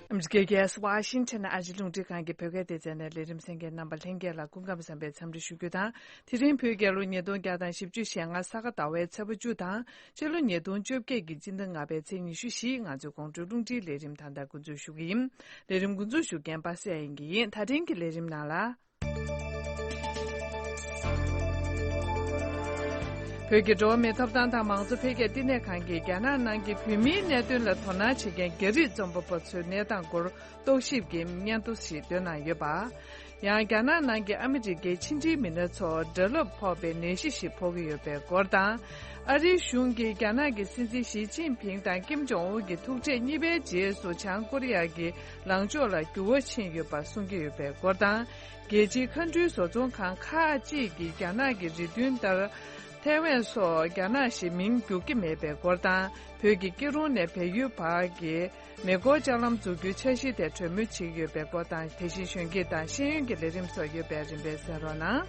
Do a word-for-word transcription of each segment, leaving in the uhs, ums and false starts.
ཨ་མི་རི་ཀའི་རྒྱལ་ས་ཝ་ཤིང་ཊོན་ཨ་རིའི་རླུང་འཕྲིན་ཁང་གི་བོད་སྐད་སྡེ་ཚན་ནས་ལས་རིམ་གསན་མཁན་རྣམ་པ་ལྷན་རྒྱས་ལ་སྐུ་ཁམས་བཟང་པའི་འཚམས་འདྲི་ཞུ་རྒྱུ་དང་། དེ་རིང་བོད་རྒྱལ་ལོ་ཉིས་སྟོང་བརྒྱ་དང་བཞི་བཅུ་ཞེ་ལྔ་ས་ག་ཟླ་བའི་ཚེས་པ་བཅུ་དང་། སྤྱི་ལོ་ཉིས་སྟོང་བཅོ་བརྒྱད་ཀྱི་སྤྱི་ཟླ་ལྔ་པའི་ཚེས་ཉི་ཤུ་བཞི། ང་ཚོའི་དགོང་དྲོའི་རླུང་འཕྲིན་ལས་རིམ་ད་ལྟ་འགོ་འཛུགས་ཞུ་གི་ཡིན། ལས་རིམ་འགོ་འཛུགས་ཞུ་མཁན་པ་སངས་དབྱངས་སྐྱིད་ཡིན། ད་ཐེངས་ཀྱི་ལས་རིམ་ནང་ལ། བོད་ཀྱི་འགྲོ་བ་མིའི་ཐོབ་ཐང་དང་མང་གཙོ་འཕེལ་རྒྱས་བསྟི་གནས་ཁང་གིས་རྒྱ་ནག་ནང་གི་བོད་མིའི་གནད་དོན་ལ་དོ་སྣང་བྱེད་མཁན་རྒྱ་རིགས་རྩོམ་པ་པོ་ཚོའི་གནས་སྟངས་སྐོར་རྟོག་ཞིབ་ཀྱི་སྙན་ཐོ་ཞིག་བཏོན་གནང་ཡོད་པ། ཡང་རྒྱ་ནག་ནང་གི་ཨ་མི་རི་ཀའི་ཕྱི་འབྲེལ་མི་སྣ་ཚོར་སྒྲ་རླབས་ཕོག་པའི་ནད་གཞི་ཞིག་ཕོག་གི་ཡོད་པའི་སྐོར་དང་། ཨ་རིའི་གཞུང་གིས་རྒྱ་ནག་གི་སྲིད་འཛིན་ཞི་ཅིན་ཕིང་དང་ཀིམ་ཇོང་ཨུན་གྱི་ཐུག་འཕྲད་གཉིས་པའི་རྗེས་སུ་བྱང་ཀོ་རི་ཡ་གི་ལངས་ཕྱོགས་ལ་འགྱུར་བ་ཕྱིན་ཡོད་པ་གསུང་གི་ཡོད་པའི་སྐོར་དང་། རྒྱལ་སྤྱིའི་མཁའ་འགྲུལ་བཟོ་ཚོང་ཁང་ཁག་ཅིག་གིས་རྒྱ་ནག་གི་རེ་འདུན་ལྟར། ཐའེ་ཝན་སོགས་རྒྱ་ནག་ཞེས་མིང་བསྒྱུར་གྱི་མེད་པའི་སྐོར་དང་། བོད་ཀྱི་སྐྱིད་གྲོང་ནས་བལ་ཡུལ་བར་གྱི་མེ་འཁོར་ལྕགས་ལམ་འཛུགས་རྒྱུའི་འཆར་གཞི་དེ་གྲོས་མོལ་བྱེད་ཀྱི་ཡོད་པའི་སྐོར་དང་། དེ་བཞིན་གཞོན་སྐྱེས་དང་ཤེས་ཡོན་གྱི་ལས་རིམ་སོགས་ཡོད་པས་རིམ་པས་གསན་རོགས་གནང་།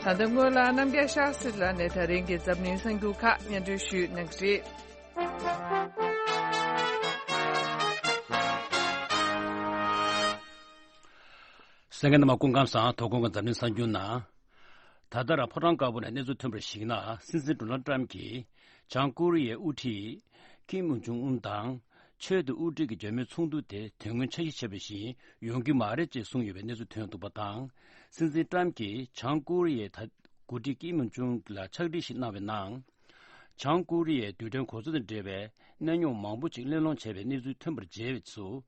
ད་ལྟ་སྔོན་ལ་རྣམ་རྒྱལ་ཤཱ་སྲིད་ལགས་ནས་ད་རིང་གི་འཛམ་གླིང་གསར་འགྱུར་ཁག་སྙན་སྒྲོན་ཞུས་གནང་གི་རེད། གསན་མཁན་རྣམ་པ་སྐུ་ཁམས་བཟང་། དོ་དགོང་གི་འཛམ་གླིང་གསར་འགྱུར་ནང་། ད་ལྟ་རང་ཕོ་བྲང་དཀར་པོ་ནས་གནས་ཚུལ་ཐོན་པར་གཞིགས་ན། སྲིད་འཛིན་ཌོ་ནལ་ཊམ་གྱིས་བྱང་ཀོ་རི་ཡའི་དབུ་ཁྲིད་ཀིམ་ཡོང་ཨུན་དང་ཆེས་མཐོའི་དབུ་ཁྲིད་ཀྱི་འབྱོར་མེད་ཚོགས་འདུ་དེ་དོན་དངོས་འཆར་གཞི་བྱས་པ་བཞིན་ཡོང་གི་མ་རེད་ཅེས་གསུངས་ཡོད་པའི་གནས་ཚུལ་ཐོན་འདུག་པ་དང་། སྲིད་འཛིན་ཊམ་གྱིས་བྱང་ཀོ་རི་ཡའི་ད་འགོ་ཁྲིད་ཀིམ་ཡོང་ཨུན་ལ་ཕྱག་བྲིས་ཤིག་གནང་བའི་ནང་། བྱང་ཀོ་རི་ཡའི་རྡུལ་ཕྲན་གོ་མཚོན་དང་འབྲེལ་བའི་གནད་རྙོག་མང་པོ་ཅིག་གླེང་སློང་བྱས་པའི་གནས་ཚུལ་ཐོན་པར་བྱས་སུ།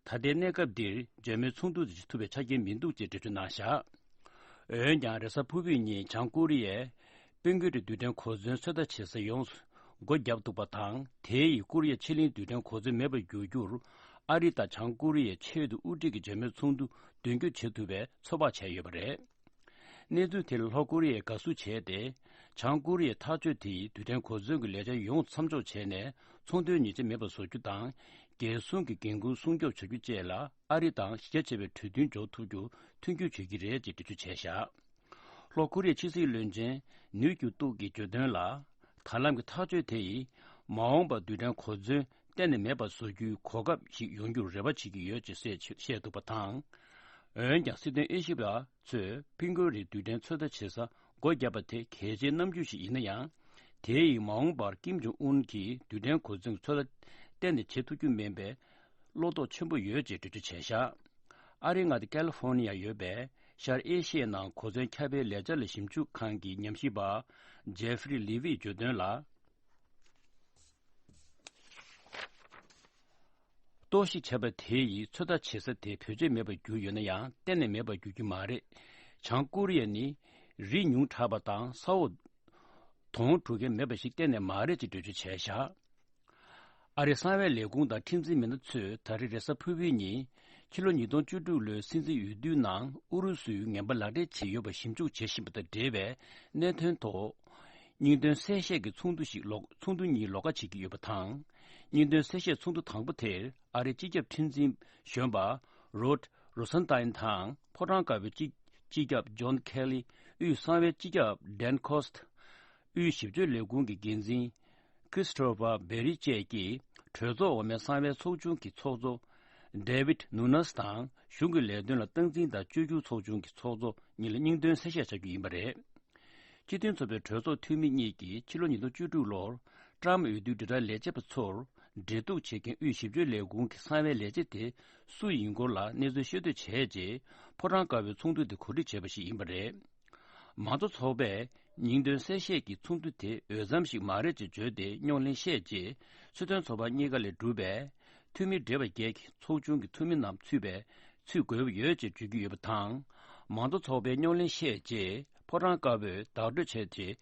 ད་ལྟའི་གནས་སྐབས་འདིར་འབྱོར་མེད་ཚོགས་འདུ་དེ་བྱེད་ཐུབ་པའི་ཆ་རྐྱེན་མི་འདུག་ཅེས་འགྲེལ་བརྗོད་གནང་བཞག། འོན་ཀྱང་རེས་གཟའ་ཕུར་བུའི་ཉིན་བྱང་ཀོ་རི་ཡས་དཔུང་སྐོར་རི་རྡུལ་ཕྲན་གོ་མཚོན་ཚོད་ལྟ་བྱེད་ས་ཡོངས་སུ་སྒོ་བརྒྱབ་འདུག་པ་དང་། དེ་ཡིས་ཀོ་རི་ཡ་ཕྱེད་གླིང་རྡུལ་ཕྲན་གོ་མཚོན་མེད་པར་འགྱུར་རྒྱུར་ཨ་རི་དང་བྱང་ཀོ་རི་ཡའི་ཆེས་མཐོའི་དབུ་ཁྲིད་ཀྱི་འབྱོར་མེད་ཚོགས་འདུ་མདུན་སྐྱོད་བྱེད་ཐུབ་པའི་ཚོད་དཔག་བྱས་ཡོད་པ་རེད། གནས་ཚུལ་དེ་ལ་ལྷོ་ཀོ་རི་ཡས་དགའ་བསུ་བྱས་ཏེ། བྱང་ཀོ་རི་ཡའི་ཐག་གཅོད་དེ་ཡིས་རྡུལ་ཕྲན་གོ་མཚོན་གྱི་ལས་འཆར་ཡོངས་མཚམས་འཇོག་བྱས་ནས་ཚོང་དོན་ཉེས་ཆད་མེད་པར་བཟོ་རྒྱུ་དང་། རྒྱལ་སྲུང་གི་འགན་འཁུར་སྲུང་སྐྱོབ་བྱ་རྒྱུ་བཅས་ལ་ཨ་རི་དང་གཞི་རྒྱ་ཆེ་བའི་གྲོས་མཐུན་འཇོག་ཐུབ་རྒྱུར་མཐུན་འགྱུར་བྱེད་ཀྱི་རེད་ཅེས་འགྲེལ་བརྗོད་བྱས་བཞག། ལྷོ་ཀོ་རི་ཡའི་ཕྱི་སྲིད་བློན་ཆེན་ནིའུ་ཀྱུ་ཏུག་གིས་བརྗོད་དོན་ལ། ད་ལམ་གྱི་ཐག་གཅོད་དེ་ཡིས་མ་འོངས་པར་རྡུལ་ཕྲན་གོ་མཚོན་གཏན་ནས་མེད་པར་བཟོ་རྒྱུའི་གོ་སྐབས་ཤིག་ཡོང་རྒྱུར་རེ་བ་བྱེད་ཀྱི་ཡོད་ཅེས་བཤད་འདུག་པ་དང་། འོན་ཀྱང་སྲིད་དོན་དབྱེ་ཞིབ་པ་ཚོས་དཔུང་སྐོར་རི་རྡུལ་ཕྲན་ཚོད་ལྟ་བྱེད་ས་སྒོ་བརྒྱབ་པ་དེ་གལ་ཆེའི་རྣམ་འགྱུར་ཞིག་ཡིན་ན་ཡང་། དེ་ཡིས་མ་འོངས་པར་ཀིམ་ཇོང་ཨུན་གྱིས་རྡུལ་ཕྲན་གོ་མཚོན་ཚོད་ལྟ་གཏན་ནས་བྱེད་ཐུབ་རྒྱུ་མིན་པའི་བློ་དོགས་ཆེན་པོ་ཡོད་ཅེས་འགྲེལ་བརྗོད་བྱས་བཞག། ཨ་རིའི་མངའ་སྡེ་ཀ་ལི་ཧྥོར་ནི་ཡར་ཡོད་པའི་ཤར་ཨེ་ཤི་ཡའི་ནང་གོ་མཚོན་ཁྱབ་སྤེལ་ལས་འཆར་ལ་ཞིབ་འཇུག་ཁང་གི་ཉམས་ཞིབ་པ་ཇེ་ཧྥི་རི་ལི་ཝིས་བརྗོད་དོན་ལ། རྟོག་ཞིབ་བྱས་པ་དེ་ཡིས་ཚོད་ལྟ་བྱེད་ས་དེ་བེད་སྤྱོད་མེད་པར་གྱུར་ཡོད་ན་ཡང་གཏན་ནས་མེད་པར་འགྱུར་རྒྱུ་མ་རེད། བྱང་ཀོ་རི་ཡ་ནི་རི་ཉུང་དྲགས་པ་དང་ས་འོག་དོང་དྲུག་མཁན་མེད་པ་ཞིག་གཏན་ནས་མ་རེད་ཅེས་འགྲེལ་བརྗོད་བྱས་བཞག། ཨ་རིའི་གསང་བའི་ལས་ཁུངས་དང་ཁྲིམས་འཛིན་མི་སྣ་ཚོས་ད་རེས་རེས་གཟའ་ཕུར་བུའི་ཉིན་ཕྱི་ལོ་ཉིས་སྟོང་བཅུ་དྲུག་ལོའི་སྲིད་འཛིན་འོས་བསྡུའི་ནང་ཨུ་རུ་སུས་ངན་པ་ལག་འབྲེལ་བྱས་ཡོད་པ་ཞིབ་འཇུག་བྱེད་བཞིན་པ་དང་འབྲེལ་བའི་གནད་དོན་ཐོག་སྙིང་དོན་གསལ་བཤད་ཀྱི་ཚོགས་འདུ་ཞིག་ལོག་ཚོགས་འདུ་གཉིས་ལོགས་ཀ་བྱེད་ཀྱི་ཡོད་པ་དང་། སྙིང་དོན་གསལ་བཤད་ཚོགས་འདུ་དང་པོ་དེར་ཨ་རིའི་སྤྱི་ཁྱབ་ཁྲིམས་འཛིན་གཞོན་པ་རོཌ་རོ་སན་ཏཱིན་དང་ཕོ་བྲང་དཀར་པོའི་སྤྱི་སྤྱི་ཁྱབ་ཇོན་ཁེ་ལི། དབུས་གསང་བའི་སྤྱི་ཁྱབ་ཌན་ཁོ་སི་ཐི། དབུས་ཞིབ་དཔྱོད་ལས་ཁུངས་ཀྱི་འགན་འཛིན་ཁྲིས་ཐོ་ཕར་བེ་རི་བཅས་ཀྱིས་གྲོས་ཚོགས་འོག་མའི་གསང་བའི་ཚོགས་ཆུང་གི་ཚོགས་གཙོ་ཌེ་ཝིད་ནུ་ནས་དང་གཞུང་གི་ལས་དོན་ལ་སྟངས་འཛིན་དང་བཅོས་བསྒྱུར་ཚོགས་ཆུང་གི་ཚོགས་གཙོ་གཉིས་ལ་སྙིང་དོན་གསལ་བཤད་བྱ་རྒྱུ་ཡིན་པ་རེད། སྤྱི་མཐུན་ཚོགས་པའི་གྲོས་ཚོགས་འཐུས་མི་གཉིས་ཀྱིས་ཕྱི་ལོ་ཉིས་སྟོང་བཅུ་དྲུག་ལོར་ཀྲམ་འོས་བསྡུའི་དྲིལ་བསྒྲགས་ལས་བྱེད་པ་ཚོར་འབྲེལ་གཏུག་བྱེད་མཁན་དབུས་ཞིབ་དཔྱོད་ལས་ཁུངས་ཀྱི་གསང་བའི་ལས་བྱེད་དེ་སུ་ཡིན་སྐོར་ལ་གནས་ཚུལ་ཤོད་འདོད་བྱས་རྗེས་ཕོ་བྲང་དཀར་པོའི་ཚོགས་འདུ་དེ་གོ་སྒྲིག་བྱས་པ་ཞིག་ཡིན་པ་རེད། མང་གཙོ་ཚོགས་པས་སྙིང་དོན་གསལ་བཤད་ཀྱི་ཚོགས་འདུ་དེ་འོས་འཚམ་ཞིག་མ་རེད་ཅེས་བརྗོད་དེ་རྙོག་གླེང་བཤད་རྗེས་སྲིད་དོན་ཚོགས་པ་གཉིས་ཀ་ལས་གྲུབ་པའི་འཐུས་མི་བགྲེས་པ་བརྒྱད་ཀྱི་ཚོགས་ཆུང་གི་འཐུས་མི་རྣམས་ཚུད་པའི་ཚུད་དགོས་པ་ཡོད་ཅེས་བརྗོད་ཀྱི་ཡོད་པ་དང་། མང་གཙོ་ཚོགས་པས་རྙོག་གླེང་བཤད་རྗེས་ཕོ་བྲང་དཀར་པོས་བདག་སྤྲོད་བྱས་རྗེས་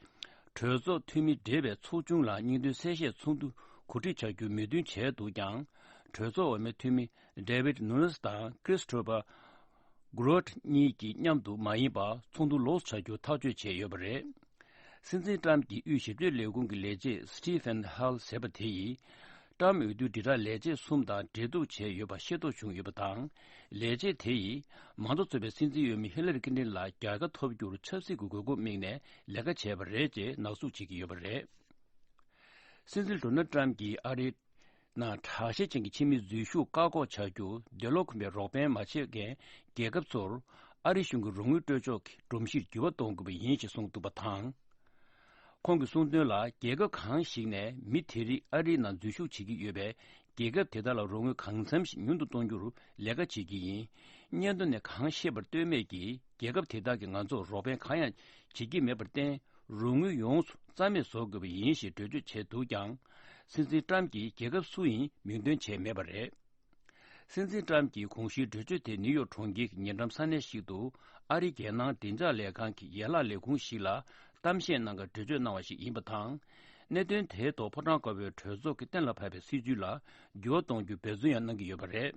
གྲོས་ཚོགས་འཐུས་མི་བགྲེས་པའི་ཚོགས་ཆུང་ལ་སྙིང་དོན་གསལ་བཤད་ཚོགས་འདུ་གོ་སྒྲིག་བྱ་རྒྱུའི་མོས་མཐུན་བྱས་འདུག་ཀྱང་། གྲོས་ཚོགས་འོག་མའི་འཐུས་མི་ཌེ་ཝིད་ནུ་ནེས་དང་ཁྲིས་ཐོ་ཕར་གྷོ་རོད་གཉིས་ཀྱིས་མཉམ་དུ་མ་ཡིན་པར་ཚོགས་འདུ་ལོགས་སུ་བྱ་རྒྱུ་ཐག་གཅོད་བྱས་ཡོད་པ་རེད། སྲིད་འཛིན་ཀྲམ་གྱི་དབུས་ཞིབ་དཔྱོད་ལས་ཁུངས་ཀྱི་ལས་བྱེད་སི་ཊི་ཕན་ཧལ་ཟེར་བ་དེ་ཡིས། ཀྲམ་འོས་བསྡུའི་དྲིལ་བསྒྲགས་ལས་བྱེད་གསུམ་དང་འབྲེལ་གཏུག་བྱས་ཡོད་པ་ཤེས་རྟོགས་བྱུང་ཡོད་པ་དང་། ལས་བྱེད་དེ་ཡིས་མང་གཙོ་ཚོགས་པའི་སྲིད་འཛིན་འོས་མི་ཧི་ལ་རི་ཀིན་ཏིན་ལ་རྒྱལ་ཁ་ཐོབ་རྒྱུར་ཆབ་སྲིད་ཀྱི་དགོས་མཁོ་དམིགས་ནས་ལས་ཀ་བྱས་པ་རེད་ཅེས་ནག་བསུབ་བྱེད་ཀྱི་ཡོད་པ་རེད། སྲིད་འཛིན་ཌོ་ནལ་ཊམ་གྱིས་ཨ་རིའི་ནང་དྲག་ཤེད་ཅན་གྱི་ཕྱི་མི་འཛུལ་ཞུགས་བཀག་འགོག་བྱ་རྒྱུ། འདོད་བློ་ཁོམ་པའི་རོགས་ཕན་མ་བྱེད་མཁན་རྒྱལ་ཁབ་ཚོར་ཨ་རི་གཞུང་གི་རོགས་དངུལ་སྤྲོད་ཕྱོགས་ཀྱི་སྒྲོམ་གཞིར་འགྱུར་བ་གཏོང་དགོས་པ་ཡིན་ཞེས་གསུངས་འདུག་པ་དང་། ཁོང་གིས་གསུངས་དོན་ལ། རྒྱལ་ཁབ་གང་ཞིག་ནས་མི་དེ་རིགས་ཨ་རིའི་ནང་འཛུལ་ཞུགས་བྱེད་ཀྱི་ཡོད་པས། རྒྱལ་ཁབ་དེ་དག་ལ་རོགས་དངུལ་གང་འཚམ་ཞིག་ཉུང་དུ་གཏོང་རྒྱུར་ལས་ཀ་བྱེད་ཀྱི་ཡིན། སྙན་ཐོ་ནས་གང་ཤེས་པར་ལྟོས་མེད་ཀྱིས། རྒྱལ་ཁབ་དེ་དག་གིས་ང་ཚོར་རོགས་ཕན་གང་ཡང་བྱེད་ཀྱི་མེད་པར་བརྟེན། རོགས་དངུལ་ཡོངས་སུ་རྩ་མེད་བཟོ་དགོས་པ་ཡིན་ཞེས་འགྲེལ་བརྗོད་བྱས་འདུག་ཀྱང་། སྲིད་འཛིན་ཊམ་གྱིས་རྒྱལ་ཁབ་སུ་ཡིན་མིང་འདོན་བྱས་མེད་པ་རེད། སྲིད་འཛིན་ཊམ་གྱིས་གོང་ཞུས་གྲོས་ཆོད་དེ་ནིའུ་ཡོག་གྲོང་ཁྱེར་གྱི་ཉེ་འགྲམ་ས་གནས་ཤིག་ཏུ་ཨ་རིའི་རྒྱལ་ནང་བདེ་འཇགས་ལས་ཁང་གི་ཡན་ལག་ལས་ཁུངས་ཤིག་ལ་གཏམ་བཤད་གནང་སྐབས་གྲོས་ཆོད་གནང་བ་ཞིག་ཡིན་པ་དང་། གནད་དོན་དེའི་ཐོག་ཕོ་བྲང་དཀར་པོའི་གྲོས་ཚོགས་ཀྱིས་གཏན་ལ་ཕབ་པའི་སྲིད་ཇུས་ལ་འགྱུར་བ་གཏོང་རྒྱུའི་འབད་བརྩོན་ཡང་གནང་གི་ཡོད་པ་རེད།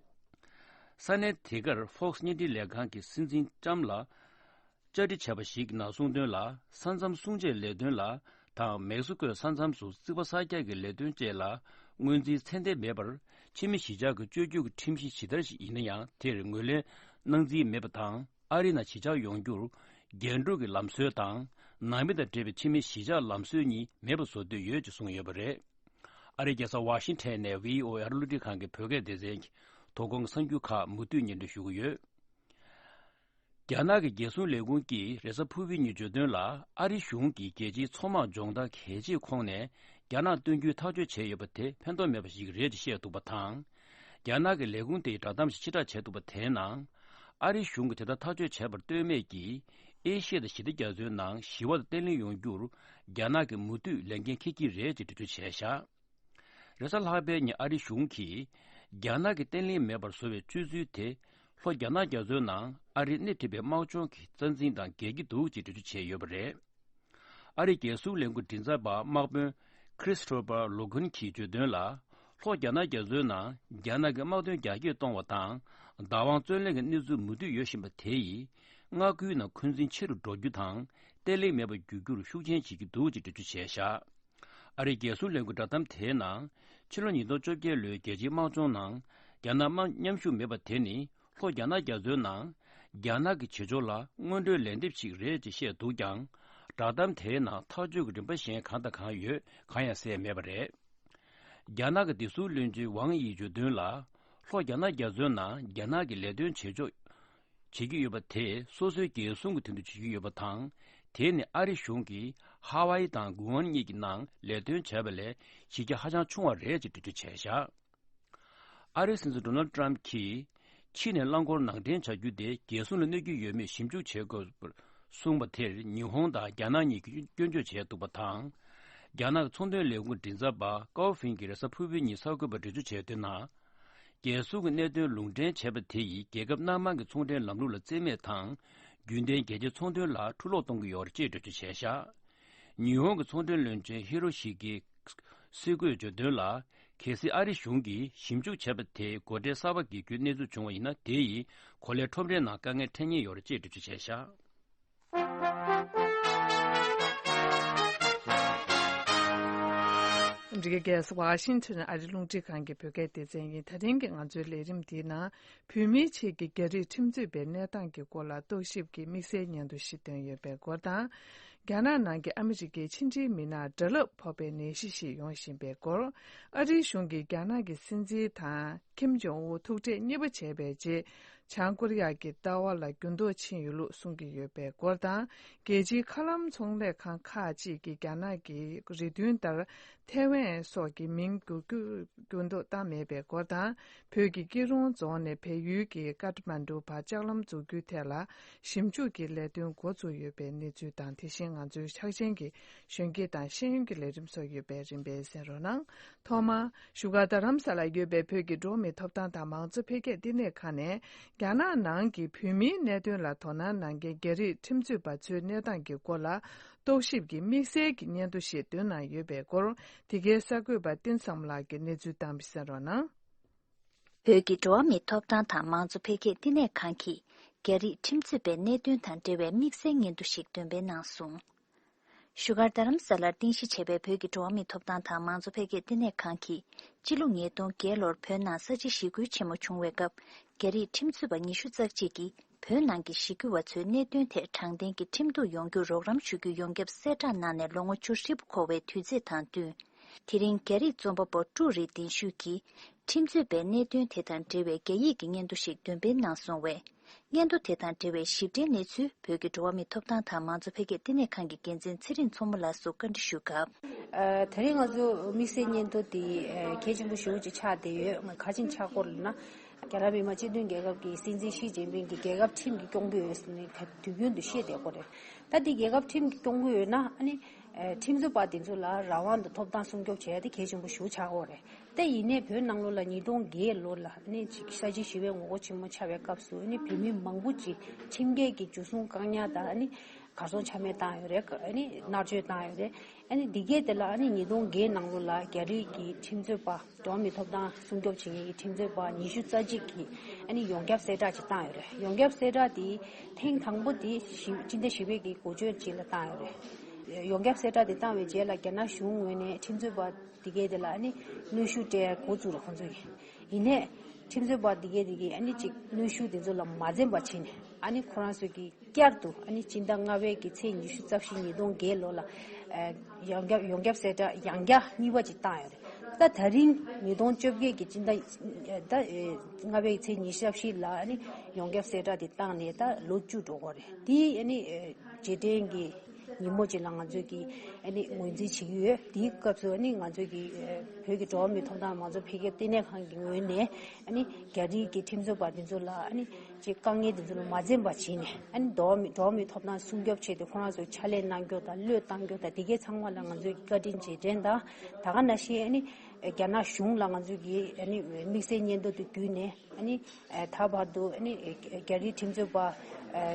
ས་གནས་དེ་གར་ཧྥོག་སི་བརྙན་འཕྲིན་ལས་ཁང་གིས་སྲིད་འཛིན་ཊམ་ལ། བཅར་འདྲི་བྱས་པ་ཞིག་ནང་གསུངས་དོན་ལ། ས་མཚམས་སྲུང་བཅད་ལས་དོན་ལ་དང་མེག་སི་ཀོའི་ས་མཚམས་སུ་རྩིག་པ་གསར་རྒྱག་གི་ལས་དོན་བཅས་ལ་སྔོན་རྩིས་ཚད་ལྡན་མེད་པར། ཕྱི་མི་གཞིས་ཆགས་ཀྱི་བཅོས་བསྒྱུར་གྱི་ཁྲིམས་གཞི་ཇི་ལྟར་ཞིག་ཡིན་ན་ཡང་དེར་ངོས་ལེན་གནང་རྩིས་མེད་པ་དང་། ཨ་རིའི་ནང་གཞིས་ཆགས་ཡོང་རྒྱུར་རྒྱན་དཀྲུག་གི་ལམ་སྲོལ་དང་། ནང་མི་དང་འབྲེལ་བའི་ཕྱི་མི་གཞིས་ཆགས་ལམ་སྲོལ་གཉིས་མེད་པ་བཟོ་འདོད་ཡོད་ཅེས་གསུངས་ཡོད་པ་རེད། ཨ་རིའི་རྒྱལ་ས་ཝ་ཤིང་ཊོན་ནས་བྷི་ཨོ་ཨེ་རླུང་འཕྲིན་ཁང་གི་བོད་སྐད་སྡེ་ཚན་གྱི་དོ་དགོང་གི་གསར་འགྱུར་ཁག་མུ་མཐུད་སྙན་སྒྲོན་ཞུ་གི་ཡོད། རྒྱ་ནག་གི་རྒྱལ་སྲུང་ལས་ཁུངས་ཀྱིས་རེས་གཟའ་ཕུར་བུའི་ཉིན་བརྗོད་དོན་ལ། ཨ་རི་གཞུང་གིས་རྒྱལ་སྤྱིའི་མཚོ་དམག་སྦྱོང་བརྡར་གལ་ཆེའི་ཁོངས་ནས་རྒྱ་ནག་བཏོན་རྒྱུའི་ཐག་གཅོད་བྱས་ཡོད་པ་དེ་ཕན་ཐོགས་མེད་པ་ཞིག་རེད་ཅེས་བཤད་འདུག་པ་དང་། རྒྱ་ནག་གི་ལས་ཁུངས་དེའི་བསྒྲགས་གཏམ་ཞིག་ཕྱིར་བསྒྲགས་བྱས་འདུག་པ་དེའི་ནང་། ཨ་རི་གཞུང་གིས་དེ་ལྟར་ཐག་གཅོད་བྱས་པར་ལྟོས་མེད་ཀྱིས། ཨེ་ཤི་ཡ་དང་ཞི་བདེ་རྒྱ་མཚོའི་ནང་ཞི་བ་དང་བརྟན་ལྷིང་ཡོང་རྒྱུར་རྒྱ་ནག་གིས་མུ་མཐུད་ལས་འགན་འཁྱེར་གྱི་རེད་ཅེས་འགྲེལ་བརྗོད་བྱས་བཞག་རེས་གཟའ་ལྷག་པའི་ཉིན་ཨ་རིའི་གཞུང་གིས། རྒྱ་ནག་གིས་བརྟན་ལྷིང་མེད་པར་བཟོ་བའི་སྤྱོད་ཚུལ་དེ། ལྷོ་རྒྱ་ནག་རྒྱ་མཚོའི་ནང་ཨ་རིའི་སྣེ་ཁྲིད་པའི་དམག་སྦྱོང་གི་རྩ་འཛིན་དང་འགལ་གྱི་འདུག་ཅེས་འགྲེལ་བརྗོད་བྱས་ཡོད་པ་རེད། ཨ་རིའི་རྒྱལ་སྲུང་ལས་ཁུངས་མགྲིན་ཚབ་པ་དམག་དཔོན་ཁྲིས་ཐོ་པར་ལོ་ཁུན་གྱིས་བརྗོད་དོན་ལ། ལྷོ་རྒྱ་ནག་རྒྱ་མཚོའི་ནང་རྒྱ་ནག་གི་དམག་དོན་རྒྱ་སྐྱེད་གཏོང་བ་དང་། བདག་དབང་རྩོད་ལེན་གྱི་གནས་ཚུལ་མུ་མཐུད་ཡོད་བཞིན་པ་དེ་ཡིས། མངའ་ཁུལ་ནང་འཁོན་འཛིན་ཆེ་རུ་འགྲོ་རྒྱུ་དང་། བརྟན་ལྷིང་མེད་པར་འགྱུར་རྒྱུར་ཤུགས་རྐྱེན་བྱེད་ཀྱི་འདུག་ཅེས་འགྲེལ་བརྗོད་བྱས་བཞག་ཨ་རིའི་རྒྱལ་སྲུང་ལས་ཁུངས་བསྒྲགས་གཏམ་དེའི་ནང་། ཕྱི་ལོ་ཉིས་སྟོང་བཅོ་བརྒྱད་ལོའི་རྒྱལ་སྤྱིའི་དམག་སྦྱོང་ནང་རྒྱ་ནག་དམག་མཉམ་ཞུགས་མེད་པ་དེ་ནི། ལྷོ་རྒྱ་ནག་རྒྱ་མཚོའི་ནང་རྒྱ་ནག་གི་བྱེད་ཕྱོགས་ལ་སྔོན་འགྲོའི་ལན་འདེབས་ཤིག་རེད་ཅེས་བཤད་འདུག་ཀྱང་། བསྒྲགས་གཏམ་དེའི་ནང་ཐག་གཅོད་ཀྱི་རིམ་པ་གཞན་གང་དང་གང་ཡོད་གང་ཡང་གསལ་མེད་པ་རེད། རྒྱ་ནག་གི་བདེ་སྲུང་བློན་ཆེན་ཝང་ཡིས་བརྗོད་དོན་ལ། ལྷོ་རྒྱ་ནག་རྒྱ་མཚོའི་ནང་རྒྱ་ནག་གིས་ལས་དོན་བྱེད་ཕྱོགས་བྱེད་ཀྱི་ཡོད་པ་དེ་སོ་སོའི་རྒྱལ་སྲུང་གི་དོན་དུ་བྱེད་ཀྱི་ཡོད་པ་དང་། དེ་ནི་ཨ་རི་གཞུང་གིས་ཧ་ཝའི་དང་གུ་ཝན་གཉིས་ཀྱི་ནང་ལས་དོན་བྱས་པ་ལས་གཞི་རྒྱ་ཧ་ཅང་ཆུང་བ་རེད་ཅེས་འགྲེལ་བརྗོད་བྱས་བཞག་ཨ་རིའི་སྲིད་འཛིན་ཌོ་ནལ་ཏྲམ་གྱིས་ཕྱི་ནས་རླངས་འཁོར་ནང་འདྲེན་བྱ་རྒྱུ་དེ་རྒྱལ་སྲུང་ལ་གནོད་ཀྱི་ཡོད་མེད་ཞིབ་འཇུག་བྱེད་དགོས་པར་གསུངས་པ་དེར། ཉི་ཧོང་དང་རྒྱ་ནག་གཉིས་ཀྱིས་སྐྱོན་བརྗོད་བྱས་འདུག་པ་དང་། རྒྱ་ནག་གི་ཚོང་དོན་ལས་ཁུངས་མགྲིན་ཚབ་པ་ཀའོ་ཧྥིང་གིས་རེས་གཟའ་ཕུར་བུའི་ཉིན་གསར་འགོད་པར་འགྲེལ་བརྗོད་བྱས་དོན་ནང་། རྒྱལ་སྲུང་གི་གནད་དོན་ལུང་འདྲེན་བྱས་པ་དེ་ཡིས་རྒྱལ་ཁབ་སྣ་མང་གི་ཚོང་འབྲེལ་ལམ་ལུགས་ལ་བརྩི་མེད་དང་། རྒྱུན་ལྡན་རྒྱལ་སྤྱིའི་ཚོང་དོན་ལ་འཁྲུག་སློང་གཏོང་གི་ཡོད་རེད་ཅེས་འགྲེལ་བརྗོད་བྱས་བཞག་ཉི་ཧོང་གི་ཚོང་དོན་བློན་ཆེན་ཧི་རོ་ཤི་ཀི་སི་ཀོས་བརྗོད་དོན་ལ། གལ་སྲིད་ཨ་རི་གཞུང་གིས་ཞིབ་འཇུག་བྱས་པ་དེ་སྒོ་ཁྲལ་གསར་པ་འགེལ་རྒྱུའི་གནས་ཚུལ་བྱུང་བ་ཡིན་ན། དེ་ཡིས་གོ་ལའི་ཁྲོམ་རའི་ནང་དཀའ་ངལ་འཕྲད་ཉེན་ཡོད་རེད་ཅེས་འགྲེལ་བརྗོད་བྱས་བཞག་ཨ་མི་རི་ཀའི་རྒྱལ་ས་ཝ་ཤིང་ཊོན་ཨ་རི་རླུང་འཕྲིན་ཁང་གི་བོད་སྐད་སྡེ་ཚན་ཡིན། ད་རིང་གི་ང་ཚོའི་ལས་རིམ་འདིའི་ནང་། བོད་མིའི་ཆེད་ཀྱི་རྒྱ་རིགས་ཁྲིམས་རྩོད་པའི་གནས་སྟངས་ཀྱི་སྐོར་ལ་རྟོག་ཞིབ་ཀྱི་དམིགས་བསལ་སྙན་ཐོ་ཞིག་བཏོན་ཡོད་པའི་སྐོར་དང་། རྒྱ་ནག་ནང་གི་ཨ་མི་རི་ཀའི་ཕྱི་འབྲེལ་མི་སྣར་དགྲ་ལྷགས་ཕོག་པའི་ནད་གཞི་ཞིག་ཡོང་བཞིན་པའི་སྐོར། ཨ་རིའི་གཞུང་གིས་རྒྱ་ནག་གི་སྲིད་འཛིན་དང་ཁིམ་ཇོང་ཨུ་ཐུག་འཕྲད་གཉིས་པ་བྱས་པའི་རྗེས། བྱང་ཀོ་རི་ཡ་གི་ལྟ་བ་ལ་འགྱུར་ལྡོག་ཕྱིན་ཡོད་ལུགས་གསུང་གི་ཡོད་པའི་སྐོར་དང་། རྒྱལ་སྤྱིའི་མཁའ་ལམ་ཚོང་ལས་ཁང་ཁག་ཅིག་གིས་རྒྱ་ནག་གི་རེ་འདུན་ལྟར། ཐེ་ཝན་སོགས་ཀྱི་མིང་བསྒྱུར་རྒྱུར་འགྱུར་ལྡོག་བཏང་མེད་པའི་སྐོར་དང་། བོད་ཀྱི་སྐྱིད་གྲོང་རྫོང་ནས་བལ་ཡུལ་གྱི་ཀ་ཐ་མན་གྲུ་བར་ལྕགས་ལམ་འཛུགས་རྒྱུའི་ཐད་ལ་ཞིབ་འཇུག་གི་ལས་དོན་འགོ་བཙུགས་ཡོད་པའི་གནས་ཚུལ་དང་། དེ་བཞིན་ང་ཚོའི་ཕྱག་ཆེན་གྱི་གཞོན་སྐྱེས་དང་ཤེས་ཡོན་གྱི་ལས་རིམ་སོགས་ཡོད་པས་རིམ་པས་གསན་རོགས་གནང་། ཐོག་མར་བཞུགས་སྒར་རྡ་རམ་ས་ལར་ཡོད་པའི་བོད་ཀྱི་འགྲོ་བ་མིའི་ཐོབ་ཐང་དང་མང་གཙོ་འཕེལ་རྒྱས་བསྟི་གནས་ཁང་ནས། རྒྱ་ནག་ནང་གི་བོད་མིའི་གནད་དོན་ལ་དོ་སྣང་གནང་མཁན་རྒྱ་རིགས་ཁྲིམས་རྩོད་པ་ཚོའི་གནས་སྟངས་ཀྱི་སྐོར་ལ་རྟོག་ཞིབ་ཀྱི་དམིགས་བསལ་གྱི་སྙན་ཐོ་ཞིག་བཏོན་གནང་ཡོད་པའི་སྐོར། འདི་གའི་གསར་འགོད་པ་བསྟན་བསམ་ལགས་ཀྱིས་གནས་ཚུལ་བཏང་བ་གསན་རོགས་གནང་། བོད་ཀྱི་འགྲོ་བ་མིའི་ཐོབ་ཐང་དང་མང་གཙོ་འཕེལ་རྒྱས་བསྟི་གནས་ཁང་གིས་རྒྱ་རིགས་ཁྲིམས་རྩོད་པའི་གནད་དོན་དང་འབྲེལ་བའི་དམིགས་བསལ་སྙན་ཐོ་ཞིག་འདོན་སྤེལ་གནང་སོང་། བཞུགས་སྒར་རྡ་རམ་ས་ལར་རྟེན་གཞི་བྱས་པའི་བོད་ཀྱི་འགྲོ་བ་མིའི་ཐོབ་ཐང་དང་མང་གཙོ་འཕེལ་རྒྱས་ལྟེ་གནས་ཁང་གིས། སྤྱི་ལོ་ཉིས་སྟོང་བརྒྱད་ལོར་བོད་ནང་ས་བྱི་ཞི་རྒོལ་ཆེན་མོ་བྱུང་བའི་སྐབས། རྒྱ་རིགས་ཁྲིམས་རྩོད་པ་ཉི་ཤུ་རྩ་གཅིག་གིས་བོད་ནང་གི་ཞི་རྒོལ་བ་ཚོའི་གནད་དོན་ཐད་དྲང་བདེན་གྱི་ཁྲིམས་གཏུག་ཡོང་རྒྱུར་རོགས་རམ་ཞུ་རྒྱུའི་ཡོངས་ཁྱབ་གསལ་བསྒྲགས་གནང་ནས་ལོ་ངོ་བཅུ་ཧྲིལ་པོ་འཁོར་བའི་དུས་ཚོད་དང་བསྟུན། དེ་རིང་རྒྱ་རིགས་རྩོམ་པ་པོ་ཀྲུའུ་རེ་གདན་ཞུས་ཀྱིས། ཁྲིམས་རྩོད་པའི་གནད་དོན་དེ་དང་འབྲེལ་བའི་རྒྱ་ཡིག་གི་སྙན་ཐོ་ཞིག་འདོན་སྤེལ་གནང་སོང་བས། སྙན་ཐོ་དེ་དང་འབྲེལ་བའི་ཞིབ་ཕྲའི་གནས་ཚུལ་བོད་ཀྱི་འགྲོ་བ་མིའི་ཐོབ་ཐང་དང་མང་གཙོ་འཕེལ་རྒྱས་ལྟེ་གནས་ཁང་གི་འགན་འཛིན་ཚེ་རིང་མཚོ་མོ་ལགས་སུ་བཀའ་འདྲི་ཞུས་སྐབས། ཨ། དེ་རིང་ང་ཚོ་དམིགས་བསལ་སྙན་ཐོ་དེ་ཨ་གལ་ཆེན་པོ་ཞེ་པོ་ཅིག་ཆགས་བསྡད་ཡོད། ང་ག་རེ་བྱས་ནས་ཆགས་ཀྱི་ཡོད་ལབ་ན། རྒྱ་ནག་མི་དམངས་སྤྱི་མཐུན་རྒྱལ་ཁབ་ཀྱི་སྲིད་འཛིན་ཞི་ཅིན་ཕིང་གིས་རྒྱལ་ཁབ་ཁྲིམས་ཀྱིས་སྐྱོང་གི་ཡོད་ཟེར་ནས་དུས་རྒྱུན་དུ་བཤད་བསྡད་ཀྱི་ཡོད་རེད། ད་དེ་རྒྱལ་ཁབ་ཁྲིམས་ཀྱིས་སྐྱོང་གི་ཡོད་ན། ཨ་ནི་ཨ་ཁྲིམས་རྩོད་པ་དེ་ཚོ་ལ་རང་དབང་དང་ཐོབ་ཐང་སྲུང་སྐྱོབ་བྱེད་ཡ་དེ་གལ་ཆེན་པོ་ཞེ་པོ་ཆགས་ཀྱི་ཡོད་རེད། ད་ཡིན་ནའི་བོད་ནང་ལོགས་ལ་ཉིས་སྟོང་བརྒྱད་ལོ་ལ་ཨ་ནི་ཅིག་ས་བྱི་ཞི་བའི་ངོ་རྒོལ་ཆེན་མོ་ཆགས་པའི་སྐབས་སུ། ཨ་ནི་བོད་མི་མང་པོ་ཅིག་ཁྲིམས་འགལ་གྱི་འཇུ་བཟུང་བཀག་ཉར་དང་། ཨ་ནི་གར་སོང་ཆ་མེད་བཏང་ཡོད་རེད། ཨ་ནི་མནར་གཅོད་བཏང་ཡོད་རེད། ཨ་ནི་འདི་གའི་དེ་ལ་ཨ་ནི་ཉིས་སྟོང་བརྒྱད་ནང་ལོགས་ལ་རྒྱ་རིགས་ཀྱི་ཁྲིམས་རྩོད་པ། འགྲོ་བ་མིའི་ཐོབ་ཐང་སྲུང་སྐྱོབ་བྱེད་མཁན་གྱི་ཁྲིམས་རྩོད་པ་ཉི་ཤུ་རྩ་གཅིག་གིས་ཨ་ནི་ཡོངས་ཁྱབ་གསལ་བསྒྲགས་ཅིག་བཏང་ཡོད་རེད། ཡོངས་ཁྱབ་གསལ་བསྒྲགས་དེ་ཐེངས་དང་པོ་དེ་ཞི་སྤྱི་ཟླ་བཞི་པའི་གི་འགོ་སྤྱོད་ཅིག་ལ་བཏང་ཡོད་རེད། ཡོངས་ཁྱབ་གསལ་བསྒྲགས་དེ་བཏང་བའི་རྗེས་ལ་རྒྱ་ནག་གཞུང་ངོས་ནས་ཁྲིམས་རྩོད་པ་དེ་གའི་དེ་ལ་ཨ་ནི་གནོན་ཤུགས་སྤྲད་འགོ་བཙུགས་རེད་ཁོང་ཚོས་ཀྱིས། ཡིན་ནའི་ཁྲིམས་རྩོད་པ་དེ་གའི་དེ་གིས་ཨ་ནི་ཅིག་གནོན་ཤུགས་དེ་ཚོ་ལ་མ་འཛེམས་པ་བྱས་ནས། ཨ་ནི་ཁོ་རང་ཚོས་ཀྱིས་བསྐྱར་དུ་ཨ་ནི་སྤྱི་ཟླ་ལྔ་པའི་གི་ཚེས་ཉི་ཤུ་རྩ་བཞི་ཉིས་སྟོང་བརྒྱད་ལོ་ལ་ཨ་ཡོངས་ཁྱབ་ཡོངས་ཁྱབ་གསལ་བསྒྲགས་ཡང་བསྐྱར་གཉིས་པ་ཅིག་བཏང་ཡོད་རེད། ད་ད་རིང་ཉིས་སྟོང་བཅོ་བརྒྱད་ཀྱི་སྤྱི་ཟླ་ད་ཨ་ལྔ་པའི་ཚེས་ཉི་ཤུ་རྩ་བཞི་ལ་ཨ་ནི་ཡོངས་ཁྱབ་གསལ་བསྒྲགས་དེ་བཏང་ནས་ད་ལོ་བཅུ་འགྲོ་གི་རེད། དེ་ཨ་ནི་ཨ་རྗེས་དྲན་གྱི་ཉིན་མོ་ཅིག་ལ་ང་ཚོས་ཀྱིས་ཨ་ནི་ངོས་འཛིན་བྱེད་ཀྱི་ཡོད། དེའི་སྐབས་སུ་ཨ་ནི་ང་ཚོས་ཀྱིས་ཨ་བོད་ཀྱི་འགྲོ་བ་མིའི་ཐོབ་ཐང་མང་གཙོ་འཕེལ་རྒྱས་ལྟེ་གནས་ཁང་གི་ངོས་ནས་ཨ་ནི་རྒྱ་རིགས་ཀྱི་ཁྲིམས་རྩོད་པ་དེ་ཚོ་ལ་ཨ་ནི་ཅིག་དཀའ་ངལ་དེ་ཚོ་ལ་མ་འཛེམས་པ་བྱས་ནས། ཨ་ནི་འགྲོ་བ་མི་འགྲོ་བ་མིའི་ཐོབ་ཐང་སྲུང་སྐྱོབ་ཆེད་དུ་ཁོ་རང་ཚོ་ཕྱག་ལས་གནང་རྒྱུ་དང་། བློས་བཏང་རྒྱུ་དང་། དེ་གའི་ཚང་མ་ལ་ང་ཚོས་བཀའ་དྲིན་རྗེས་དྲན་དང་། ད་ག་ནང་བཞིན་ཨ་ནི་རྒྱ་ནག་གཞུང་ལ་ང་ཚོས་ཀྱིས་ཨ་ནི་དམིགས་བསལ་སྙན་ཐོ་དེ་བརྒྱུད་ནས། ཨ་ནི་ད་བར་དུ་ཨ་ནི་རྒྱ་རིགས་ཁྲིམས་རྩོད་པ་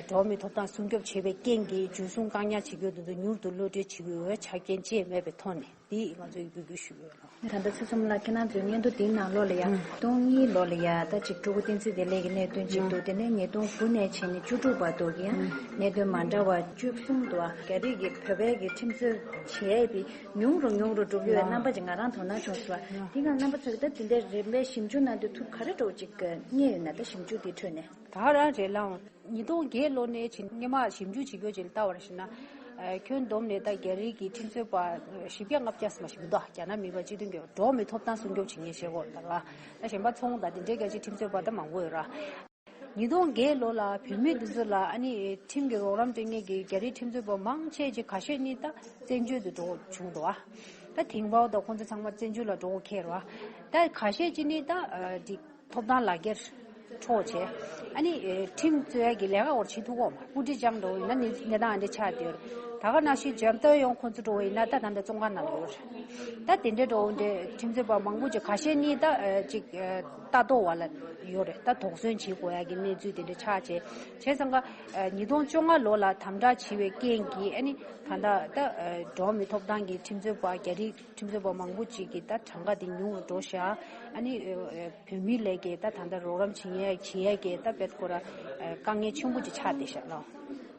འགྲོ་བ་མིའི་ཐོབ་ཐང་སྲུང་སྐྱོབ་བྱེད་པའི་རྐྱེན་གྱིས་འཇུ་བཟུང་བཀག་ཉར་བྱེད་རྒྱུ་དེ་ཚོ་མྱུར་དུ་གློད་གྲོལ་བྱེད་དགོས་པའི་ཆ་རྐྱེན་བཅས་མེད་པའི་ཐོག་ནས། འདི་ང་ཚོས་འབོད་སྐུལ་ཞུ་གི་ཡོད་ལགས། ད་ལྟ་ཚེ་ཚོམ་ལགས། ཁྱེད་རང་ཚོའི་སྙན་ཐོ་འདིའི་ནང་ལོགས་ལ་ཡང་། ཨང་། ཉིས་སྟོང་གཉིས་ལོ་ལ་ཡང་ད་ཅིག་སྤྲུལ་སྐུ་བསྟན་འཛིན་བདེ་ལེགས་ཀྱི་གནད་དོན་ཅིག་འདུག་ཨང་། དེ་ནས་ཉིས་སྟོང་དགུ་ནས་བྱས་ནས་བཅུ་དྲུག་བར་དུ་གི་ཡང་ཨང་། གནད་དོན་མ་འདྲ་བ་བཅུ་གསུམ་འདུག་ཨ། རྒྱ་རིགས་ཀྱིས་བོད་པའི་གི་ཁྲིམས་རྩོད་བྱས་ཏེ་ཉུང་རུ་ཉུང་རུ་འགྲོ་གི་ཡོད་པའི་ཨང་། རྣམ་པ་ཅིག་ང་རང་དོ་སྣང་བྱུང་སོང་། ཨང་། དེ་ག་རྣམ་པ་ཚོས་ད་དེ་འདྲའི་རིམ་པས་ཞིབ་འཇུག་གནང་དུས་ཐུགས་ག་རེ་འདྲ་བོ་ཅིག་རྙེད་ཡོད་ན། ད་ཞིབ་འཇུག་དེའི་ཁྲོད་ནས། ད་རང་རེད་ལགས། ཉིས་སྟོང་བརྒྱད་ལོ་ནས་བྱས། སྔོན་མ་ཞིབ་འཇུག་བྱེད་རྒྱུ་ཅིག་ལ་བལྟ་བར་ཞིག་ན། ཨ། ཁྱོན་བསྡོམས་ནས་ད་རྒྱ་རིགས་ཀྱི་ཁྲིམས་རྩོད་པ་བཞི་བརྒྱ་ལྔ་བརྒྱ་ཙམ་ཞིག་མི་འདུག་རྒྱ་ནག་མི་དམངས་སྤྱི་མཐུན་རྒྱལ་འགྲོ་བ་མིའི་ཐོབ་ཐང་སྲུང་སྐྱོབ་བྱེད་མཁན་ཞེས་གོ་ད་ལ། ད་གཞན་པ་ཚོང་དང་དེ་འདྲའི་རྒྱལ་སྤྱིའི་ཁྲིམས་རྩོད་པ་ད་མང་པོ་ཡོད་ར། ཉིས་སྟོང་བརྒྱད་ལོ་ལ་བོད་མི་འདི་ཚོ་ལ་ཨ་ནི་ཁྲིམས་ཀྱི་རོགས་རམ་སྤྲད་མཁན་གྱི་རྒྱ་རིགས་ཁྲིམས་རྩོད་པ་མང་ཆེ་ཅིག་ཁ་ཤས་ནི་ད་བཙན་བྱོལ་དུ་འགྲོ་བྱུང་འདུག་ད་ཐིང་པའོ་དང་ཁོང་ཚོ་ཚང་མ་བཙན་བྱོལ་ལ་འགྲོ་མཁན་རེད་བ། ད་ཁ་ཤས་ཅིག་ནི་ད་ཨ་འདི། ཐོབ་ཐང་ལག་འཁྱེར་འཕྲོག་བྱས། ཨ་ནི་ཨེ་ཁྲིམས་རྩོད་ཡ་གི་ལས་ཀ་འོར་བྱེད་ཐུབ་ཀྱི་མ་རེད། སྐུ་ཁྲིད་བཅངས་འགྲོ་ཡིན་ན་ནི་གནས་སྟངས་འདི་ཆགས་བསྡད་ཡོད་རེད། ད་ག་ནང་བཞིན་འཇམ་ཐང་ཡོང་ཁོང་ཚོ་འགྲོ་ཡིན་ན་ད་ད་ལྟ་བཙོན་ཁང་ནང་ཡོད་རེད། ད་དེ་འདྲའི་འགྲོ་འདི་ཁྲིམས་རྩོད་པ་མང་པོ་ཅིག་ཁ་ཤས་ནི་ད་ཨེ་ཅིག་ཨེ་ལྟ་རྟོག་འོག་ལ་ཡོད་རེད། ད་དོགས་ཟོན་བྱེད་དགོས་ཡ་གི་གནས་ཚུལ་དེ་འདྲ་ཆགས་བྱས། བྱས་ཙང་ཀ་ཨེ་ཉིས་སྟོང་བཅོ་ལྔ་ལོ་ལ་དམ་དྲག་བྱས་པའི་རྐྱེན་གྱིས། ཨ་ནི་ད་ལྟ་ད་ཨེ་འགྲོ་བ་མིའི་ཐོབ་ཐང་གི་ཁྲིམས་རྩོད་པ་རྒྱ་རིགས། ཁྲིམས་རྩོད་པ་མང་པོ་ཅིག་གི་ད་གྲངས་ཀ་དེ་ཉུང་རུ་འགྲོ་ཤག་ཨ་ནི་ཨ་བོད་མི་ལས་ཀྱི་ད་ད་ལྟ་རོགས་རམ་བྱེད་ཡས་བྱེད་ཡས་ཀྱི་ད་དཔེ་ཁོ་ར་དཀའ་ངལ་ཆེན་པོ་ཅིག་ཆགས་བསྡད་ཤག་ལགས།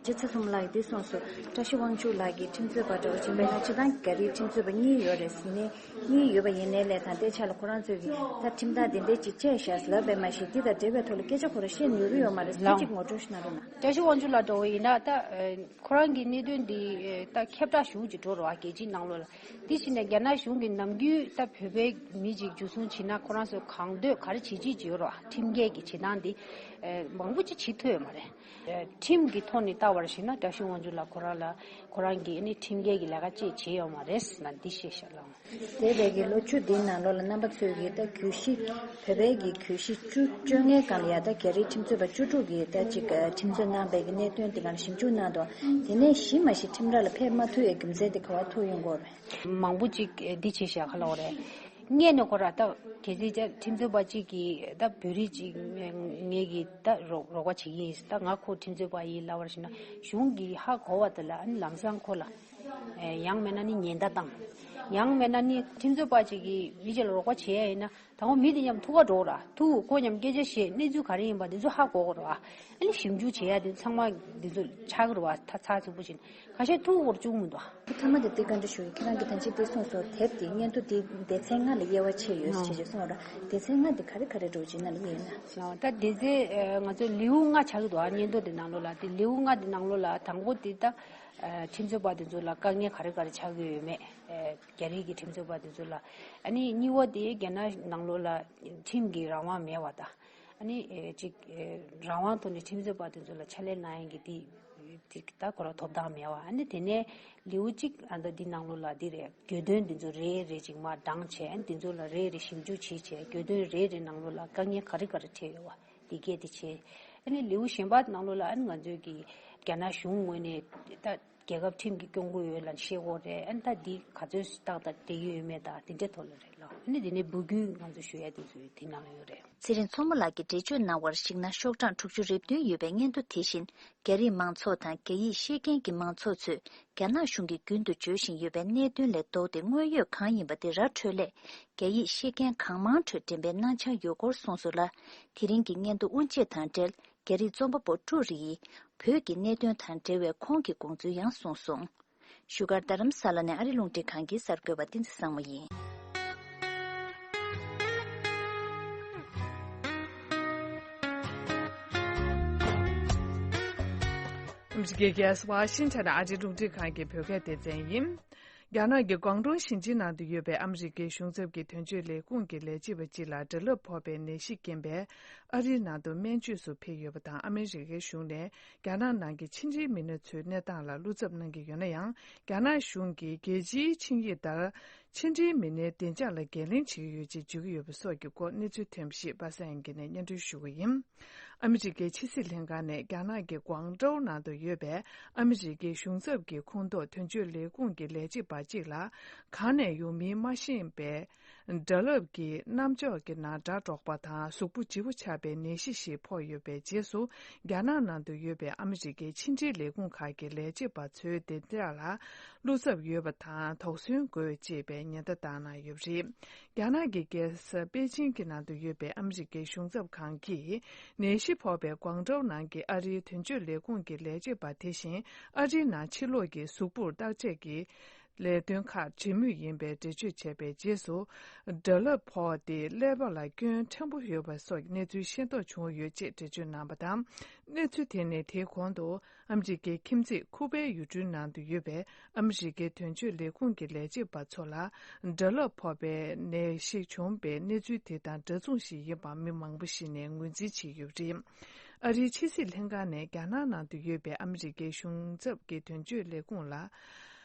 རྗེ་ཚེ་ཚོམ་ལགས་ཀྱིས་འདི་གསུངས་སོང་། བཀྲ་ཤིས་དབང་ཕྱུག་ལགས་ཀྱིས་ཁྲིམས་རྩོད་པ་འདྲ་བོ་ཅིག་ཡིན་པས་ན། སྤྱིར་བཏང་རྒྱ་རིགས་ཁྲིམས་རྩོད་པ་གཉིས་ཡོད་རེད་ཟེར་ནས། གཉིས་ཡོད་པ་ཡིན་ནའི་ལས་ད་ལྟའི་ཆ་ལ་ཁོ་རང་ཚོས་ཀྱིས་ད་ཁྲིམས་ཐག་དེ་འདྲའི་ཅིག་བཅད་ཤག་ལབ་པས་མ་གཞི། འདི་དང་འབྲེལ་བའི་ཐོག་ལ་སྐད་ཆ་ཁོ་ར་བཤད་ནུས་ཀྱི་ཡོད་མ་རེད། ལགས། སྐད་ཅིག་ངོ་སྤྲོད་ཞིག་གནང་རོགས་གནང་། བཀྲ་ཤིས་དབང་ཕྱུག་ལགས་འདྲ་བོ་ཡིན་ན་ད། ཁོ་རང་གི་གནད་དོན་འདི་ད་ཁྱབ་བསྒྲགས་ཞེ་པོ་ཅིག་འགྲོ་རེད་བ། རྒྱལ་སྤྱིའི་ནང་ལོགས་ལ། དེ་བྱས་ནས་རྒྱ་ནག་གཞུང་གིས་ནམ་རྒྱུན་ད་བོད་པའི་མི་ཅིག་འཇུ་བཟུང་བྱས་ན་ཁོ་རང་ཚོས་གང་འདོད་ག་རེ་བྱེད་ཅིག་ཅིག་ཡོད་རེད་བ། ཁྲིམས་འགལ་གྱི་བྱེད་སྟངས་འདི་ཨེ་མང་པོ་ཅིག་བྱེད་ཐུབ་ཡོད་མ་རེད། ཨེ་ཁྲིམས་ཀྱི་ཐོག་ནས་ལྟ་བར་ཞིག་ན་བཀྲ་ཤིས་དབང་ཕྱུག་ལགས་ཁོ་རང་ལ། ཁོ་རང་གིས་ཨ་ནི་ཁྲིམས་འགལ་གྱི་ལས་ཀ་ཅིག་བྱས་ཡོད་མ་རེད་ཟེར་ན་འདི་བཤད་ཤག་ལགས། འདས་པའི་གི་ལོ་བཅུ་འདིའི་ནང་ལོགས་ལ་རྣམ་པ་ཚོས་ཀྱིས་ད་གྱོད་གཞི། བོད་པའི་གི་གྱོད་གཞི་བཅུ་བཅོ་ལྔའི་སྒང་ལ་ཡ་ད་རྒྱ་རིགས་ཁྲིམས་རྩོད་པ་བཅུ་དྲུག་གིས་ད་ཅིག་ཁྲིམས་རྩོད་གནང་པའི་གི་གནད་དོན་དེ་སྒང་ལ་ཞིབ་འཇུག་གནང་འདུག་དེ་ནས་གཞི་མ་གཞི་ཁྲིམས་ར་ལ་ཕེབས་མ་ཐུབ་པའི་རྒྱུ་མཚན་དེ་ག་པར་ཐུག་ཡོང་གི་ཡོད་རེད། མང་པོ་ཅིག་འདི་བྱས་ཤག་ལབ་ཀྱི་ཡོད་རེད། སྔོན་ནས་ཁོ་ར་ད་གལ་སྲིད་ཅིག་ཁྲིམས་རྩོད་པ་ཅིག་གིས་ད་བོད་རིགས་ཅིག་ངེད་ཀྱིས་ད་རོགས་རོགས་པ་བྱེད་ཀྱི་ཡིན། ད་ང་ཁོ་ཁྲིམས་རྩོད་པ་ཡིན་ལབ་པར་ཞིག་ན་གཞུང་གིས་ཧ་གོ་བ་དེ་ལ་ཨ་ནི་ལམ་སང་ཁོ་ལ། ཨེ་ཡང་མིན་ན་ནི་ཉེན་བརྡ་བཏང་། ཡང་མིན་ན་ནི་ཁྲིམས་རྩོད་པ་ཅིག་གིས་མི་གཅིག་ལ་རོགས་པ་བྱེད་ཡ་ཡིན་ན། དང་པོ་མི་དེ་མཉམ་ཐུག་ག་འགྲོ་ར། ཐུག་ཁོ་མཉམ་སྐད་ཆ་བཤད། གནས་ཚུལ་ག་རེ་ཡིན་པ་འདི་ཚོ་ཧ་གོ་དགོས་ར། ཨ་ནི་ཞིབ་འཇུག་བྱེད་ཡ་དེ་ཚང་མ་འདི་ཚོ་ཆགས་ཀྱི་རེད་བ། ད་ཚགས་ཚུད་པོ་བྱས་ནས་ཁ་ཤས་ཐུག་ག་འགྲོ་བཅུག་མི་འདུག་ཨ། ཐ་མ་དེ་ཏི་བཀའ་འདྲི་ཞུ་ཡི། ཁྱེད་རང་གིས་ད་ཅི་དེ་གསུངས་སོང་། དེབ་དེ་སྙན་ཐོ་དེ་སྡེ་ཚན་ལྔ་ལ་དབྱེ་བ་ཕྱེ་ཡོད་ཟེར་ཅེས་གསུངས་ར། སྡེ་ཚན་ལྔ་དེ་ག་རེ་ག་རེ་འགྲོ་བྱེད་ན་ལ་ཡིན་ན། ད་དེ་ཚེ་ང་ཚོ་ལེའུ་ལྔ་ཆགས་ཀྱི་འདུག་ཨ། སྙན་ཐོ་དེ་ནང་ལོགས་ལ་དེ་ལེའུ་ལྔ་དེ་ནང་ལོགས་ལ་དང་པོ་དེ་ད་ཁྲིམས་རྩོད་པ་དེ་ཚོ་ལ་དཀའ་ངལ་ག་རེ་ག་རེ་ཆགས་ཀྱི་ཡོད་མེད། རྒྱ་རིགས་ཀྱི་ཁྲིམས་རྩོད་པ་དེ་ཚོ་ལ། ཨ་ནི་གཉིས་པ་དེ་རྒྱ་ནག་ནང་ལོགས་ལ་ཁྲིམས་ཀྱི་རང་དབང་མེད་པ་དང་། ཨ་ནི་ཨེ་ཅིག་ཨེ་རང་དབང་ཐོག་ནས་ཁྲིམས་རྩོད་པ་དེ་ཚོ་ལ་ཕྱག་ལས་གནང་ཡག་གི་དེ་དེ་ད་ཁོ་རང་ཐོབ་ཐང་མེད་པ། ཨ་ནི་དེ་ནས་ལེའུ་གཅིག་ཨ་ད་འདི་ནང་ལོགས་ལ་འདི་རེད། གྱོད་དོན་འདི་ཚོ་རེ་རེ་ཅིག་མར་བགྲངས་བྱས། ཨ་ནི་འདི་ཚོ་ལ་རེ་རེ་ཞིབ་འཇུག་བྱས་བྱས། གྱོད་དོན་རེ་རེ་ནང་ལོགས་ལ་དཀའ་ངལ་ག་རེ་ག་རེ་འཕྲད་ཡོད་པ་འདི་སྐད་དེ་བྱས། ཨ་ནི་ལེའུ་གཞན་པ་ནང་ལོགས་ལ་ཨ་ནི་ང་ཚོས་ཀྱི་རྒྱ་ནག་གཞུང་ངོས་ནས་ད། རྒྱལ་ཁབ་ཁྲིམས་ཀྱིས་སྐྱོང་གི་ཡོད་ལབ་བཤད་དགོས་རེད། ཨ་ནི་ད་འདི་ག་ཚོད་ཏག་ཏག་བསྡད་ཀྱི་ཡོད་མེད་དང་དེ་འདྲའི་ཐོག་ལ་རེད་ལ། ཨ་ནི་དེ་ནས་འབོད་སྐུལ་ང་ཚོ་ཞུ་ཡ་དེ་ཚོ་དེ་ནང་ལ་ཡོད་རེད། ཚེ་རིང་མཚོ་མོ་ལགས་ཀྱིས་འགྲེལ་བརྗོད་གནང་བར་གཞིགས་ན། ཤོག་གྲངས་དྲུག་ཅུ་རེ་བདུན་ཡོད་པའི་སྙན་ཐོ་དེ་བཞིན། རྒྱ་རིགས་མང་ཚོགས་དང་རྒྱ་ཡིག་ཤེས་མཁན་གྱི་མང་ཚོགས་ཚོས་རྒྱ་ནག་གཞུང་གིས་རྒྱུན་དུ་བརྗོད་བཞིན་ཡོད་པའི་གནད་དོན་ལས་ལྡོག་སྟེ་དངོས་ཡོད་གང་ཡིན་པ་དེ་ར་འཕྲོད་སླད། རྒྱ་ཡིག་ཤེས་མཁན་གང་མང་ཁྲོད་འགྲེམས་སྤེལ་གནང་འཆར་ཡོད་སྐོར་གསུངས་སོང་ལ། དེ་རིང་གི་སྙན་ཐོ་དབུ་འབྱེད་དང་འབྲེལ། རྒྱ་རིགས་རྩོམ་པ་པོ་ཀྲུའུ་རི་ཡིས་བོད་ཀྱི་གནད་དོན་དང་འབྲེལ་བའི་ཁོང་གི་དགོངས་ཚུལ་ཡང་གསུངས་སོང་། བཞུགས་སྒར་རྡ་རམ་ས་ལ་ནས་ཨ་རི་རླུང་འཕྲིན་ཁང་གི་གསར་འགོད་པ་བསྟན་འཛིན་བཟང་མོ་ཡིན། ཨ་མི་རི་ཀའི་རྒྱལ་ས་ཝ་ཤིང་ཊོན་ཨ་རིའི་རླུང་འཕྲིན་ཁང་གི་བོད་སྐད་སྡེ་ཚན་ཡིན། རྒྱ་ནག་གི་ཀོང་ཀྲོའུ་ཞིང་ཆེན་ནང་དུ་ཡོད་པའི་ཨ་མི་རི་ཀའི་གཞུང་ཚབ་ཀྱི་དོན་གཅོད་ལས་ཁུངས་ཀྱི་ལས་བྱེད་པ་གཅིག་ལ་སྒྲ་རླབས་ཕོག་པའི་ནད་གཞི་རྐྱེན་པས་ཨ་རིའི་ནང་དུ་སྨན་བཅོས་སུ་ཕེབས་ཡོད་པ་དང་། ཨ་མི་རི་ཀའི་གཞུང་ནས་རྒྱ་ནག་ནང་གི་ཕྱི་འབྲེལ་མི་སྣ་ཚོའི་གནས་སྟངས་ལ་བློ་འཚབ་གནང་གི་ཡོད་ན་ཡང་། རྒྱ་ནག་གཞུང་གིས་རྒྱལ་སྤྱིའི་ཆིངས་ཡིག་ལྟར་ཕྱི་འབྲེལ་མི་སྣའི་བདེ་འཇགས་ལ་འགན་ལེན་བྱེད་ཀྱི་ཡོད་ཅེས་བརྗོད་ཀྱི་ཡོད་པའི་སོགས་ཀྱི་སྐོར་གནས་ཚུལ་ཐོན་པ་ཞིག་པ་སངས་དབྱངས་སྐྱིད་ནས་སྙན་སྒྲོན་ཞུ་གི་ཡིན། ཨ་མི་རི་ཀའི་ཕྱི་སྲིད་ལྷན་ཁང་ནས་རྒྱ་ནག་གི་ཀོང་ཀྲོའུ་ནང་དུ་ཡོད་པའི་ཨ་མི་རི་ཀའི་གཞུང་ཚབ་ཀྱི་ཁོངས་གཏོགས་དོན་གཅོད་ལས་ཁུངས་ཀྱི་ལས་བྱེད་པ་གཅིག་ལ་གང་ནས་ཡོང་མིན་མ་ཤེས་པའི་སྒྲ་རླབས་ཀྱི་རྣམ་ཅོག་གི་ནང་སྒྲ་སྒྲོག་པ་དང་གཟུགས་པོ་བརྗེ་པོ་ཆགས་པའི་ནད་གཞི་ཞིག་ཕོག་ཡོད་པའི་རྗེས་སུ། རྒྱ་ནག་ནང་དུ་ཡོད་པའི་ཨ་མི་རི་ཀའི་ཕྱི་འབྲེལ་ལས་ཁུངས་ཁག་གི་ལས་བྱེད་པ་ཚོའི་བདེ་འཇགས་ལ་བློ་འཚབ་ཡོད་པ་དང་དོགས་ཟོན་དགོས་ཅེས་པའི་ཉེན་བརྡ་བཏང་གནང་ཡོད་པ་རེད། རྒྱ་ནག་གི་རྒྱལ་ས་པེ་ཅིང་གི་ནང་དུ་ཡོད་པའི་ཨ་མི་རི་ཀའི་གཞུང་ཚབ་ཁང་གིས་ནད་གཞི་ཕོག་པའི་ཀོང་ཀྲོའུ་ནང་གི་ཨ་རིའི་དོན་གཅོད་ལས་ཁུངས་ཀྱི་ལས་བྱེད་པ་དེ་བཞིན་ཨ་རིའི་ནང་ཕྱི་ལོགས་ཀྱི་གཟུགས་པོར་བརྟག་དཔྱད་ཀྱི་ལས་དོན་ཁག་བྱེད་མུས་ཡིན་པའི་འགྲེལ་བརྗོད་བྱས་པའི་རྗེས་སུ། སྒྲ་རླབས་ཕོག་སྟེ་ཀླད་པ་ལ་སྐྱོན་ཕྲན་བུ་ཡོད་པ་སོགས་ཀྱི་གནས་ཚུལ་ཤེས་རྟོགས་བྱུང་ཡོད་ཅེས་འགྲེལ་བརྗོད་གནང་བ་དང་། གནས་ཚུལ་དེ་ནི་དེའི་གོང་དུ་ཨ་མི་རི་ཀའི་ཁྱིམ་མཚེས་ཁུ་པའི་ཡུལ་གྲུའི་ནང་དུ་ཡོད་པའི་ཨ་མི་རི་ཀའི་དོན་གཅོད་ལས་ཁུངས་ཀྱི་ལས་བྱེད་པ་ཚོ་ལ་སྒྲ་རླབས་ཕོག་པའི་ནད་གཞི་བྱུང་བའི་གནས་ཚུལ་དེ་དང་འདྲ་མཚུངས་ཤིག་ཡིན་པ་མི་མང་པོ་ཞིག་ནས་ངོས་འཛིན་བྱས་ཡོད་པ་རེད། ཨ་རིའི་ཕྱི་སྲིད་ལྷན་ཁང་ནས་རྒྱ་ནག་ནང་དུ་ཡོད་པའི་ཨ་མི་རི་ཀའི་གཞུང་ཚབ་ཀྱི་དོན་གཅོད་ལས་ཁུངས་ལ།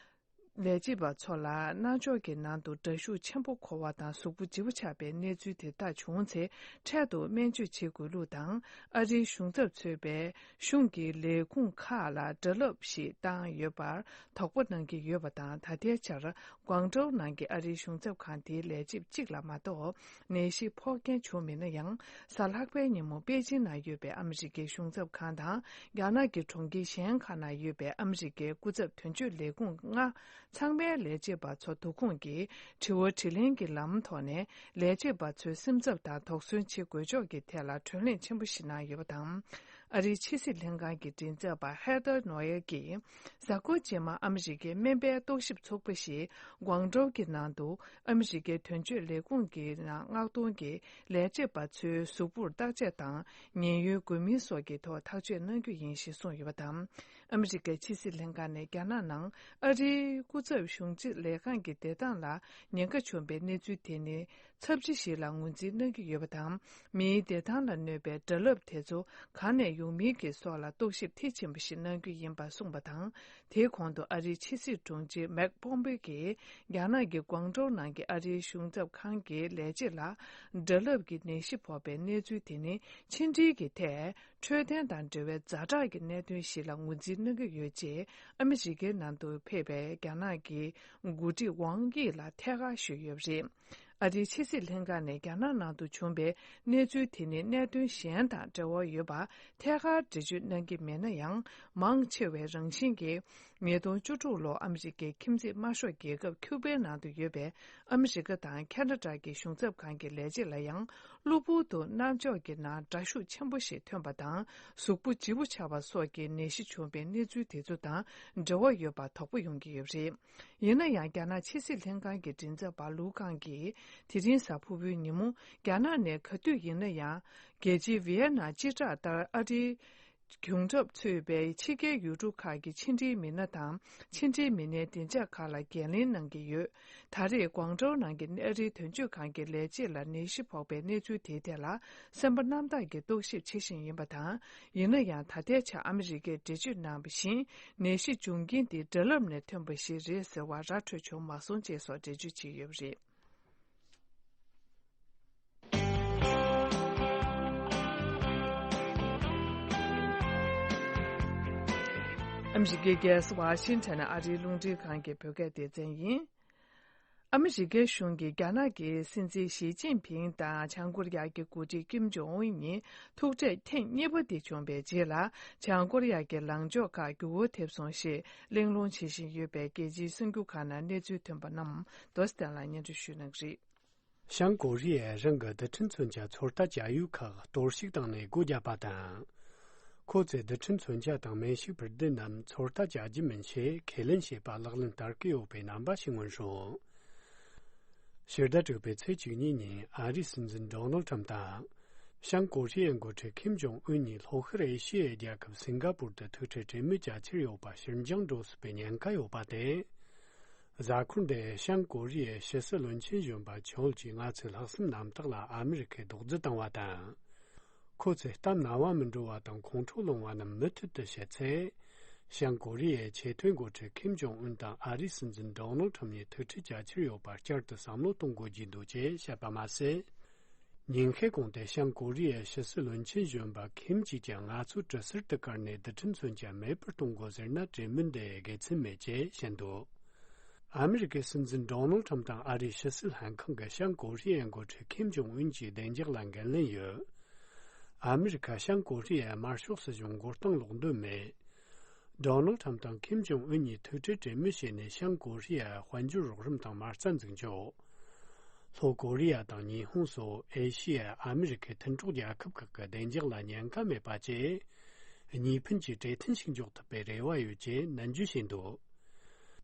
ལས་བྱེད་པ་ཚོ་ལ་རྣ་མཆོག་གི་ནང་དུ་སྒྲ་ཤུགས་ཆེན་པོ་འཁོར་བ་དང་གཟུགས་པོ་བརྗེ་པོ་ཆགས་པའི་གནས་ཚུལ་དེ་དག་བྱུང་ཚེ། འཕྲལ་དུ་སྨན་བཅོས་བྱེད་དགོས་ལུགས་དང་། ཨ་རིའི་གཞུང་ཚབ་ཚོས་པའི་གཞུང་གི་ལས་ཁུངས་ཁག་ལ་སྒྲ་རླབས་ཤིག་བཏང་ཡོད་པར་དོགས་པ་གནང་གི་ཡོད་པ་དང་། ད་ལྟའི་ཆར་ཀོང་ཀྲོའུ་ནང་གི་ཨ་རིའི་གཞུང་ཚབ་ཁང་དེའི་ལས་བྱེད་གཅིག་ལ་མ་གཏོགས་ནད་གཞི་ཕོག་མཁན་བྱུང་མེད་ན་ཡང་། གཟའ་ལྷག་པའི་ཉིན་མོ་པེ་ཅིན་ནང་ཡོད་པའི་ཨ་མི་རི་ཀའི་གཞུང་ཚབ་ཁང་དང་། རྒྱ་ནག་གི་གྲོང་ཁྱེར་གཞན་ཁག་ནང་ཡོད་པའི་ཨ་མི་རི་ཀའི་སྐུ་ཚབ་དོན་གཅོད་ལས་ཁུངས་ལྔ་ཚང་མའི་ལས་བྱེད་པ་ཚོ་འདུ་ཁོངས་ཀྱིས་དྲི་བ་དྲིས་ལན་གྱི་ལམ་ཐོག་ནས་ལས་བྱེད་པ་ཚོའི་སེམས་འཚབ་དང་དོགས་ཟོན་བྱེད་དགོས་ཕྱོགས་ཀྱི་ཐད་ལ་གྲོས་གླེང་ཆེན་པོ་ཞིག་གནང་ཡོད་པ་དང་། ཨ་རིའི་ཕྱི་སྲིད་ལྷན་ཁང་གི་མགྲིན་ཚབ་པ་ཧེ་ཐར་ནོ་ཡེར་གྱིས། གཟའ་འཁོར་རྗེས་མ་ཨ་མི་རི་ཀའི་སྨན་པའི་རྟོག་ཞིབ་ཚོགས་པ་ཞིག་ཀོང་ཀྲོའུ་གི་ནང་དུ་ཨ་མི་རི་ཀའི་དོན་གཅོད་ལས་ཁུངས་ཀྱི་ནང་མངགས་གཏོང་གིས་ལས་བྱེད་པ་ཚོའི་གཟུགས་པོར་བརྟག་དཔྱད་དང་ཉེན་གཡོལ་དགོས་མིན་སོགས་ཀྱི་ཐོག་ཐག་གཅོད་གནང་རྒྱུ་ཡིན་ཞེས་གསུངས་ཡོད་པ་དང་། ཨ་མི་རི་ཀའི་ཕྱི་སྲིད་ལྷན་ཁང་ནས་རྒྱ་ནག་ནང་ཨ་རིའི་སྐུ་ཚབ་གཞུང་སྤྱི་ལས་ཁང་གི་བདེ་ཐང་ལ་ཉེན་ཁ་བྱུང་བའི་གནས་ཚུལ་དེ་ནི། ཚབས་ཆེ་ཞིག་ལ་ངོས་འཛིན་གནང་གི་ཡོད་པ་དང་། མིའི་བདེ་ཐང་ལ་གནོད་པའི་སྒྲ་རླབས་དེ་ཚོ་གང་ནས་ཡོང་མིན་གྱི་སོགས་ལ་རྟོག་ཞིབ་མཐིལ་ཕྱིན་པ་ཞིག་གནང་རྒྱུ་ཡིན་པ་གསུངས་པ་དང་། དེའི་གོང་དུ་ཨ་རིའི་ཕྱི་སྲིད་དྲུང་ཆེ་མེག་པོམ་པེ་གྱིས་རྒྱ་ནག་གི་ཀོང་ཀྲོའུ་ནང་གི་ཨ་རིའི་གཞུང་ཚབ་ཁང་གི་ལས་བྱེད་ལ་སྒྲ་རླབས་ཀྱི་ནད་གཞི་ཕོག་པའི་གནས་ཚུལ་དེ་ནི་ཕྱི་འབྲེལ་གྱི་ཐད་འཕྲོད་བསྟེན་དང་འབྲེལ་བའི་ཛ་དྲག་གི་གནད་དོན་ཞིག་ལ་ངོས་འཛིན་གནང་གི་ཡོད་ཅེས་ཨ་མི་རི་ཀའི་ནང་དུ་ཕེབས་པའི་རྒྱ་ནག་གི་འགོ་ཁྲིད་ཝང་དབྱི་ལ་ཐད་ཀར་ཞུས་ཡོད་པ་རེད། ཨ་རིའི་ཕྱི་སྲིད་ལྷན་ཁང་ནས་རྒྱ་ནག་ནང་དུ་བྱུང་བའི་གནས་ཚུལ་དེ་ནི་གནད་དོན་གཞན་དང་འབྲེལ་བ་ཡོད་པ་ཐད་ཀར་འགྲེལ་བརྗོད་གནང་གི་མེད་ན་ཡང་། མང་ཆེ་བའི་རང་བཞིན་གྱིས་ཉིས་སྟོང་བཅུ་དྲུག་ལོར་ཨ་མི་རི་ཀའི་ཁྱིམ་མཚེས་དམར་ཤོག་རྒྱལ་ཁབ་ཁྱུ་པའི་ནང་དུ་ཡོད་པའི་ཨ་མི་རི་ཀ་དང་ཁ་ན་ཌ་གི་གཞུང་ཚབ་ཁང་གི་ལས་བྱེད་ལ་ཡང་གློ་བུར་དུ་རྣ་མཆོག་གི་ནང་འདྲ་ཤུགས་ཆེན་པོ་ཞིག་ཐོན་པ་དང་། གཟུགས་པོ་བརྗིད་པོ་ཆགས་པ་སོགས་ཀྱི་ནད་གཞི་བྱུང་བའི་གནས་ཚུལ་དེ་ཚོ་དང་འབྲེལ་བ་ཡོད་པ་དོགས་པ་ཡོང་གི་ཡོད་པ་རེད། ཡིན་ན་ཡང་། རྒྱ་ནག་ཕྱི་སྲིད་ལྷན་ཁང་གི་མགྲིན་ཚབ་པ་ལུའུ་ཀང་གིས། དེ་རིང་གཟའ་ཕུར་བུའི་ཉིན་མོ། རྒྱ་ནག་ནས་ག་དུས་ཡིན་ན་ཡང་། རྒྱལ་སྤྱིའི་ཝི་ཡེ་ན་སྤྱི་བསྒྲགས་ལྟར་ཨ་རིའི་གཞུང་ཚབ་ཚུད་པའི་ཕྱི་རྒྱལ་ཡུལ་གྲུ་ཁག་གི་ཕྱི་འབྲེལ་མི་སྣ་དང་། ཕྱི་འབྲེལ་མི་སྣའི་བདེ་འཇགས་ཁག་ལ་འགན་ལེན་གནང་གི་ཡོད། ད་རེས་ཀོང་ཀྲོའུ་ནང་གི་ཨ་རིའི་དོན་གཅོད་ཁང་གི་ལས་བྱེད་ལ་ནད་གཞི་ཕོག་པའི་གནས་ཚུལ་དེའི་ཐད་ལ། སེམས་པ་རྣམ་དག་གིས་རྟོག་ཞིབ་བྱེད་བཞིན་ཡིན་པ་དང་། ཡིན་ན་ཡང་། ད་ལྟའི་ཆར་ཨ་མི་རི་ཀས་འགྲེལ་བརྗོད་གནང་བ་བཞིན། ནད་གཞི་འབྱུང་རྐྱེན་དེ་དྲ་ལམ་ནས་ཐོན་པ་ཞིག་རེད་ཟེར་བ་ར་འཕྲོད་བྱུང་མ་སོང་ཅེས་སོགས་འགྲེལ་བརྗོད་བྱས་ཡོད་པ་རེད། ཨ་མི་རི་ཀའི་རྒྱལ་ས་ཝ་ཤིང་ཊོན་ཨ་རིའི་རླུང་འཕྲིན་ཁང་གི་བོད་སྐད་སྡེ་ཚན་ཡིན། ཨ་མི་རི་ཀའི་གཞུང་གིས་རྒྱ་ནག་གི་སྲིད་འཛིན་ཞི་ཅིན་ཕིང་དང་བྱང་ཀོ་རི་ཡ་གི་འགོ་ཁྲིད་ཀིམ་ཇོང་ཨུན་གཉིས་ཐུག་འཕྲད་ཐེངས་གཉིས་པ་དེ་བྱུང་བའི་རྗེས་ལ། བྱང་ཀོ་རི་ཡ་གི་ལངས་ཕྱོགས་ཁག་འགྱུར་བ་ཐེབས་སོང་ཞེས་གླེང་སློང་བྱེད་བཞིན་ཡོད་པའི་རྒྱལ་སྤྱིའི་གསར་འགྱུར་ཁག་ནང་གནས་ཚུལ་ཐོན་པ་རྣམས་རྡོ་སྟན་ལ་སྙན་སྒྲོན་ཞུ་གནང་གི་རེད། བྱང་ཀོ་རི་ཡས་རང་གི་རྡུལ་ཕྲན་མཚོན་ཆ་ཚོད་ལྟ་བྱ་ཡུལ་ཁག་གཏོར་བཤིག་བཏང་ནས་སྒོ་བརྒྱབ་པ་དང་། ཁོ་ཚོས་རྡུལ་ཕྲན་མཚོན་ཆ་དང་མེ་ཤུགས་འཕུར་མདེལ་རྣམས་ཚོད་ལྟ་བྱ་རྒྱུ་མིན་ཞེས་ཁས་ལེན་བྱས་པ་ལག་ལེན་བསྟར་གྱི་ཡོད་པའི་རྣམ་པ་ཞིག་མངོན་བྱུང་། ཕྱི་ཟླ་དྲུག་པའི་ཚེས་བཅུ་གཉིས་ཉིན་ཨ་རིའི་སྲིད་འཛིན་ཌོ་ནལ་ཁྲམ་དང་། བྱང་ཀོ་རི་ཡའི་འགོ་ཁྲིད་ཁིམ་ཇོང་ཨུན་གཉིས་ལྷོ་ཤར་ཨེ་ཤི་ཡའི་རྒྱལ་ཁབ་སིང་ག་པུར་དུ་ཐུག་འཕྲད་གྲོས་མོལ་བྱ་འཆར་ཡོད་པ་ཕྱིར་འགྱངས་འགྲོ་སྲིད་པའི་ཉེན་ཁ་ཡོད་པ་དེ། གཟའ་འཁོར་འདིར་བྱང་ཀོ་རི་ཡའི་ཕྱི་སྲིད་བློན་ཆེན་གཞོན་པ་ཆོལ་གྱིས་ང་ཚོའི་ལྷག་བསམ་རྣམ་དག་ལ་ཨ་མི་རི་ཀས་རྡོག་རྫིས་བཏང་བ་དང་། ཁོ་ཚོས་གཏམ་རྣ་བར་མི་འགྲོ་བ་དང་ཁོང་ཁྲོ་ལངས་པ་རྣམས་མུ་མཐུད་དུ་བཤད་ཚེ། བྱང་ཀོ་རི་ཡའི་ཆེས་མཐོའི་འགོ་ཁྲིད་ཁིམ་ཇོང་ཨུན་དང་ཨ་རིའི་སྲིད་འཛིན་ཌོ་ནལ་ཁྲམ་གཉིས་ཐུག་འཕྲད་བྱ་འཆར་ཡོད་པར་བསྐྱར་དུ་བསམ་བློ་གཏོང་དགོས་ཀྱི་འདུག་ཅེས་བཤད་པ་མ་ཟད། ཉིན་ཤས་གོང་དུ་བྱང་ཀོ་རི་ཡའི་ཕྱི་སྲིད་བློན་ཆེན་གཞོན་པ་ཁིམ་གྱིས་ཀྱང་ང་ཚོ་གྲི་ཟུར་དུ་བཀར་ནས་རྡུལ་ཕྲན་མཚོན་ཆ་མེད་པར་གཏོང་དགོས་ཟེར་ན་གྲོས་མོལ་འདི་དགེ་མཚན་མེད་ཅེས་བཤད་འདུག་ཨ་མི་རི་ཀའི་སྲིད་འཛིན་ཌོ་ནལ་ཁྲམ་དང་ཨ་རིའི་ཕྱི་སྲིད་ལྷན་ཁང་གིས་བྱང་ཀོ་རི་ཡའི་འགོ་ཁྲིད་ཁིམ་ཇོང་ཨུན་གྱི་བདེ་འཇགས་ལ་འགན་ལེན་ཡོད། ཨ་མི་རི་ཀ་བྱང་ཀོ་རི་ཡའི་དམར་ཤོག་སྲིད་གཞུང་མགོ་རྟིང་སློག་འདོད་མེད། ཌོ་ནལ་ཁྲམ་དང་ཁིམ་ཇོང་ཨུན་གཉིས་ཐུག་འཕྲད་གྲོས་མོལ་བྱས་ནས་བྱང་ཀོ་རི་ཡའི་དཔལ་འབྱོར་རོགས་རམ་དང་མ་རྩ་འཛུགས་འཇོག་ལྷོ་ཀོ་རི་ཡ་དང་ཉི་ཧོང་སོགས་ཨེ་ཤི་ཡ་ཨ་མི་རི་ཀའི་མཐུན་གྲོགས་རྒྱལ་ཁབ་ཁག་གི་བདེ་འཇགས་ལ་ཉེན་ཁ་མེད་པ་བཅས། གཉིས་ཕན་གྱི་གྲོས་མཐུན་ཞིག་འཇོག་ཐུབ་པའི་རེ་བ་ཡོད་ཅེས་ནན་བརྗོད་བྱས་འདུག་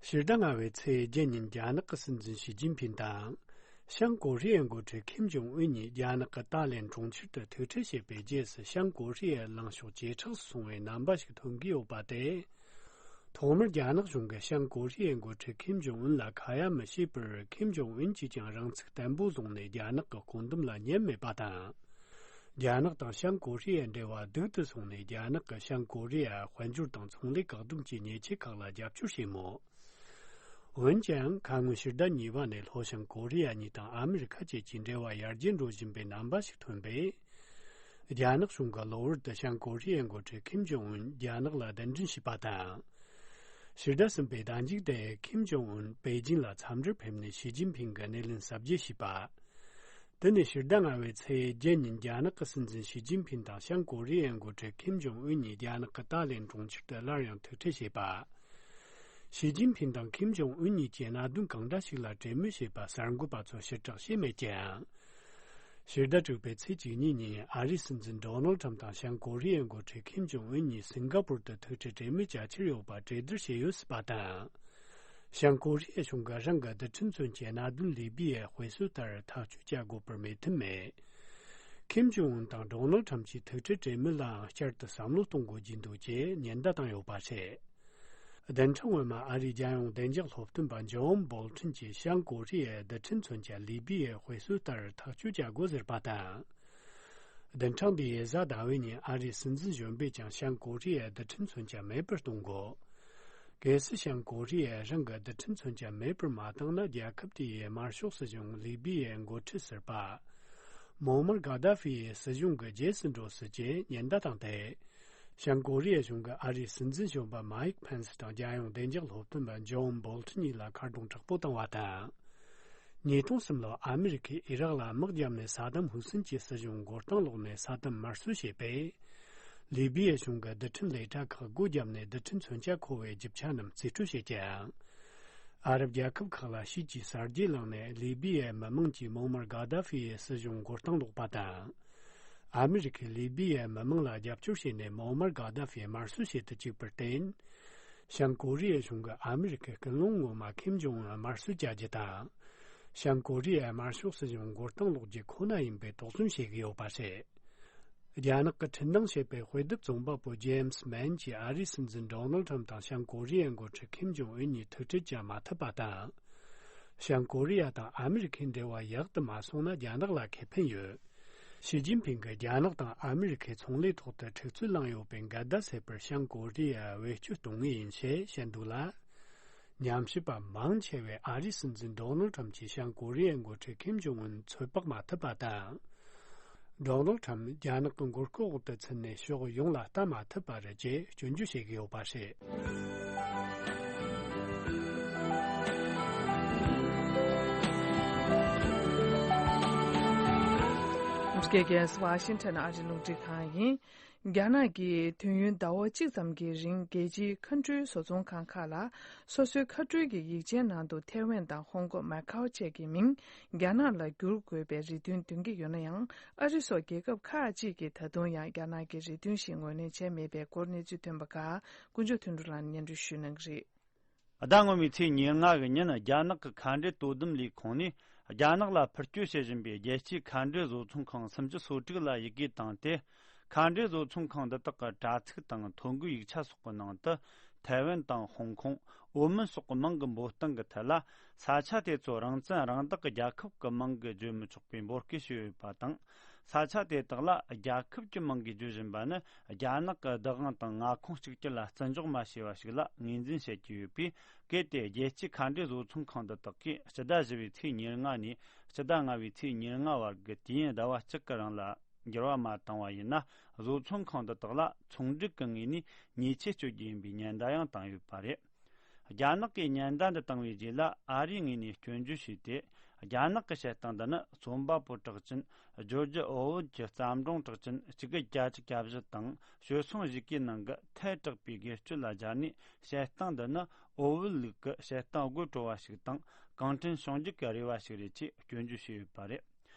ཕྱི་ཟླ་ལྔ་བའི་ཚེས་བརྒྱད་ཉིན་རྒྱ་ནག་གི་སྲིད་འཛིན་ཞི་ཅིན་ཕིན་དང་། བྱང་ཀོ་རི་ཡའི་འགོ་ཁྲིད་ཁིམ་ཇོང་ཨུན་གཉིས་རྒྱ་ནག་གི་ཏཱ་ལེན་གྲོང་ཁྱེར་དུ་ཐུག་འཕྲད་བྱས་པའི་རྗེས་སུ། བྱང་ཀོ་རི་ཡའི་ལངས་ཕྱོགས་ཇེ་དྲག་ཏུ་སོང་བའི་རྣམ་པ་ཞིག་ཐོན་གྱི་ཡོད་པ་དེ། ཐོག་མར་རྒྱ་ནག་གཞུང་གིས་བྱང་ཀོ་རི་ཡའི་འགོ་ཁྲིད་ཁིམ་ཇོང་ཨུན་ལ་ཁ་ཡ་མི་བྱེད་པར། ཁིམ་ཇོང་ཨུན་གྱིས་ཀྱང་རང་ཚུགས་བརྟན་པོ་བཟུང་ནས་རྒྱ་ནག་གི་བཀོད་འདོམས་ལ་ཉན་མེད་པ་དང་། རྒྱ་ནག་དང་བྱང་ཀོ་རི་ཡའི་འབྲེལ་བ་སྡུག་ཏུ་སོང་ནས། རྒྱ་ནག་གིས་བྱང་ཀོ་རི་ཡར་དཔལ་འབྱོར་དང་ཚོང་ལས་བཀག་སྡོམ་གྱི་ཉེས་ཆད་ཁག་ལ་རྒྱབ་སྐྱོར་བྱས་མོད། འོན་ཀྱང་། ཁ་སྔོན་ཕྱི་ཟླ་གཉིས་པ་ནས་ལྷོ་བྱང་ཀོ་རི་ཡ་གཉིས་དང་ཨ་མི་རི་ཁ་བཅས་ཀྱི་འབྲེལ་བ་ཡར་རྒྱས་འགྲོ་བཞིན་པའི་རྣམ་པ་ཞིག་ཐོན་པས། རྒྱ་ནག་གཞུང་གིས་གློ་བུར་དུ་བྱང་ཀོ་རི་ཡའི་འགོ་ཁྲིད་ཁིམ་ཇོང་ཨུན་རྒྱ་ནག་ལ་གདན་འདྲེན་བྱས་པ་དང་། ཕྱི་ཟླ་གསུམ་པའི་ཟླ་མཇུག་དེ་ཁིམ་ཇོང་ཨུན་པེ་ཅིང་ལ་འཚམས་འདྲིར་ཕེབས་ནས་ཞི་ཅིན་ཕིང་གི་སྣེ་ལེན་གཟབ་རྒྱས་བྱས་པ། དེ་ནས་ཕྱི་ཟླ་ལྔ་བའི་ཚེས་བརྒྱད་ཉིན་རྒྱ་ནག་གི་སྲིད་འཛིན་ཞི་ཅིན་ཕིང་དང་བྱང་ཀོ་རི་ཡའི་འགོ་ཁྲིད་ཁིམ་ཇོང་ཨུན་གཉིས་རྒྱ་ནག་གི་ཏཱ་ལེན་གྲོང་ཁྱེར་དུ་སླར་ཡང་ཐུག་འཕྲད་བྱས་པ། ཞི་ཅིན་ཕིང་དང་ཁིམ་ཇོང་ཨུན་གཉིས་ཀྱིས་གནད་དོན་གང་འདྲ་ཞིག་ལ་གྲོས་མོལ་བྱས་པ་གསར་འགོད་པ་ཚོར་ཕྱིར་བསྒྲགས་བྱས་མེད་ཀྱང་། ཕྱི་ཟླ་དྲུག་པའི་ཚེས་བཅུ་གཉིས་ཉིན་ཨ་རིའི་སྲིད་འཛིན་ཌོ་ནལ་ཁྲམ་དང་བྱང་ཀོ་རི་ཡའི་འགོ་ཁྲིད་ཁིམ་ཇོང་ཨུན་གཉིས་སིང་ག་པུར་དུ་ཐུག་འཕྲད་གྲོས་མོལ་བྱ་འཆར་ཡོད་པ་གྲོས་བསྡུར་བྱས་ཡོད་སྲིད་པ་དང་། བྱང་ཀོ་རི་ཡའི་གཞུང་གིས་རང་གི་རྡུལ་ཕྲན་མཚོན་ཆའི་གནད་དོན་ལི་པི་ཡའི་དཔེ་སྲོལ་ལྟར་ཐག་གཅོད་བྱ་དགོས་པར་མོས་མཐུན་མེད། ཁིམ་ཇོང་ཨུན་དང་ཌོ་ནལ་ཁྲམ་གྱི་ཐུག་འཕྲད་གྲོས་མོལ་ལའང་བསྐྱར་དུ་བསམ་བློ་གཏོང་དགོས་ཀྱི་འདུག་ཅེས་ཉེན་བརྡ་བཏང་ཡོད་པ་རེད། བདུན་ཕྲག་སྔོན་མ་ཨ་རིའི་རྒྱལ་ཡོངས་བདེ་འཇགས་སློབ་སྟོན་པ་ཇོན་བོལ་ཁྲིན་གྱིས་བྱང་ཀོ་རི་ཡའི་རྡུལ་ཕྲན་མཚོན་ཆ་ལི་པི་ཡའི་དཔེ་སྲོལ་ལྟར་ཐག་གཅོད་བྱ་དགོས་ཟེར་བ་དང་། བདུན་ཕྲག་འདིའི་གཟའ་ཟླ་བའི་ཉིན་ཨ་རིའི་སྲིད་འཛིན་གཞོན་པས་ཀྱང་བྱང་ཀོ་རི་ཡའི་རྡུལ་ཕྲན་མཚོན་ཆ་མེད་པར་གཏོང་དགོས། གལ་སྲིད་བྱང་ཀོ་རི་ཡས་རང་གི་རྡུལ་ཕྲན་མཚོན་ཆ་མེད་པར་མ་བཏང་ན། རྒྱལ་ཁབ་དེའི་དམར་ཤོག་སྲིད་གཞུང་ལི་པི་ཡའི་འགོ་ཁྲིད་ཟུར་པ་མོ་མར་གྷ་དཱ་ཧྥི་ཡི་སྲིད་གཞུང་གི་རྗེས་སུ་འགྲོ་སྲིད་ཅེས་ཉེན་བརྡ་བཏང་སྟེ། བྱང་ཀོ་རི་ཡའི་གཞུང་གིས་ཨ་རིའི་སྲིད་འཛིན་གཞོན་པ་མའིག་ཕེན་སི་དང་རྒྱལ་ཡོངས་བདེ་འཇགས་སློབ་སྟོན་པ་ཇོན་བོལ་ཁྲིན་གཉིས་ལ་མཁར་རྫོང་དྲག་པོ་བཏང་བ་དང་། ཉིས་སྟོང་གསུམ་ལོར་ཨ་མི་རི་ཀས་ཨི་རག་ལ་དམག་བརྒྱབ་ནས་ས་དམ་ཧུ་སིན་གྱི་སྲིད་གཞུང་མགོ་རྟིང་སློག་ནས་ས་དམ་དམར་གསོད་བྱས་པས། ལི་བི་ཡའི་གཞུང་གི་རྡུལ་ཕྲན་ལས་གྲྭ་ཁག་སྒོ་བརྒྱབ་ནས་རྡུལ་ཕྲན་མཚོན་ཆ་མཁོ་བའི་རྒྱུ་ཆ་རྣམས་རྩིས་སྤྲོད་བྱེད་ཀྱང་། ཨ་རབ་རྒྱལ་ཁབ་ཁག་ལ་ཤུགས་ཀྱིས་གསར་བརྗེ་བསླངས་ནས་ལི་བི་ཡའི་མི་དམངས་ཀྱིས་མོ་མར་གྷ་དཱ་ཧྥི་ཡི་སྲིད་གཞུང་མགོ་རྟིང་སློག་པ་དང་། ཨ་མི་རི་ཀས་ལི་བི་ཡའི་མི་དམངས་ལ་རྒྱབ་སྐྱོར་བྱས་ནས་མོ་མར་གྷ་དཱ་ཧྥི་དམར་གསོད་བྱེད་དུ་བཅུག་པར་བརྟེན། བྱང་ཀོ་རི་ཡའི་གཞུང་གིས་ཨ་མི་རི་ཀའི་སྐུལ་སློང་ངོ་མ་ཁིམ་ཇོང་ཨུན་དམར་གསོད་བྱ་རྒྱུ་དང་། བྱང་ཀོ་རི་ཡའི་དམར་ཤོག་སྲིད་གཞུང་མགོ་རྟིང་སློག་རྒྱུ་ཁོ་ན་ཡིན་པའི་དོགས་ཟོན་བྱེད་ཀྱི་ཡོད་པ་རེད། རྒྱ་ནག་གི་འཕྲིན་གཏོང་བྱེད་པའི་དཔེ་དེབ་རྩོམ་པ་པོ་ཇེམ་སི་མན་གྱིས་ཨ་རིའི་སྲིད་འཛིན་ཌོ་ནལ་ཁྲམ་དང་བྱང་ཀོ་རི་ཡའི་འགོ་ཁྲིད་ཁིམ་ཇོང་ཨུན་གཉིས་ཐུག་འཕྲད་བྱ་མ་ཐུབ་པ་དང་། བྱང་ཀོ་རི་ཡ་དང་ཨ་མི་རི་ཁའི་འབྲེལ་བ་ཡག་ཏུ་མ་སོང་ན་རྒྱ་ནག་ལ་ཁེ་ཕན་ཡོད། ཞི་ཅིན་ཕིང་གིས་རྒྱ་ནག་དང་ཨ་མི་རི་ཁའི་ཚོང་ལས་ཐོག་ཏུ་འཁྲུག་རྩོད་བསླངས་ཡོད་པའི་འགལ་ཟླ་སེལ་བར་བྱང་ཀོ་རི་ཡར་བེད་སྤྱོད་གཏོང་ངེས་ཡིན་ཞེས་བཤད་འདུག་ལ། ཉམས་ཞིབ་པ་མང་ཆེ་བས་ཨ་རིའི་སྲིད་འཛིན་ཌོ་ནལ་ཁྲམ་གྱིས་བྱང་ཀོ་རི་ཡའི་འགོ་ཁྲིད་ཁིམ་ཇོང་ཨུན་ཚོད་དཔག་མ་ཐུབ་པ་དང་། ཌོ་ནལ་ཁྲམ་རྒྱ་ནག་གི་མགོ་སྐོར་འོག་ཏུ་ཚུད་ནས་ཕྱོགས་ཡོངས་ལ་ལྟ་མ་ཐུབ་པ་རེད་ཅེས་སྐྱོན་བརྗོད་བྱེད་ཀྱི་ཡོད་པ་རེད། འདི་གའི་གེ་སར་ཝ་ཤིང་ཊོན་ཨ་རིའི་རླུང་འཕྲིན་ཁང་ཡིན། རྒྱ་ནག་གིས་དུས་ཡུན་ཟླ་བ་གཅིག་ཙམ་གྱི་རིང་རྒྱལ་སྤྱིའི་མཁའ་འགྲུལ་བཟོ་ཚོང་ཁང་ཁག་ལ་སོ་སོའི་མཁའ་འགྲུལ་གྱི་ཡིག་ཆའི་ནང་དུ་ཐའེ་ཝན་དང་ཧོང་ཀོང་མ་ཁའོ་བཅས་ཀྱི་མིང་རྒྱ་ནག་ལ་བསྒྱུར་དགོས་པའི་རེ་འདུན་འདོན་གྱི་ཡོད་ན་ཡང་། ཨ་རི་སོགས་རྒྱལ་ཁབ་ཁག་ཅིག་གིས་ད་དུང་ཡང་རྒྱ་ནག་གི་རེ་འདུན་ཞིག་ངོས་ལེན་བྱས་མེད་པའི་སྐོར་གནས་ཚུལ་ཐོན་པ་ཁག་དཀོན་མཆོག་དོན་གྲུབ་ལགས་ནས་སྙན་སྒྲོན་ཞུ་གནང་གི་རེད། ཟླ་སྔོན་མའི་ཚེས་ཉེར་ལྔ་གི་ཉིན་རྒྱ་ནག་གི་མཁའ་འགྲུལ་དོ་དམ་ལས་ཁུངས་ནས་རྒྱ་ནག་ལ་འཕུར་སྐྱོད་བྱེད་བཞིན་པའི་རྒྱལ་སྤྱིའི་མཁའ་འགྲུལ་བཟོ་ཚོང་ཁང་སུམ་ཅུ་སོ་དྲུག་ལ་ཡི་གེ་བཏང་སྟེ། མཁའ་འགྲུལ་བཟོ་ཚོང་ཁང་འདི་དག་གི་དྲ་ཚིགས་དང་ཐོ་འགོད་ཡིག་ཆ་སོགས་ཀྱི་ནང་དུ་ཐའེ་ཝན་དང་ཧོང་ཀོང་། ཨོ་མོན་སོགས་ཀྱི་མིང་གི་འབོད་སྟངས་ཀྱི་ཐད་ལ། ས་ཆ་དེ་ཚོ་རང་བཙན་རང་བདག་གི་རྒྱལ་ཁབ་ཀྱི་མིང་གིས་བརྗོད་མི་ཆོག་པའི་འབོད་སྐུལ་ཞུས་ཡོད་པ་དང་། ས་ཆ་དེ་དག་ལ་རྒྱལ་ཁབ་ཀྱི་མིང་གིས་བརྗོད་བཞིན་པ་ནི། རྒྱ་ནག་གི་བདག་དབང་དང་མངའ་ཁོངས་གཅིག་གྱུར་ལ་བརྩི་འཇོག་མ་བྱས་པ་ཞིག་ལ་ངོས་འཛིན་བྱེད་ཀྱི་ཡོད་པས། གལ་ཏེ་རྒྱལ་སྤྱིའི་མཁའ་འགྲུལ་བཟོ་ཚོང་ཁང་འདི་དག་གིས་སྤྱི་ཟླ་བཞི་པའི་ཚེས་ཉེར་ལྔ་ནས་སྤྱི་ཟླ་ལྔ་པའི་ཚེས་ཉེར་ལྔ་བར་གྱི་དུས་ཡུན་ཟླ་བ་གཅིག་གི་རིང་ལ་འགྱུར་བ་མ་བཏང་བ་ཡིན་ན། བཟོ་ཚོང་ཁང་འདི་དག་ལ་ཚོང་སྒྲིག་གི་ངོས་ནས་ཉེས་ཆད་གཅོད་རྒྱུ་ཡིན་པའི་ཉེན་བརྡ་ཡང་བཏང་ཡོད་པ་རེད། རྒྱ་ནག་གིས་ཉེན་བརྡ་འདི་བཏང་བའི་རྗེས་ལ། ཨ་རིའི་ངོས་ནས་སྐྱོན་བརྗོད་བྱས་ཏེ། རྒྱ་ནག་གི་བྱེད་སྟངས་འདི་ནི་རྩོམ་པ་པོ་གྲགས་ཅན་ཇོར་ཇི་ཨོ་ཝེལ་གྱི་བརྩམས་སྒྲུང་གྲགས་ཅན་གཅིག་དགུ་བརྒྱད་ཅུ་གྱ་བཞི་དང་། བྱོལ་སོང་གཞིས་ཀའི་ནང་གི་ཐལ་དྲགས་པའི་སྒེར་གཅོད་ལ་སྦྱར་ནས། བྱེད་སྟངས་འདི་ནི་ཨོ་ཝེལ་ལུགས་ཀྱི་བྱེད་སྟངས་དགོད་བྲོ་བ་ཞིག་དང་། གང་དྲན་བྱུང་རྒྱུ་གི་རེ་བ་ཞིག་རེད་ཅེས་སྐྱོན་བརྗོད་བྱས་ཡོད་པ་རེད།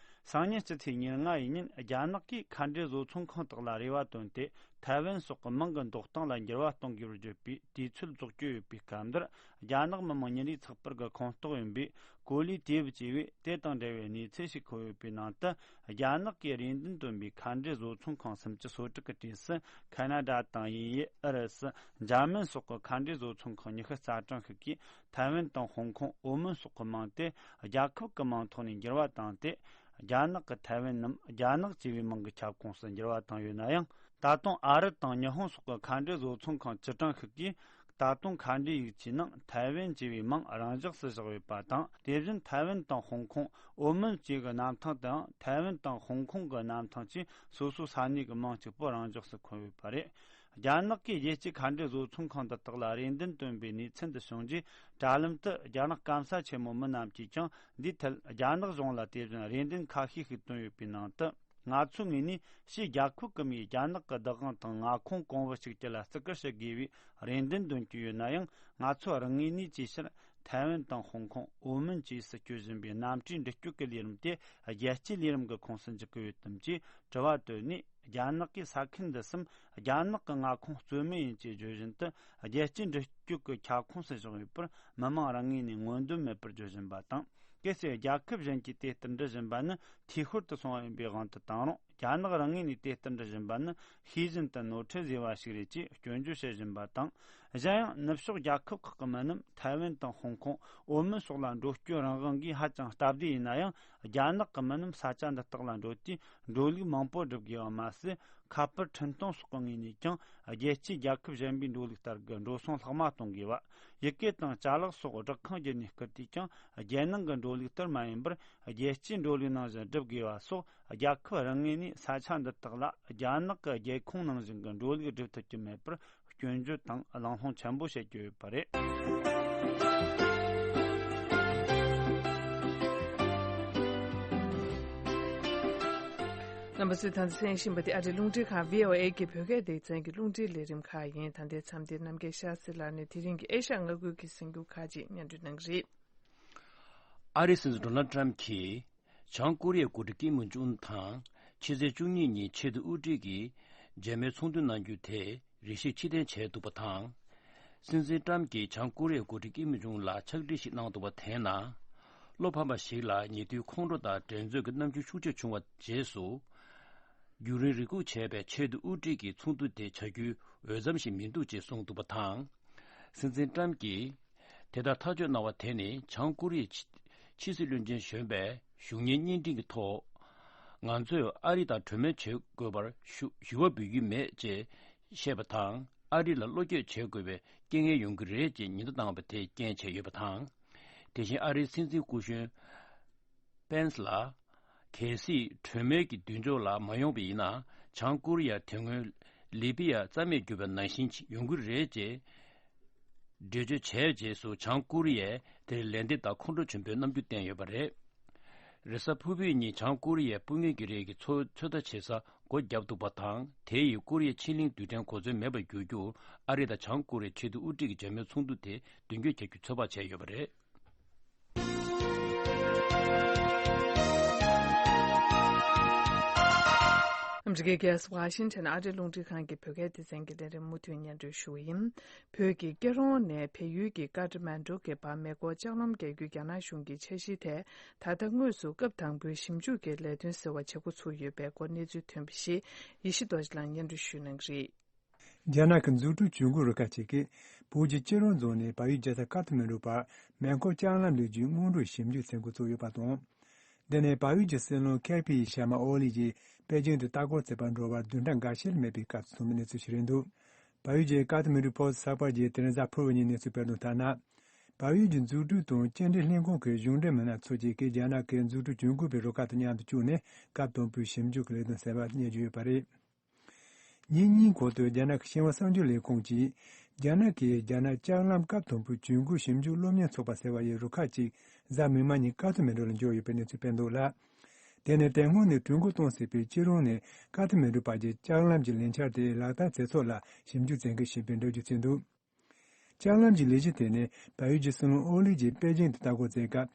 སང་ཉིན་སྤྱི་ཚེས་ཉེར་ལྔ་ཡི་ཉིན། རྒྱ་ནག་གིས་མཁའ་འགྲུལ་བཟོ་ཚོང་ཁང་དག་ལ་རེ་བ་བཏོན་ཏེ། ཐའེ་ཝན་སོགས་ཀྱི་མིང་གི་འདོགས་སྟངས་ལ་འགྱུར་བ་གཏོང་དགོས་པར་བརྗོད་པའི་དུས་ཚོད་རྫོགས་ཀྱི་ཡོད་པའི་སྐབས་འདིར། རྒྱ་ནག་མི་དམངས་ཉིན་རེའི་ཚགས་པར་གྱི་ཁོངས་གཏོགས་ཡིན་པའི་ཀོ་ལི་ཏེ་བི་ཅེས་པས་དེ་དང་འབྲེལ་བའི་གནས་ཚུལ་ཞིག་འཁོད་ཡོད་པའི་ནང་དུ། རྒྱ་ནག་གིས་རེ་འདུན་བཏོན་པའི་མཁའ་འགྲུལ་བཟོ་ཚོང་ཁང་སུམ་ཅུ་སོ་དྲུག་གི་གྲས་སུ། ཁ་ན་ཌ་དང་དབྱིན་ཡུལ། ཨུ་རུ་སུ། འཇར་མན་སོགས་ཀྱི་མཁའ་འགྲུལ་བཟོ་ཚོང་ཁང་ཉི་ཤུ་རྩ་གྲངས་ཤིག་གིས། ཐའེ་ཝན་དང་ཧོང་ཀོང་། ཨོ་མོན་སོགས་ཀྱི་མིང་དེ་རྒྱལ་ཁབ་ཀྱི་མིང་ཐོག་ནས་འགྱུར་བ་བཏང་སྟེ། རྒྱ་ནག་གི་ཐའེ་ཝན་ནམ་རྒྱ་ནག་ཅེས་པའི་མིང་གི་ཁྱབ་ཁོངས་སུ་འགྱུར་བ་བཏང་ཡོད་ན་ཡང་། ད་དུང་ཨ་རི་དང་ཉི་ཧོང་སོགས་ཀྱི་མཁའ་འགྲུལ་བཟོ་ཚོང་ཁང་བཅུ་གྲངས་ཤིག་གིས། ད་དུང་མཁའ་འགྲུལ་ཡིག་ཆའི་ནང་ཐའེ་ཝན་ཅེས་པའི་མིང་རང་འཇགས་སུ་བཞག་ཡོད་པ་དང་། དེ་བཞིན་ཐའེ་ཝན་དང་ཧོང་ཀོང་། ཨོ་མོན་བཅས་ཀྱི་གནམ་ཐང་དུའང་ཐའེ་ཝན་དང་ཧོང་ཀོང་གི་གནམ་ཐང་བཅས་སོ་སོའི་ས་གནས་ཀྱི་མིང་གཅིག་པོ་རང་འཇགས་སུ་འཁོད་ཡོད་པ་རེད། རྒྱ་ནག་གིས་རྒྱལ་སྤྱིའི་མཁའ་འགྲུལ་བཟོ་ཚོང་ཁང་འདི་དག་ལ་རེ་འདུན་བཏོན་པའི་གནས་ཚུལ་འདི་བྱུང་རྗེས། དྲ་ལམ་དུ་རྒྱ་ནག་སྐམ་ས་ཆེན་མོ་མི་རྣམས་ཀྱིས་ཀྱང་འདིའི་ཐད་རྒྱ་ནག་གཞུང་ལ་དེ་བཞིན་རེ་འདུན་ཁ་ཤས་ཤིག་བཏོན་ཡོད་པའི་ནང་དུ། ང་ཚོའི་ངོས་ནས་ཕྱིའི་རྒྱལ་ཁབ་ཀྱི་མིས་རྒྱ་ནག་གི་བདག་དབང་དང་མངའ་ཁོངས་གོང་བུ་གཅིག་གྱུར་ལ་བརྩི་བཀུར་ཞུ་དགོས་པའི་རེ་འདུན་འདོན་གྱི་ཡོད་ན་ཡང་། ང་ཚོ་རང་ངོས་ནས་ཇེ་ཆེར་ཐའེ་ཝན་དང་ཧོང་ཀོང་། ཨོ་མོན་བཅས་སུ་བསྐྱོད་བཞིན་པའི་གནམ་གྲུའི་འགྲུལ་སྐྱོད་ཀྱི་ལས་རིམ་དེ་རྒྱལ་སྤྱིའི་ལས་རིམ་གྱི་ཁོངས་སུ་འཇུག་གི་ཡོད་དམ་ཅེས་དྲི་བ་བཏོན་ནས། རྒྱ་ནག་གིས་ས་ཁུལ་འདི་གསུམ་རྒྱ་ནག་གི་མངའ་ཁོངས་རྩོད་མེད་ཡིན་ཅེས་བརྗོད་བཞིན་དུ། རྒྱལ་སྤྱིའི་འགྲུལ་སྐྱོད་ཀྱི་ཁྱབ་ཁོངས་སུ་བཞག་ཡོད་པར་མི་མང་རང་ངོས་ནས་ངོས་འཛིན་མེད་པར་བརྗོད་བཞིན་པ་དང་། གལ་སྲིད་རྒྱལ་ཁབ་གཞན་གྱིས་དེ་ལྟར་འབྲི་བཞིན་པ་ནི་འཐུས་ཤོར་དུ་སོང་བ་ཡིན་པའི་དབང་དུ་བཏང་རུང་། རྒྱ་ནག་རང་ངོས་ནས་དེ་ལྟར་འབྲི་བཞིན་པ་ནི་ཤེས་བཞིན་དུ་ནོར་འཁྲུལ་བཟོས་པ་ཞིག་རེད་ཅེས་སྐྱོན་བརྗོད་བྱེད་བཞིན་པ་དང་། གཞན་ཡང་ནུབ་ཕྱོགས་རྒྱལ་ཁབ་ཁག་གི་མི་རྣམས་ཐའེ་ཝན་དང་ཧོང་ཀོང་། ཨོ་མོན་སོགས་ལ་འགྲོ་སྐྱོད་རང་དབང་གིས་ཧ་ཅང་སྟབས་བདེ་ཡིན་ན་ཡང་། རྒྱ་ནག་གི་མི་རྣམས་ས་ཆ་འདི་དག་ལ་འགྲོ་དུས་འགྲོ་ལུགས་མང་པོ་སྒྲུབ་དགོས་པ་མ་ཟད། ཁ་པར་འཕྲིན་གཏོང་སོགས་ཀྱི་ངོས་ནས་ཀྱང་རྒྱལ་སྤྱིའི་རྒྱལ་ཁབ་གཞན་པའི་འགྲོ་ལུགས་ལྟར་གྱི་འགྲོ་སོང་ལྷག་མ་གཏོང་དགོས་པ། ཡི་གེ་དང་ཅ་ལག་སོགས་སྦྲག་ཁང་བརྒྱུད་ནས་བསྐུར་དུས་ཀྱང་རྒྱལ་ནང་གི་འགྲོ་ལུགས་ལྟར་མ་ཡིན་པར་རྒྱལ་སྤྱིའི་འགྲོ་ལུགས་ནང་བཞིན་སྒྲུབ་དགོས་པ་སོགས། རྒྱལ་ཁབ་རང་ངོས་ནས་ས་ཆ་འདི་དག་ལ་རྒྱ་ནག་གི་རྒྱལ་ཁོངས་ནང་བཞིན་གྱི་འགྲོ་ལུགས་སྒྲུབ་ཐུབ་ཀྱི་མེད་པར་སྐྱོན་བརྗོད་དང་གླེང་སློང་ཆེན་པོ་བྱེད་ཀྱི་ཡོད་པ་རེད། རྣམ་པ་ཚོས་ད་ལྟ་གསན་བཞིན་པ་དེ་ཨ་རིའི་རླུང་འཕྲིན་ཁང་བྷི་ཨོ་ཨེ་གི་བོད་སྐད་སྡེ་ཚན་གྱི་རླུང་འཕྲིན་ལས་རིམ་ཁག་ཡིན། ད་ལྟའི་མཚམས་འདིར་རྣམ་རྒྱལ་ཤཱ་སྟྲི་ལགས་ནས་དེ་རིང་གི་ཨེ་ཤ་ཡ་མངའ་ཁུལ་གྱི་གཟིགས་སྐོར་ཁག་ཅིག་སྙན་སྒྲོན་གནང་གི་རེད། ཨ་རིའི་སྲིད་འཛིན་ཌོ་ནལ་ཊམ་གྱིས་བྱང་ཀོ་རི་ཡའི་འགོ་ཁྲིད་ཀིམ་ཡོང་ཅུན་དང་ཕྱི་ཚེས་བཅུ་གཉིས་ཉིན་ཆེས་མཐོའི་དབུ་ཁྲིད་ཀྱིས་མཇལ་མོལ་ཚོགས་འདུ་གནང་རྒྱུ་དེ་རེ་ཞིག་ཕྱིར་འཐེན་བྱས་འདུག་པ་དང་། སྲིད་འཛིན་ཊམ་གྱིས་བྱང་ཀོ་རི་ཡའི་འགོ་ཁྲིད་ཀིམ་ཡོང་ཅུན་ལ་ཕྱག་བྲིས་ཤིག་གནང་འདུག་པ་དེའི་ནང་། བློ་ཕམ་པ་ཞིག་ལ་ཉེ་དུས་ཁོང་ཁྲོ་དང་འགྲན་རྩོད་ཀྱི་རྣམ་འགྱུར་ཤུགས་ཆེ་བྱུང་བ་རྗེས་སུ། བརྒྱུད་རིམ་རེ་སྒུག་བྱས་པའི་ཆེས་མཐོའི་དབུ་ཁྲིད་ཀྱི་ཚོགས་འདུ་དེ་བྱ་རྒྱུའི་འོས་འཚམ་ཞིག་མི་འདུག་ཅེས་གསུངས་འདུག་པ་དང་། སྲིད་འཛིན་ཊམ་གྱིས་དེ་ལྟར་ཐག་གཅོད་གནང་བ་དེ་ནི་བྱང་ཀོ་རི་ཡའི་ཕྱི་སྲིད་བློན་ཆེན་གཞོན་པས་གཞུང་གཉེར་བརྙན་འཕྲིན་གྱི་ཐོག་ང་ཚོས་ཨ་རི་དང་གྲོས་མོལ་བྱེད་དགོས་པར་ཞུ་ཞུ་བ་འབུལ་གྱི་མེད་ཅེས་བཤད་པ་དང་། ཨ་རི་ལ་བློ་འགྱོད་བྱེད་དགོས་པའི་རྐྱེན་ངན་ཡོང་གི་རེད་ཅེས་ཉེན་བརྡ་བཏང་བ་དེ་རྐྱེན་བྱས་ཡོད་པ་དང་། དེ་བཞིན་ཨ་རིའི་སྲིད་འཛིན་སྐུ་གཞོན་པེན་སི་ལ། གལ་སྲིད་གྲོས་མོལ་གྱི་མདུན་ཅོག་ལ་མ་ཡོང་བ་ཡིན་ན། བྱང་ཀོ་རི་ཡ་དེ་སྔོན་ལི་པི་ཡ་རྩ་མེད་གྱུར་པ་ནང་བཞིན་ཡོང་གི་རེད་ཅེས་འགྲེལ་བརྗོད་བྱས་རྗེས་སུ། བྱང་ཀོ་རི་ཡས་དེར་ལན་འདེབས་དང་ཁོང་ཁྲོ་ཆེན་པོའི་རྣམ་འགྱུར་བསྟན་ཡོད་པ་རེད། རེས་གཟའ་ཕུར་བུའི་ཉིན་བྱང་ཀོ་རི་ཡས་དཔུང་དངུལ་གྱི་རིགས་ཀྱི་ཚོ་ཚོད་ལྟ་བྱེད་ས་སྒོ་བརྒྱབ་འདུག་པ་དང་། དེ་ཡིས་ཀོ་རི་ཡའི་ཕྱེད་གླིང་རྡུལ་ཕྲན་གོ་མཚོན་མེད་པར་འགྱུར་རྒྱུར་ཨ་རི་དང་བྱང་ཀོ་རི་ཡའི་ཆེས་མཐོའི་དབུ་ཁྲིད་ཀྱི་མཇལ་མོལ་ཚོགས་འདུ་དེ་མདུན་སྐྱོད་བྱ་རྒྱུའི་ཚོད་དཔག་བྱས་ཡོད་པ་རེད། ཨ་མི་རི་ཀའི་རྒྱལ་ས་ཝ་ཤིང་ཊོན་ཨ་རིའི་རླུང་འཕྲིན་ཁང་གི་བོད་སྐད་སྡེ་ཚན་གྱི་ལས་རིམ་མུ་མཐུད་སྙན་སྒྲོན་ཞུ་བ་ཡིན། བོད་ཀྱི་སྐྱིད་རོང་ནས་བལ་ཡུལ་གྱི་ཀ་ཐ་མན་གྲུ་གི་བར་མེ་འཁོར་ལྕགས་ལམ་རྒྱག་རྒྱུའི་རྒྱ་ནག་གཞུང་གི་འཆར་གཞི་དེ། ད་ལྟ་དངོས་སུ་སྐབས་དང་པོའི་ཞིབ་འཇུག་གི་ལས་དོན་ཟེར་བ་བྱེད་འགོ་ཚུགས་ཡོད་པའི་སྐོར་གནས་ཚུལ་ཐོན་པ་ཞིག་ཡེ་ཤེས་རྡོ་རྗེ་ལགས་སྙན་སྒྲོན་ཞུ་གནང་གི་རེད། རྒྱ་ནག་གི་འཛུགས་སྐྲུན་བྱེད་སྒོ་རུ་ཁག་ཅིག་གིས་བོད་ཀྱི་སྐྱིད་རོང་རྫོང་ནས་བལ་ཡུལ་རྒྱལ་ས་ཀ་ཐ་མན་གྲུ་བར་མེ་འཁོར་ལྕགས་ལམ་སླེབས་རྒྱུའི་སྔོན་འགྲོའི་ཞིབ་འཇུག་མཚན་འགོ་བཙུགས་ཡོད་པ་དང་། འདི་ནི་བལ་ཡུལ་གྱི་སྲིད་བློན་ཁེ་པི་ཤར་མ་ཨོ་ལི་ཡིས་པེ་ཅིང་དུ་ལྟ་སྐོར་བྱེད་པར་འགྲོ་བར་བདུན་ཕྲག་འགའ་ཤས་ལས་མེད་པའི་སྐབས་སུ་ཐོན་པའི་གནས་ཚུལ་ཞིག་རེད་འདུག་བལ་ཡུལ་གྱི་ཀ་ཐ་མན་གྲུ་ཕོ་ཚགས་པར་གྱིས་དེ་རིང་གཟའ་ཕུར་བུ་ཉིན་གནས་ཚུལ་སྤེལ་དོན་ལྟར་ན། བལ་ཡུལ་གྱི་འཛུགས་སྐྲུན་དང་སྐྱེལ་འདྲེན་ལྷན་ཁང་གི་གཞུང་འབྲེལ་མི་སྣ་ཚོ་གཅིག་གིས་རྒྱ་ནག་གི་འཛུགས་སྐྲུན་གྱོང་གུན་པའི་རུ་ཁག་དང་མཉམ་དུ་བཅུག་ནས་སྐབས་དང་པོའི་ཞིབ་འཇུག་གི་ལས་དོན་གསར་པ་གཉེར་གྱི་ཡོད་པ་རེད། ཉིན་གཉིས་གོང་དུ་རྒྱ་ནག་གི་ཤེས་དབང་གསར་འགྱུར་ལས་ཁུངས་ཀྱིས། རྒྱ་ནག་གིས་རྒྱ་ནག་ལྕགས་ལམ་སྐབས་དང་པོའི་གྱོང་གུན་ཞིབ་འཇུག་སློབ་གཉེར་ཚོགས་པ་ཟེར་བ་ཡི་རུ་ཁག་ཅིག་གཟའ་མིག་དམར་ཉིན་ཀ་ཐ་མན་གྲུ་ལ་འབྱོར་ཡོད་པའི་གནས་ཚུལ་སྤེལ་འདུག་ལ། དེ་ནི་དེ་སྔོན་ནས་གྲོས་འགོ་གཏོང་སྲིད་པའི་སྐྱིད་རོང་ནས་ཀ་ཐ་མན་གྲུ་བར་གྱི་ལྕགས་ལམ་གྱི་ལས་འཆར་དེ་ལག་བསྟར་མཛད་ཕྱོགས་ལ་ཞིབ་འཇུག་མཛད་མཁན་ཞིག་པས་འགྲེལ་བརྗོད་བྱས་འདུག་ལྕགས་ལམ་གྱི་ལས་གཞི་དེ་ནི་བལ་ཡུལ་གྱི་སྲིད་བློན་ཨོ་ལི་ཡིས་པེ་ཅིང་དུ་ལྟ་སྐོར་མཛད་སྐབས།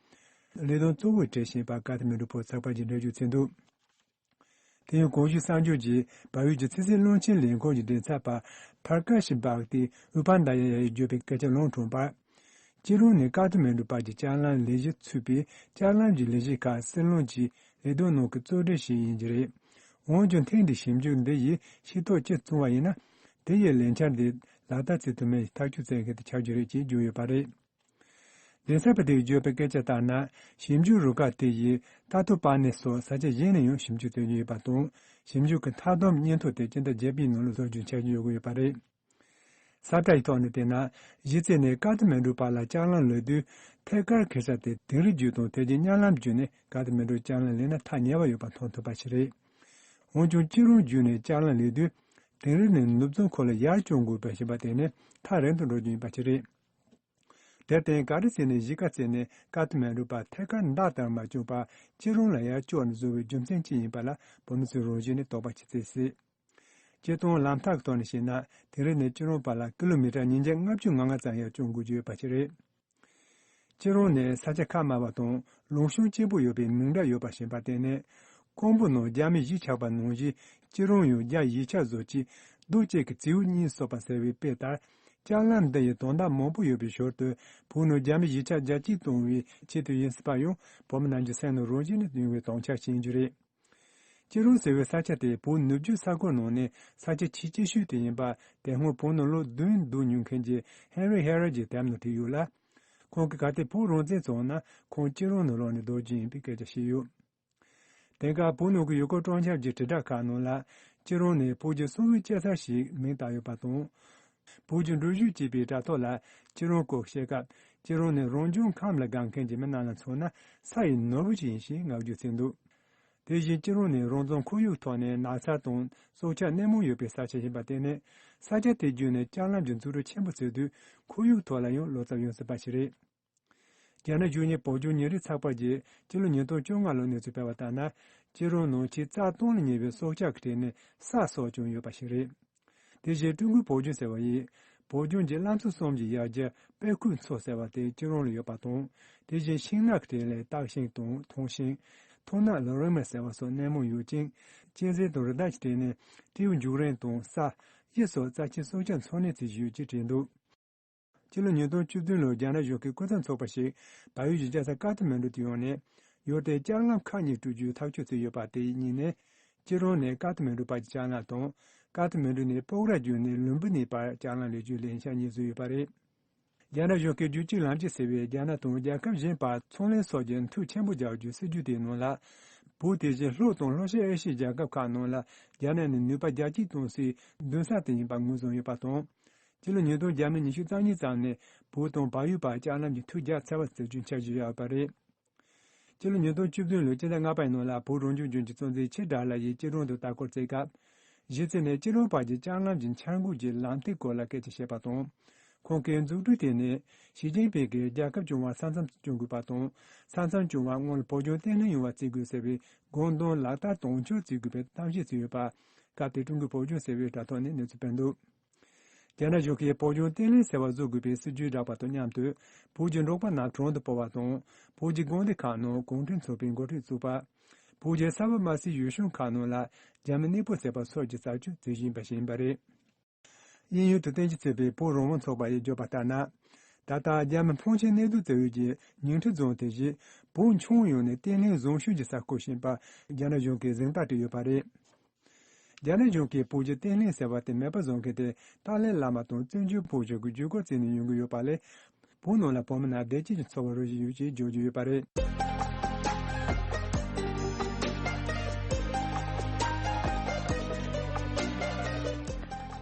ལས་དོན་གཙོ་བོར་བྲེལ་བཞིན་པ་ཀ་ཐ་མན་གྲུ་ཕོ་ཚགས་པར་གྱིས་འགྲེལ་བརྗོད་བྱས་འདུག་དེ་ཡང་གོང་ཞུས་གསར་འགྱུར་གྱིས་བལ་ཡུལ་གྱི་ཕྱི་སྲིད་བློན་ཆེན་ལས་ཁུངས་ཀྱི་མགྲིན་ཚབ་པ་ཕར་ཀ་ཤི་བག་ཏི་ཨུ་པན་དྷ་ཡ་ཡིས་བརྗོད་པའི་སྐད་ཆ་ལུང་དྲངས་པར། སྐྱིད་རོང་ནས་ཀ་ཐ་མན་གྲུ་བར་གྱི་ལྕགས་ལམ་ལས་གཞི་ཚུད་པའི་ལྕགས་ལམ་གྱི་ལས་གཞི་ཁག་སྲིད་བློན་གྱིས་ལས་དོན་ནང་གི་གཙོ་གྲས་ཤིག་ཡིན་གྱི་རེད། འོན་ཀྱང་ཐེངས་འདིའི་ཞིབ་འཇུག་འདི་ཡིས་ཤེས་རྟོགས་ཅི་བྱུང་བ་ཡིན་ན། དེ་ཡི་ལས་འཆར་འདི་ལག་བསྟར་བྱེད་ཐུབ་མིན་ཐག་གཅོད་བྱེད་མཁན་དེ་ཆགས་རྒྱུ་རེད་ཅེས་བརྗོད་ཡོད་པ་རེད། མགྲིན་ཚབ་པ་དེས་བརྗོད་པའི་སྐད་ཆ་ལྟར་ན། ཞིབ་འཇུག་རུ་ཁག་དེ་ཡིས་ཏ་ཏོ་པ་ནེ་སོགས་ས་ཆ་གཞན་ནས་ཡང་ཞིབ་འཇུག་སྤེལ་གྱི་ཡོད་པ་དང་། ཞིབ་འཇུག་གི་མཐའ་སྡོམ་སྙན་ཐོ་དེ་སྤྱི་ཟླ་བརྒྱད་པའི་ནང་ལ་བཟོ་རྒྱུའི་འཆར་གཞི་ཡོད་ཀྱི་ཡོད་པ་རེད། ས་བཀྲ་ཡི་ཐོག་ནས་བལྟས་ན། གཞི་རྩའི་ནས་ཀ་ཐ་མན་གྲུ་བར་ལ་ལྕགས་ལམ་ལས་དུས་ཐད་ཀར་ཁེ་ས་དེ་དིང་རི་བརྒྱུད་དང་དེ་རྗེས་གཉའ་ལམ་བརྒྱུད་ནས་ཀ་ཐ་མན་གྲུ་ལྕགས་ལམ་ལས་ན་ཐག་ཉེ་བ་ཡོད་པ་མཐོང་ཐུབ་པ་ཞིག་རེད། འོན་ཀྱང་སྐྱིད་རོང་བརྒྱུད་ནས་ལྕགས་ལམ་ལས་དུས་དིང་རི་ནས་ནུབ་རྫོང་ཁུལ་ལ་ཡར་བསྐྱོད་དགོས་པ་ཞིག་ཡིན་པ་དེ་ནི་ཐག་རིང་དུ་འགྲོ་རྒྱུ་ཡིན་པ་ཞིག་རེད། དེར་བརྟེན་ག་རེ་བྱས་ནས་གཞིས་ཀ་རྩེ་ནས་ཀ་ཐ་མན་གྲུ་བར་ཐད་ཀར་མདའ་ལྟར་མ་བསྐྱོད་པར་སྐྱིད་རོང་ལ་ཡར་བསྐྱོད་ནས་བཟོ་བའི་རྒྱུ་མཚན་ཅི་ཡིན་པ་ལ་བོད་མི་ཚོས་རང་བཞིན་ནས་དོགས་པ་ཆེ་ཚད་སྲིད། སྤྱིར་བཏང་ལམ་ཐག་གི་ཐོག་ནས་བཤད་ན་དིང་རི་ནས་སྐྱིད་རོང་བར་ལ་ཀི་ལོ་མི་ཊར་ཉིས་བརྒྱ་ལྔ་བཅུ་ང་ལྔ་ཙམ་ཡར་བསྐྱོད་དགོས་ཀྱི་ཡོད་པ་ཞིག་རེད། སྐྱིད་རོང་ནི་ས་ཆ་ཁ་དམའ་བ་དང་ལུང་གཤོང་སྐྱིད་པོ་ཡོད་པའི་མིང་གྲགས་ཡོད་པ་ཞིག་ཡིན་པར་བརྟེན་ནས། ཀོང་པོ་ནང་རྒྱ་མི་གཞིས་ཆགས་པ་ནང་བཞིན་སྐྱིད་རོང་ཡང་རྒྱ་གཞིས་ཆགས་བཟོ་ཆེད་རྡོ་གཅིག་གི་རྩེའུ་གཉིས་གསོག་པ་ཟེར་བའི་དཔེ་ལྟར། ལྕགས་ལམ་འདི་ཡི་དོན་དག་མང་པོ་ཡོད་པའི་ཞོར་དུ་བོད་ནང་རྒྱ་མི་གཞིས་ཆགས་རྒྱ་སྐྱེད་གཏོང་བའི་ཆེད་དུ་ཡིན་སྲིད་པ་ཡང་བོད་མི་རྣམས་ཀྱི་སེམས་ནང་རང་བཞིན་ནས་ཡོང་བའི་དོན་ཆ་ཞིག་ཡིན་རྒྱུ་རེད། སྐྱིད་རོང་ཟེར་བའི་ས་ཆ་དེ་བོད་ནུབ་རྒྱུད་ས་ཁུལ་ནང་ནས་ས་ཆ་ཆེས་སྐྱིད་ཤོས་དེ་ཡིན་པ། དེ་སྔོན་བོད་ནང་ལོ་བདུན་སྡོད་མྱོང་མཁན་གྱི་ཧེན་རི་ཧེ་རལ་གྱིས་དེབ་ནང་བྲིས་ཡོད་ལ། ཁོང་གིས་གལ་ཏེ་བོད་རང་བཙན་བྱུང་ན་ཁོང་སྐྱིད་རོང་ནང་ལོག་ནས་སྡོད་རྒྱུ་ཡིན་པའི་སྐད་ཆ་བཤད་ཡོད། དེང་སྐབས་བོད་ནང་གི་ཡུལ་སྐོར་སྤྲོ་འཆམ་གྱི་དྲིལ་བསྒྲགས་ཁག་ནང་ལ་སྐྱིད་རོང་ནི་བོད་ཀྱི་གསང་བའི་སྐྱེས་ས་ཞེས་མིང་བཏགས་ཡོད་པ་དང་། བོད་ཀྱི་འགྲུལ་བཞུད་ཅེས་པའི་དྲ་ཐོག་ལ་སྐྱིད་རོང་སྐོར་བཤད་སྐབས་སྐྱིད་རོང་ནི་རང་བྱུང་ཁམས་ལ་དགའ་མཁན་གྱི་མི་རྣམས་ལ་མཚོན་ན་ས་ཡི་ནོར་བུ་ཞིག་ཡིན་ཞེས་བསྔགས་བརྗོད་བྱས་འདུག་དེ་བཞིན་སྐྱིད་རོང་ནི་རང་བྱུང་ཁོར་ཡུག་ཐོག་ནས་ནགས་ཚལ་དང་སྲོག་ཆགས་སྣེ་མང་ཡོད་པའི་ས་ཆ་ཡིན་པར་བརྟེན་ནས་ས་ཆ་དེ་བརྒྱུད་ནས་ལྕགས་ལམ་གྱི་འཛུགས་སྐྲུན་ཆེན་པོ་བྱེད་དུས་ཁོར་ཡུག་ཐོག་ལ་ཡང་བློ་འཚབ་ཡོང་སྲིད་པ་ཞིག་རེད། རྒྱ་ནག་གཞུང་གཉེར་བོད་ལྗོངས་ཉིན་རེའི་ཚགས་པར་གྱིས་སྤྱི་ལོ་ཉིས་སྟོང་བཅོ་ལྔ་ལོར་གནས་ཚུལ་སྤེལ་བ་ལྟར་ན། སྐྱིད་རོང་ནང་ཆུ་རྩ་སྟོང་ལ་ཉེ་བའི་སྲོག་ཆགས་ཀྱི་གྲས་ནས་ས་སྲོག་ཀྱང་ཡོད་པ་ཞིག་རེད། དེ་བཞིན་ཀྲུང་གོའི་བོད་ལྗོངས་ཟེར་བ་ཡིས། བོད་ལྗོངས་ཀྱི་བླ་མཚོ་གསུམ་གྱི་ཡ་གྱལ་དཔལ་ཁུག་མཚོ་ཟེར་བ་དེ་སྐྱིད་རོང་ལ་ཡོད་པ་དང་། དེ་བཞིན་ཤིང་ནགས་ཀྱི་གྲས་ལས་སྟག་ཤིང་དང་ཐང་ཤིང་། ཐང་ནག་ལ་རོལ་མ་ཟེར་བ་སོགས་སྣེ་མང་ཡོད་ཅིང་། གཅན་གཟན་དང་རི་དྭགས་ཀྱི་གྲས་ནས་སྤྲེའུ་མཇུག་རིང་དང་སྲ། གཡུ་སོགས་རྩ་ཆེའི་སྲོག་ཆགས་འཚོ་གནས་ཚུལ་ཡོད་ཅེས་བྲིས་འདུག་སྤྱི་ལོ་ཉིས་སྟོང་བཅུ་བདུན་ལོར་རྒྱ་ནག་གཞུང་གིས་སྐུ་ཚབ་ཚོགས་པ་ཞིག་བལ་ཡུལ་གྱི་རྒྱལ་ས་ཀ་ཐ་མན་གྲུ་དུ་ཡོང་ནས། ཡུལ་དེར་ལྕགས་ལམ་ཁག་གཉིས་བསྐྲུན་རྒྱུའི་ཐག་གཅོད་བྱས་ཡོད་པ་དེ་ཡིན་ནས། སྐྱིད་རོང་ནས་ཀ་ཐ་མན་གྲུ་བར་གྱི་ལྕགས་ལམ་དང་། ཀ་ཐ་མན་གྲུ་ནས་སྤོག་ར་བརྒྱུད་ནས་ལུམ་བི་ནི་བར་ལྕགས་ལམ་ལས་རྒྱུའི་ལས་འཆར་གཉིས་བཟོས་ཡོད་པ་རེད། རྒྱ་ནག་གཞུང་གིས་རྒྱུད་གཅིག་ལམ་གཅིག་ཟེར་བའི་རྒྱ་ནག་དང་རྒྱལ་ཁབ་གཞན་བར་ཚོང་ལས་སོགས་ཀྱི་མཐུད་ཆེན་པོ་རྒྱག་རྒྱུའི་སྲིད་ཇུས་དེའི་ནང་ལ། བོད་དེ་བཞིན་ལྷོ་དང་ལྷོ་ཤར་ཨེ་ཤི་ཡའི་རྒྱལ་ཁབ་ཁག་ནང་ལ་རྒྱ་ནག་ནས་ནུས་པ་རྒྱ་སྐྱེད་གཏོང་སའི་མདུན་སར་དུ་ཡིན་པ་ངོས་བཟུང་ཡོད་པ་དང་། སྤྱི་ལོ་ཉིས་སྟོང་བརྒྱ་མེད་ཉི་ཤུ་རྩ་གཉིས་ཙམ་ནས་བོད་དང་བལ་ཡུལ་བར་ལྕགས་ལམ་གྱི་མཐུད་རྒྱག་འཚར་བ་ཟེར་རྒྱུའི་འཆར་གཞི་ཡོད་པ་རེད། སྤྱི་ལོ་ཉིས་སྟོང་བཅུ་བདུན་ལོའི་སྤྱི་ཟླ་ལྔ་པའི་ནང་ལ་བོད་རང་སྐྱོང་ལྗོངས་ཀྱི་གཙོ་འཛིན་ཆེ་དགྲ་ལྷ་ཡིས་སྐྱིད་རོང་དུ་ལྟ་སྐོར་བྱེད་སྐབས། གཞི་རྩའི་ནས་སྐྱིད་རོང་བར་གྱི་ལྕགས་ལམ་གྱི་འཆར་འགོད་ཀྱི་ལམ་སྟེགས་སྐོར་ལ་སྐད་ཆ་བཤད་པ་དང་། ཁོང་གིས་འཛུགས་སྐྲུན་དེ་ནི་ཞི་ཅིན་ཕིང་གིས་རྒྱལ་ཁབ་སྐྱོང་བ་ས་མཚམས་སྐྱོང་དགོས་པ་དང་། ས་མཚམས་སྐྱོང་བ་སྔོན་ལ་བོད་ལྗོངས་བརྟན་ལྷིང་ཡོང་བ་བརྩི་དགོས་ཟེར་བའི་དགོངས་དོན་ལག་བསྟར་དོན་འཁྱོལ་བྱེད་དགོས་པའི་གཏམ་བཤད་བྱས་ཡོད་པ། སྐབས་དེར་ཀྲུང་གོའི་བོད་ལྗོངས་ཟེར་བའི་དྲ་ཐོག་ནས་གནས་ཚུལ་སྤེལ་འདུག་རྒྱ་ནག་གཞུང་གིས་བོད་ལྗོངས་བརྟན་ལྷིང་ཟེར་བ་བཟོ་དགོས་པའི་སྲིད་ཇུས་བསྒྲགས་པ་དང་མཉམ་དུ། བོད་ཀྱི་འབྲོག་པ་རྣམས་གྲོང་དུ་སྤོ་བ་དང་། བོད་ཀྱི་དགོན་སྡེ་ཁག་ནང་གུང་ཁྲན་ཚོགས་པའི་འགོ་ཁྲིད་བཙུགས་པ། བོད་ཀྱི་ས་བབ་དམའ་སའི་ཡུལ་གཞུང་ཁག་ནང་ལ་རྒྱ་མི་གནས་སྤོ་ཟེར་བ་སོགས་ཀྱི་རྩ་ཆེའི་རྩོད་གཞི་ཡིན་པ་ཞིག་ཡིན་པ་རེད། དབྱིན་ཡུལ་དུ་རྟེན་གཞི་བྱས་པའི་བོད་རང་དབང་ཚོགས་པ་ཡིས་བརྗོད་པ་ལྟར་ན། ད་ལྟ་རྒྱ་མི་ཕོན་ཆེན་གནས་སྡོད་བྱ་ཡུལ་གྱི་ཉིང་ཁྲི་རྫོང་དེ་བཞིན་བོད་ཁྱོན་ཡོངས་ནས་བརྟན་ལྷིང་བཟང་ཤོས་ཀྱི་སར་བཀོད་བཞིན་པ་རྒྱ་ནག་གཞུང་གིས་གཟེངས་རྟགས་སྤྲད་ཡོད་པ་རེད། རྒྱ་ནག་གཞུང་གིས་བོད་ཀྱི་བརྟན་ལྷིང་ཟེར་བ་དེ་མེད་པ་བཟོ་མཁན་དེ་ཏཱ་ལའི་བླ་མ་དང་བཙན་བྱོལ་བོད་གཞུང་གི་བརྒྱུད་སྐུལ་བྱས་ནས་ཡོང་གི་ཡོད་པ་ལས། བོད་ནང་ལ་བོད་མི་རྣམས་བདེ་སྐྱིད་ཀྱི་འཚོ་བ་རོལ་བཞིན་ཡོད་ཅེས་བརྗོད་ཀྱི་ཡོད་པ་རེད།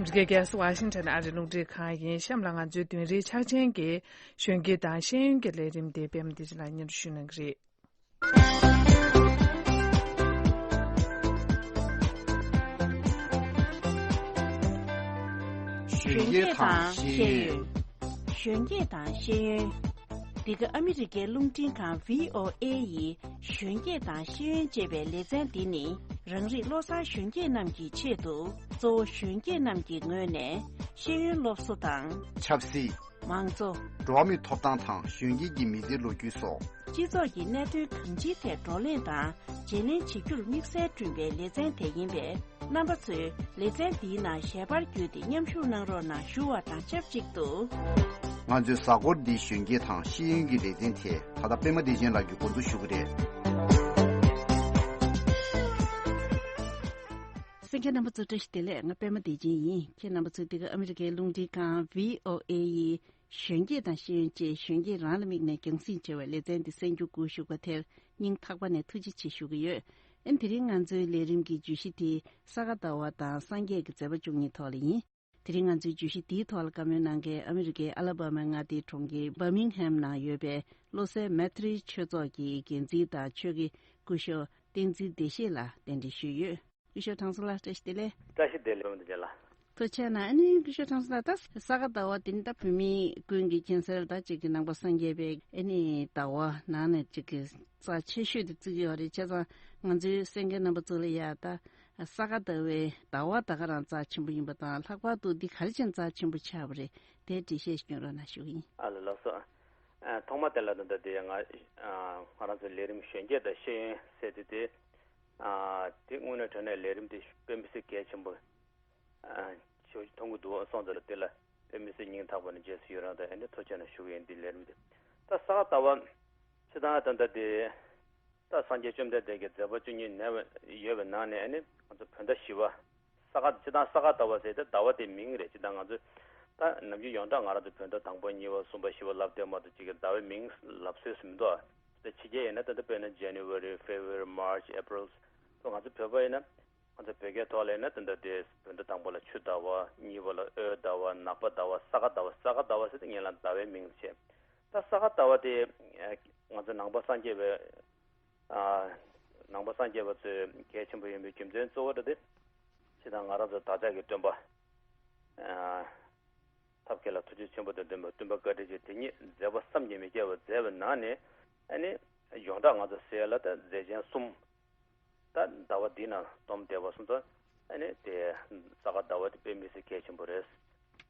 འདི་གའི་རྒྱལ་ས་ཝ་ཤིང་ཊོན་ཨ་རིའི་རླུང་འཕྲིན་ཁང་ཡིན། གཤམ་ལ་ང་ཚོའི་བདུན་རེའི་ཕྱག་ཆེན་གྱི་གཞོན་སྐྱེས་དང་ཤེས་ཡོན་གྱི་ལས་རིམ་དེ་པད་མ་བདེ་ཆེན་ལགས་སྙན་སྒྲོན་ཞུ་གནང་གི་རེད། གཞོན་སྐྱེས་དང་ཤེས་ཡོན། གཞོན་སྐྱེས་དང་ཤེས་ཡོན། འདི་ག་ཨ་མི་རི་ཀའི་རླུང་འཕྲིན་ཁང་བྷི་ཨོ་ཨེ་ཡི་གཞོན་སྐྱེས་དང་ཤེས་ཡོན་ཅེས་པའི་ལེ་ཚན་འདི་ནི། རང་རིགས་བློ་བཟང་གཞོན་སྐྱེས་རྣམས་ཀྱི་ཆེད་དུ། གཙོ་བོ་གཞོན་སྐྱེས་རྣམས་ཀྱི་ངོས་ནས་ཤེས་ཡོན་སློབ་གསོ་དང་། ཆབ་སྲིད། མང་གཙོ། འགྲོ་བ་མིའི་ཐོབ་ཐང་དང་གཞོན་སྐྱེས་ཀྱི་མི་ཚེའི་ལོ་རྒྱུས་སོགས། སྤྱི་ཚོགས་ཀྱི་གནད་དོན་གང་ཅིའི་ཐད་བགྲོ་གླེང་དང་བརྗེ་ལེན་བྱེད་རྒྱུར་དམིགས་བསལ་བསྐྲུན་པའི་ལེ་ཚན་དེ་ཡིན་པས། རྣམ་པ་ཚོས་ལེ་ཚན་འདིའི་ནང་ཞལ་པར་བརྒྱུད་དེ་མཉམ་ཞུགས་གནང་རོགས་གནང་ཞུ་བ་དང་ཆབས་ཅིག་ཏུ། ང་ཚོའི་གཟའ་འཁོར་འདིའི་གཞོན་སྐྱེས་དང་ཤེས་ཡོན་གྱི་ལེ་ཚན་དེ་ད་ལྟ་པད་མ་བདེ་ཆེན་ལགས་ཀྱིས་འགོ་འཛུགས་ཞུ་གི་རེད། གསན་མཁན་རྣམ་པ་ཚོ་བཀྲ་ཤིས་བདེ་ལེགས། ང་པད་མ་བདེ་ཆེན་ཡིན། ཁྱེད་རྣམ་པ་ཚོས་འདི་ག་ཨ་མི་རི་ཀའི་རླུང་འཕྲིན་ཁང་བྷི་ཨོ་ཨེ་ཡི་གཞོན་སྐྱེས་དང་ཤེས་ཡོན་ཅེས་གཞོན་སྐྱེས་རང་ལ་དམིགས་ནས་རྒྱང་སྲིང་བྱས་པའི་ལེ་ཚན་འདི་གསན་རྒྱུ་སྒུག་བཞུགས་པ་དེར་སྙིང་ཐག་པ་ནས་ཐུགས་རྗེ་ཆེ་ཞུ་གི་ཡོད། ཨ་ནི་དེ་རིང་ང་ཚོའི་ལས་རིམ་གྱི་བརྗོད་གཞི་དེ་ས་ག་ཟླ་བ་དང་སངས་རྒྱས་ཀྱི་མཛད་པ་བཅུ་གཉིས་ཐོག་ལ་ཡིན། དེ་རིང་ང་ཚོའི་བརྗོད་གཞི་འདིའི་ཐོག་ལ་བཀའ་མོལ་གནང་མཁན་ཨ་མི་རི་ཀའི་ཨ་ལ་བྷ་མའི་མངའ་སྡེའི་གྲོང་ཁྱེར་བྷར་མིང་ཧེམ་ནང་ཡོད་པའི་བློ་གསལ་མེ་ཏྲི་ཆོས་ཚོགས་ཀྱི་འགན་འཛིན་དང་ཆོས་དགེ་སྐུ་ཞབས་བསྟན་འཛིན་བདེ་གཤེགས་ལགས་གདན་འདྲེན་ཞུས་ཡོད། སྐུ་ཞབས་གྲངས་ཚང་ལགས་བཀྲ་ཤིས་བདེ་ལེགས། བཀྲ་ཤིས་བདེ་ལེགས་འདི་ལ། ཐུགས་རྗེ་གནང་། ཨ་ནི་སྐུ་ཞབས་གྲངས་ཚང་ལགས། ད་ས་ག་ཟླ་བ་འདི་ནི་ད་བོད་མི་ཀུན་གྱི་མཁྱེན་གསལ་ད་ཅིག་གི་ནང་པ་སངས་རྒྱས་པའི་ཨ་ནི་ཟླ་བ་ནང་ནས་ཅིག་གི་རྩ་ཆེ་ཤོས་དེ་བརྩི་གི་ཡོད་རེད། བྱས་ཙང་ང་ཚོའི་གསན་མཁན་རྣམ་པ་ཚོ་ལ་ཡ་ད་ས་ག་ཟླ་བའི་ཟླ་བ་ད་ག་རང་རྩ་ཆེན་པོ་ཡིན་པ་དང་། ལྷག་པར་དུ་འདི་ག་རེ་བྱས་ནས་རྩ་ཆེན་པོ་ཆགས་པ་རེད། དེའི་འགྲེལ་བཤད་ཞིག་སྐྱོན་རོགས་གནང་ཞུ་གི་ཡིན། ཨ་ལ་ལགས་སོ། ཨ་ཐོག་མ་དེ་ལ་ད་ལྟ་དེ་ང་ཨ་ང་རང་ཚོའི་ལས་རིམ་གཞོན་སྐྱེས་དང་ཤེས་ཡོན་ཟེར་དུས་དེ། ཨ་དེ་དངོས་གནས་དྲང་གནས་ལས་རིམ་དེ་དཔེ་མི་སྲིད་གལ་ཆེན་པོ་ཨ་ཞེ་པོ་ཅིག་མཐོང་གི་འདུག་སོང་ཙང་ལ་དེ་ལ་དཔེ་མི་སྲིད་སྙིང་ཐག་པ་ནས་རྗེས་སུ་ཡི་རང་དང་ཨ་ནི་ཐུགས་རྗེ་ཆེ་ཞུ་གི་ཡིན། འདི་ལས་རིམ་དེ་ད་ས་ག་ཟླ་བ་སྤྱིར་བཏང་ད་ལྟ་དེ་ད་སངས་རྒྱས་བཅོམ་ལྡན་འདས་ཀྱི་མཛད་པ་བཅུ་གཉིས་ནས་ཡོད་པའི་ནང་ནས་ཨ་ནི་ང་ཚོ་བོད་ཟླ་བཞི་པ། ས་ག་སྤྱིར་བཏང་ས་ག་ཟླ་བ་ཟེར་ཏེ་ཟླ་བ་དེའི་མིང་རེད། སྤྱིར་བཏང་ང་ཚོས་ད་ནམ་རྒྱུན་ཡོངས་གྲགས་ང་རང་ཚོ་བོད་ཟླ་དང་པོ་གཉིས་པ་གསུམ་པ་བཞི་པ་ལབ་བསྡད་མ་གཏོགས་ཅིག་གི་ཟླ་བའི་མིང་ལབ་སྲོལ་ཞིག་མི་འདུག་ད་ཕྱི་རྒྱལ་ཡིན་ན་ད་ལྟ་དཔེར་ན་January, February, March, April. ད་ང་ཚོ་བོད་པ་ཡིན་ན་ང་ཚོ་བོད་སྐད་ཐོག་ལ་ཡིན་ན་ད་ལྟ་དེ་བོད་ཟླ་དང་པོ་ལ་ཆུ་ཟླ་བ། གཉིས་པ་ལ་འོད་ཟླ་བ། ནག་པ་ཟླ་བ། ས་ག་ཟླ་བ། ས་ག་ཟླ་བ་ཟེར་ཏེ་ངེད་ལ་ཟླ་བའི་མིང་བྱས། ད་ས་ག་ཟླ་བ་དེ་ང་ཚོ་ནང་པ་སངས་རྒྱས་པའི་ཨ་ནང་པ་སངས་རྒྱས་པ་ཚོས་གལ་ཆེན་པོ་ཡིན་པའི་རྒྱུ་མཚན་གཙོ་བོ་དེ་སྤྱིར་བཏང་ང་རང་ཚོ་བདག་ཅག་གི་སྟོན་པ་ཨ་ཐབས་མཁས་ལ་ཐུགས་རྗེ་ཆེན་པོ་དང་ལྡན་པ་སྟོན་པ་བཀའ་དྲིན་ཅན་དེ་ཉིད་མཛད་པ་བསམ་གྱིས་མི་ཁྱབ་པ་མཛད་པའི་ནང་ནས། ཨ་ནི་ཡོངས་གྲགས་ང་ཚོ་ཟེར་ཡ་ལ་ད་མཛད་ཆེན་གསུམ། ད་ཟླ་བ་འདི་ནང་སྡོམ་བསྡད་པ་སོང་ཙང་ཨ་ནི་དེ་ས་ག་ཟླ་བ་དེ་དཔེ་མི་སྲིད་གལ་ཆེན་པོ་རེད།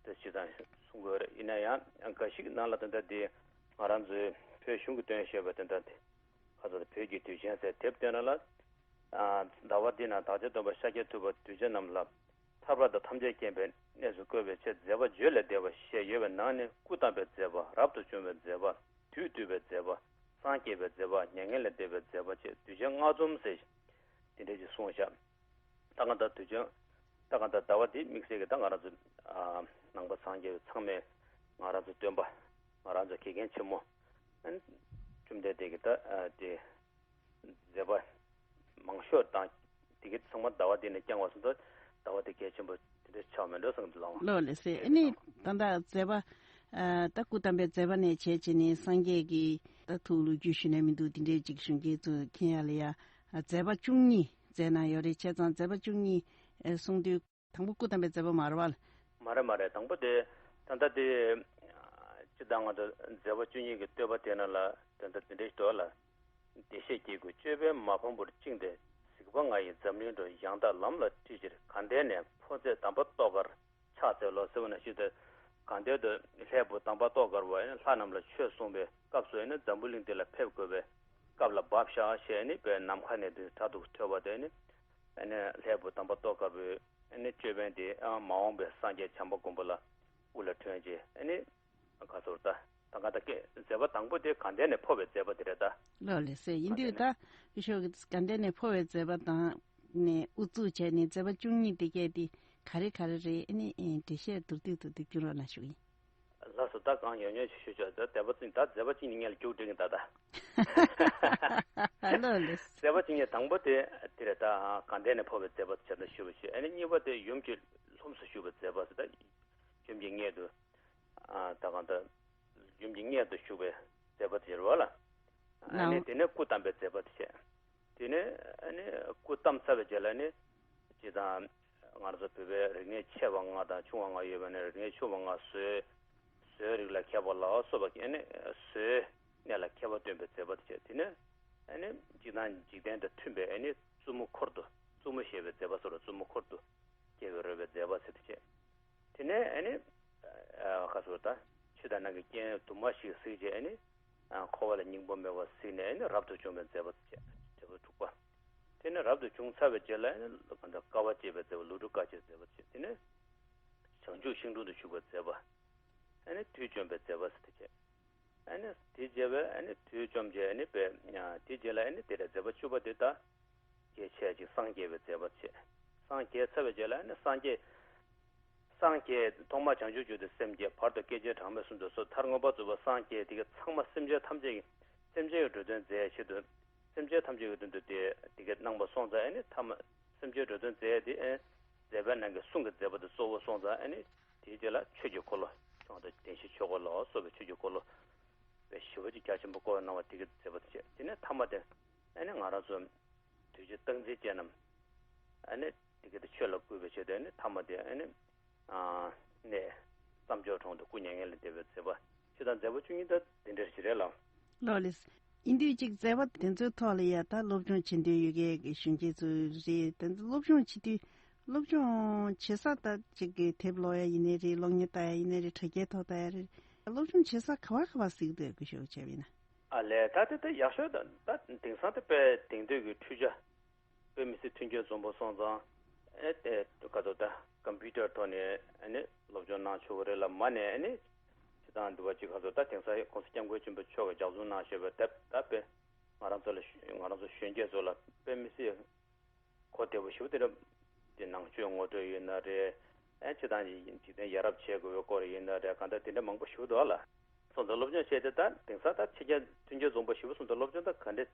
དེ་སྤྱིར་བཏང་གསུང་གི་ཡོད་རེད། ཡིན་ན་ཡང་འགའ་ཞིག་ནང་ལ་ད་ལྟ་འདི་ང་རང་ཚོའི་བོད་གཞུང་གི་དོན་བཤད་པ་དེ་འདྲ་དེ་ཁ་ཚ་བོད་ཀྱི་དུས་ཆེན་ཟེར་དེབ་བཏོན་ན་ལ། ཟླ་བ་འདི་ནང་བདག་ཅག་སྟོན་པ་ཤཱཀྱ་ཐུབ་པ་གདུལ་བྱ་རྣམས་ལ་ཐར་པ་དང་ཐམས་ཅད་མཁྱེན་པའི་གནས་སུ་བཀོད་པའི་ཕྱིར་མཛད་པ་བརྗོད་ལས་འདས་པ་ཞེས་ཡོད་པའི་ནང་ནས་སྐུ་བལྟམས་པའི་མཛད་པ། རབ་ཏུ་བྱུང་བའི་མཛད་པ། བདུད་བཏུལ་བའི་མཛད་པ། སངས་རྒྱས་པའི་མཛད་པ། མྱ་ངན་ལས་འདས་པའི་མཛད་པ་བཅས་གདུལ་བྱ་ལྔ་འཛོམས་ཟེར་དེ་འདྲ་ཞིག་གསུངས་བཞག་ད་གང་ལྟར་དུས་ཆེན་ད་གང་ལྟར་ཟླ་བ་འདི་དམིགས་བསལ་གྱི་ད་ང་རང་ཚོ་ནང་པ་སངས་རྒྱས་པའི་ཚང་མས་ང་རང་ཚོ་སྟོན་པ་ང་རང་ཚོ་དགེ་རྒན་ཆེན་མོ་བཅོམ་ལྡན་འདས་ཀྱི་ད་དེ་མཛད་པ་མང་ཤོས་དང་དེ་གའི་ཚང་མ་ཟླ་བ་འདི་ནས་བསྐྱངས་པ་སོང་ཙང་ཟླ་བ་འདི་གལ་ཆེན་པོ་དེ་འདྲ་ཆགས་མེད་འགྲོ་བསམ་གྱི་འདུག་ལགས། ལགས་ལགས་སེ། ཨ་ནི་ད་ལྟ་མཛད་པ་ཨ་ད་སྐུ་བལྟམས་པའི་མཛད་པ་ནས་བྱས་བྱས་ནས་སངས་རྒྱས་ཀྱི་ད་ཐུགས་ལོ་རྒྱུས་ཞུས་ན་མི་འདུག་དེ་འདྲའི་ཅིག་གཞོན་སྐྱེས་ཚོ་མཁྱེན་ཡ་ལ་ཡ་མཛད་པ་བཅུ་གཉིས་མཛད་གནང་ཡོད་རེད། བྱས་ཙང་མཛད་པ་བཅུ་གཉིས་གསུང་དུས། དང་པོ་སྐུ་བལྟམས་པའི་མཛད་པ་མ་རེད་བ། མ་རེད་མ་རེད། དང་པོ་དེ་ད་ལྟ་དེ་སྤྱིར་བཏང་ང་ཚོ་མཛད་པ་བཅུ་གཉིས་ཀྱི་བསྟོད་པ་དེ་ནང་ལ་དོན་དག་དེ་འདྲ་ཞིག་འདུག་ལ། བདེ་གཤེགས་ཀྱི་སྐུ་ཅོད་པན་མ་ཕམ་པར་བཅིངས་ཏེ་གཟིགས་པ་ལྔ་ཡིས་འཛམ་གླིང་འགྲོ་ཡང་དག་ལམ་ལ་ཁྲིད་ཕྱིར་དགའ་ལྡན་ནས་འཕོ་མཛད་དམ་པ་ཏོག་དཀར་ཕྱག་འཚལ་ལོ་ཟེར་བ་ནང་བཞིན་དུ་དགའ་ལྡན་དུ་ལྷའི་བུ་དམ་པ་ཏོག་དཀར་བ་ལྷ་རྣམས་ལ་ཆོས་གསུངས་པའི་སྐབས་སུ་འཛམ་བུ་གླིང་འདི་ལ་ཕེབས་དགོས་པའི་སྐབས་ལ་བབས་ཤག་ཞེས་ནི་པའི་ནམ་མཁའ་ནས་དུ་དྲག་ཏུ་ཐོས་པ་དེ་ནི། ཨ་ནི་ལྷའི་བུ་དམ་པ་ཏོག་དཀར་པོའི་ཨ་ནི་ཅོད་པན་དེ་ཨ་མ་འོངས་པའི་སངས་རྒྱས་བྱམས་པ་མགོན་པོ་ལ་དབུ་ལ་ཐོན་རྗེས་ཨ་ནི་ག་ཚོར་ད་ད་ག་ད་སྐད་མཛད་པ་དང་པོ་དེ་དགའ་ལྡན་ནས་འཕོ་བའི་མཛད་པ་དེ་རེད་ད། ལགས་ལགས་སེ། ཡིན་དུས་ད་སྐུ་ཞབས་ཀྱིས་དགའ་ལྡན་ནས་འཕོ་བའི་མཛད་པ་དང་ནས་དབུ་བཙུགས་བྱས་ནས་མཛད་པ་བཅུ་གཉིས་དེ་གས་དེ་ག་རེ་ག་རེ་རེད། ཨ་ནི་འགྲེལ་བཤད་མདོར་བསྡུས་མདོར་བསྡུས་སྐྱོན་རོགས་གནང་ཞུ་ཡིན། ལགས་སོ། ད་གང་ཡོང་ཡོང་ཞུ་ཞུ་ཆོག་ད་མཛད་པ་ཅིག་ད་མཛད་པ་ཅིག་ནི་ངས་ལ་རྒྱུགས་འགྲིག་གི་ད་ད། ལགས་ལགས། མཛད་པ་ཅིག་ནི་དང་པོ་དེ་དེ་རེད་ད། དགའ་ལྡན་ནས་འཕོ་བའི་མཛད་པ་བྱ་ད་ཞུ་བ་ཞུ། ཨ་ནི་གཉིས་པ་དེ་ཡུམ་གྱི་ལྷུམས་སུ་ཞུགས་པའི་མཛད་པ་ཟེར་ད། ཡུམ་གྱི་མངལ་དུ་ཨ་ད་གང་ད་ཡུམ་གྱི་མངལ་དུ་ཞུགས་པའི་མཛད་པ་དེ་རེད་བ་ལ། ཨ་ནི་དེ་ནས་སྐུ་བལྟམས་པའི་མཛད་པ་དེ་བྱས། དེ་ནས་ཨ་ནི་སྐུ་བལྟམས་ཚར་བའི་རྗེས་ལ་ནི་སྤྱིར་བཏང་ང་རང་ཚོ་བོད་པའི་རིག་གནས་ཆེ་བ་ལྔ་དང་ཆུང་བ་ལྔ་ཡོད་པ་ནས་རིག་གནས་ཆུང་བ་ལྔ་བཟོའི་བཟོའི་རིགས་ལ་མཁས་པ་ལ་སོགས་པ་ཨ་ནི་བཟོའི་གནས་ལ་མཁས་པ་སྟོན་པའི་མཛད་པ་དེ་བྱས། དེ་ནས་ཨ་ནི་སྤྱིར་བཏང་འཇིག་རྟེན་དང་མཐུན་པའི་ཨ་ནི་བཙུན་མོ་འཁོར་དུ་བཙུན་མོ་ཞེས་པའི་མཛད་པ་སོགས་ལ་བཙུན་མོ་འཁོར་དུ་སྐྱེ་བའི་རོལ་པའི་མཛད་པ་ཟེར་དུ་བྱས། དེ་ནས་ཨ་ནི་ཁ་སོ་ད་ཕྱི་དང་ནང་གི་རྐྱེན་དུ་མ་ཞིག་གཟིགས་རྗེས་ཨ་ནི་འཁོར་བ་ལ་སྙིང་པོ་མེད་པར་གཟིགས་ནས་ཨ་ནི་རབ་ཏུ་བྱུང་བའི་མཛད་པ་བྱས། མཛད་པ་དྲུག་པ། དེ་ནས་རབ་ཏུ་བྱུང་ཚར་བའི་རྗེས་ལ་ཨ་ནི་དཀའ་བ་སྤྱད་པའི་མཛད་པ་ལུས་སྒྲུབ་དཀའ་སྤྱད་མཛད་པ་བྱས། དེ་ནས་བྱང་ཆུབ་ཤིང་དྲུང་དུ་ཞུགས་པའི་མཛད་པ། ཨ་ནི་དུས་བཅོམ་པའི་མཛད་པ་ཟེར་དེ་བྱས། ཨ་ནི་དེ་རྗེས་པའི་ཨ་ནི་དུས་བཅོམ་རྗེས་ཨ་ནི་པའི་དེ་རྗེས་ལ་ཨ་ནི་དེ་རེད། མཛད་པ་བཅུ་པ་དེ་ད་རྒྱས་ཆེ་ཅིག་སངས་རྒྱས་པའི་མཛད་པ་བྱས། སངས་རྒྱས་ཚར་བའི་རྗེས་ལ་ཨ་ནི་སངས་རྒྱས་སངས་རྒྱས་ཐོག་མར་བྱང་ཆུབ་མཆོག་ཏུ་སེམས་བསྐྱེད། བར་དུ་སྐད་ཅིག་གྲངས་མེད་གསུམ་དུ་གསོལ། མཐར་མངོན་པར་རྫོགས་པར་སངས་རྒྱས། དེ་ག་ཚང་མ་སེམས་ཅན་ཐམས་ཅད་ཀྱི་སེམས་ཅན་གྱི་འགྲོ་དོན་མཛད་ཆེད་དུ་སེམས་ཅན་ཐམས་ཅད་ཀྱི་དོན་དུ་དེ་དེ་ག་གནང་བ་སོང་ཙང་ཨ་ནི་ཐ་མ་སེམས་ཅན་འགྲོ་དོན་མཛད་དེ་ཨ་ནི་མཛད་པའི་ནང་གི་གསུང་གི་མཛད་པ་དེ་གཙོ་བོ་སོང་ཙང་ཨ་ནི་དེའི་རྗེས་ལ་ཆོས་ཀྱི་འཁོར་ལོ་བྱུང་སྟེ་བདེན་བཞིའི་ཆོས་འཁོར་ལོ་སོགས་པའི་ཆོས་ཀྱི་འཁོར་ལོ་དཔེ་ཞེ་པོ་ཅིག་རྒྱ་ཆེན་པོ་བསྐོར་གནང་བ་དེ་ག་མཛད་པ་དེ་བྱས། དེ་ནས་ཐ་མ་དེ་ཨ་ནི་ང་རང་ཚོ་དུས་རྒྱུན་སྟངས་འཛིན་ཅན་རྣམས་ཨ་ནི་དེ་ག་དེ་ཆོས་ལ་བསྐུལ་བའི་ཆེད་དུ་ཨ་ནི་ཐ་མ་དེ་ཨ་ནི་ཨ་ནི་བསམ་སྦྱོར་གྲོང་དུ་སྐུ་མྱ་ངན་ལས་འདས་པའི་མཛད་པ་ཆོས་དང་མཛད་པ་བཅུ་གཉིས་ད་དེ་འདྲ་ཞིག་རེད་ལགས། ལགས་ལགས། ཡིན་དུས་ཅིག་མཛད་པ་དེ་ཚོའི་ཐོག་ལ་ཡ་ད་སློབ་སྦྱོང་བྱེད་འདོད་ཡོད་མཁན་གྱི་གཞོན་སྐྱེས་ཚོ་རེད། དེ་ཚོ་སློབ་སྦྱོང་བྱེད་དུས་སློབ་སྦྱོང་བྱེད་ས་ད་ཅིག་གི་དེབ་ཀློག་ཡ་ཡིན་ནའི་རེད། གློག་བརྙན་ལྟ་ཡ་ཡིན་ནའི་རེད། དྲ་རྒྱའི་ཐོག་ལྟ་ཡ་རེད། སློབ་སྦྱོང་བྱེད་ས་ག་བ་ག་བ་གཟིགས་འདོད་སྐུ་ཞབས་བྱས་པ་ཡིན་ན། ཨ་ལས་ད་དེ་ད་ཡག་ཤོས་ད་ད་དེང་སང་དེ་དཔེ་དེང་དུས་ཀྱི་འཕྲུལ་ཆ་དཔེ་མི་སྲིད་མཐུན་རྐྱེན་འཛོམས་པོ་སོང་ཙང་ཨེ་དེ་ག་ཚོད་ད་ཀམ་པུ་ཊར་ཐོག་ནས་ཨ་ནི་སློབ་སྦྱོང་གནང་ཆོག་གི་རེད་ལ། མ་ནས་ཨ་ནི་སྤྱིར་བཏང་འདི་བ་ཅིག་ག་ཚོད་ད་དེང་སང་༸གོང་ས་༸སྐྱབས་མགོན་ཆེན་པོ་མཆོག་གིས་ལྗགས་རྩོམ་གནང་བཞག་པའི་དེབ་ད་དཔེ་ང་རང་ཚོ་ལ་ང་རང་ཚོ་གཞོན་སྐྱེས་ཚོ་ལ་དཔེ་མི་སྲིད་གོ་བདེ་པོ་ཞེ་པོ་དེ་འདྲ་དེ་ནང་ཆོས་ངོ་སྤྲོད་ཡིན་ན་རེད། ཨེ་སྤྱིར་བཏང་གི་འཇིག་རྟེན་ཡ་རབས་བྱེད་དགོས་པའི་སྐོར་ཡིན་ན་རེད། གང་ལྟར་དེ་འདྲ་མང་པོ་ཞེ་པོ་འདུག་ཨ་ལ། སོང་ཙང་སློབ་སྦྱོང་བྱས་ཏེ་ད་དེང་སང་ད་ཕྱི་རྒྱལ་མཐུན་རྐྱེན་འཛོམས་པོ་ཞེ་པོ་སོང་ཙང་སློབ་སྦྱོང་ད་ག་འདྲ་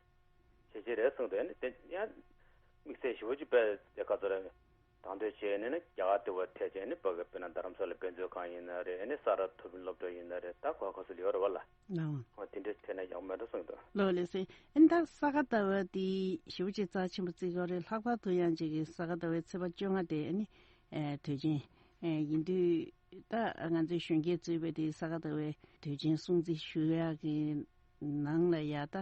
བྱེད་ཀྱི་རེད་གསུངས་འདུག་ཨ་ནི་དེ་ཡང་དམིགས་བསལ་ཞེ་པོ་ཅིག་དཔེ་དེ་ག་ཚོད་རེད། དང་དོད་བྱས་ནས་ནི་རྒྱ་གར་དེ་བ་ཐད་བྱས་ནི་ཕ་གི་དཔེར་ན་རྡ་རམ་ས་ལ་དཔེ་མཛོད་ཁང་ཡིན་ན་རེད། ཨ་ནི་ས་རཱ་མཐོ་རིམ་སློབ་གྲྭ་ཡིན་ན་རེད། ད་གོ་ག་ཚོད་ལ་ཡོད་རེད་བ་ལ། ལའང་། འོ་དེ་འདྲ་བྱས་ན་ཡག་མེད་འགྲོ་གསུངས་འདུག་ལགས་ལགས་སེ། ཨ་ནི་ད་ས་ག་ཟླ་བ་དེ་ཞེ་པོ་ཅིག་རྩ་ཆེན་པོ་བརྩི་གི་རེད། ལྷག་པར་དུ་ཡང་ཅིག་གི་ས་ག་ཟླ་བའི་ཚེས་པ་བཅོ་ལྔ་དེ་ཨ་ནི་ཨེ་དུས་ཆེན་ཨེ་ཡིན་དུས་ད་ང་ཚོའི་གཞོན་སྐྱེས་གཙོས་པའི་དེ་ས་ག་ཟླ་བའི་དུས་ཆེན་སྲུང་བརྩི་ཞུ་ཡག་གི་ནང་ལ་ཡ་ད་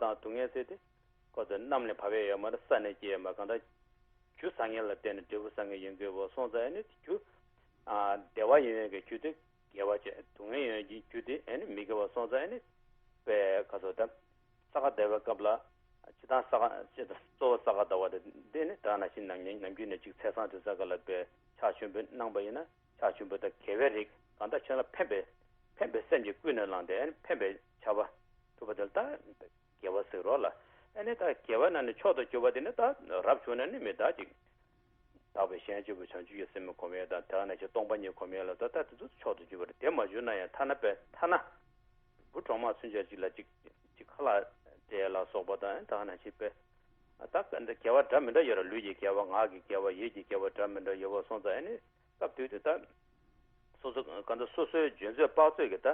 དང་སྡུག་བསྔལ་ཟེར་དེ་ཁོ་ཚོ་གནམ་ནས་བབས་ཡས་ཡོད་མ་རེད། ས་ནས་སྐྱེས་ཡོད་མ་རེད། གང་ལྟར་རྒྱུ་བཟང་ངན་ལ་བརྟེན་ནས་འབྲས་བུ་བཟང་ངན་ཡོང་གི་ཡོད་པ་སོང་ཙང་ཨ་ནི་རྒྱུ་ཨ་བདེ་བ་ཡོང་ཡས་ཀྱི་རྒྱུ་དེ་དགེ་བ་བྱས། སྡུག་བསྔལ་ཡོང་ཡས་ཀྱི་རྒྱུ་དེ་ཨ་ནི་མི་དགེ་བ་སོང་ཙང་ཨ་ནི་དཔེ་ག་ཚོད་ད་ས་ག་ཟླ་བའི་སྐབས་ལ་སྤྱིར་བཏང་ས་ག་སྤྱིར་བཏང་གཙོ་བོ་ས་ག་ཟླ་བ་དེ་འདི་ནི་ད་ནང་བཞིན་ནམ་ནམ་རྒྱུན་ནས་ཅིག་ཚེས་བཟང་དུས་ཚ་ག་ལ་དཔེ་ཕྱག་མཆོད་འབུལ་གནང་པ་ཡིན་ན་ཕྱག་མཆོད་འབུལ་དང་དགེ་བའི་རིགས་གང་ལྟར་ཁྱོད་ལ་ཕན་པའི་ཕན་པའི་སེམས་ཀྱིས་ཀུན་ནས་བསླངས་ཏེ་ཨ་ནི་ཕན་པའི་བྱ་བ་ཐུབ་པ་དེ་ལ་ད་དགེ་བ་ཟེར་རོགས་ལ། ཨ་ནི་ད་དགེ་བ་ནང་ནས་མཆོག་ཏུ་གྱུར་པ་དེ་ནི་ད་རབ་བྱུང་ན་ནི་མི་དག་ཅིག་དག་པའི་གཞན་གཅེར་བུ་བྱང་ཆུབ་ཀྱི་སེམས་སྒོམ་ཡས་དང་དེ་ནང་བཞིན་སྟོང་པ་ཉིད་སྒོམ་ཡས་ལ་ད་ལྟ་དེ་ཚོ་མཆོག་ཏུ་གྱུར་པ་རེད། དེ་མ་གྱུར་ན་ཡང་ཐ་ན་པས་ཐ་ན་བུ་གྲོག་མ་ཚུན་ཆད་ཅིག་ལ་ཅིག་ཅིག་ཁ་ལག་སྤྲད་ལ་སོགས་པ་དང་ད་ནང་བཞིན་པས་ད་དགེ་བ་འདྲ་མི་འདྲ་ཡོད་རེད། ལུས་ཀྱི་དགེ་བ་ངག་གི་དགེ་བ་ཡིད་ཀྱི་དགེ་བ་འདྲ་མི་འདྲ་ཡོད་པ་སོང་ཙང་ཨ་ནི་སྐབས་དུས་དུ་ད་སོ་སོ་གང་ལྟར་སོ་སོའི་འཇོན་ཚོད་དཔག་ཚོད་ཀྱིས་ད་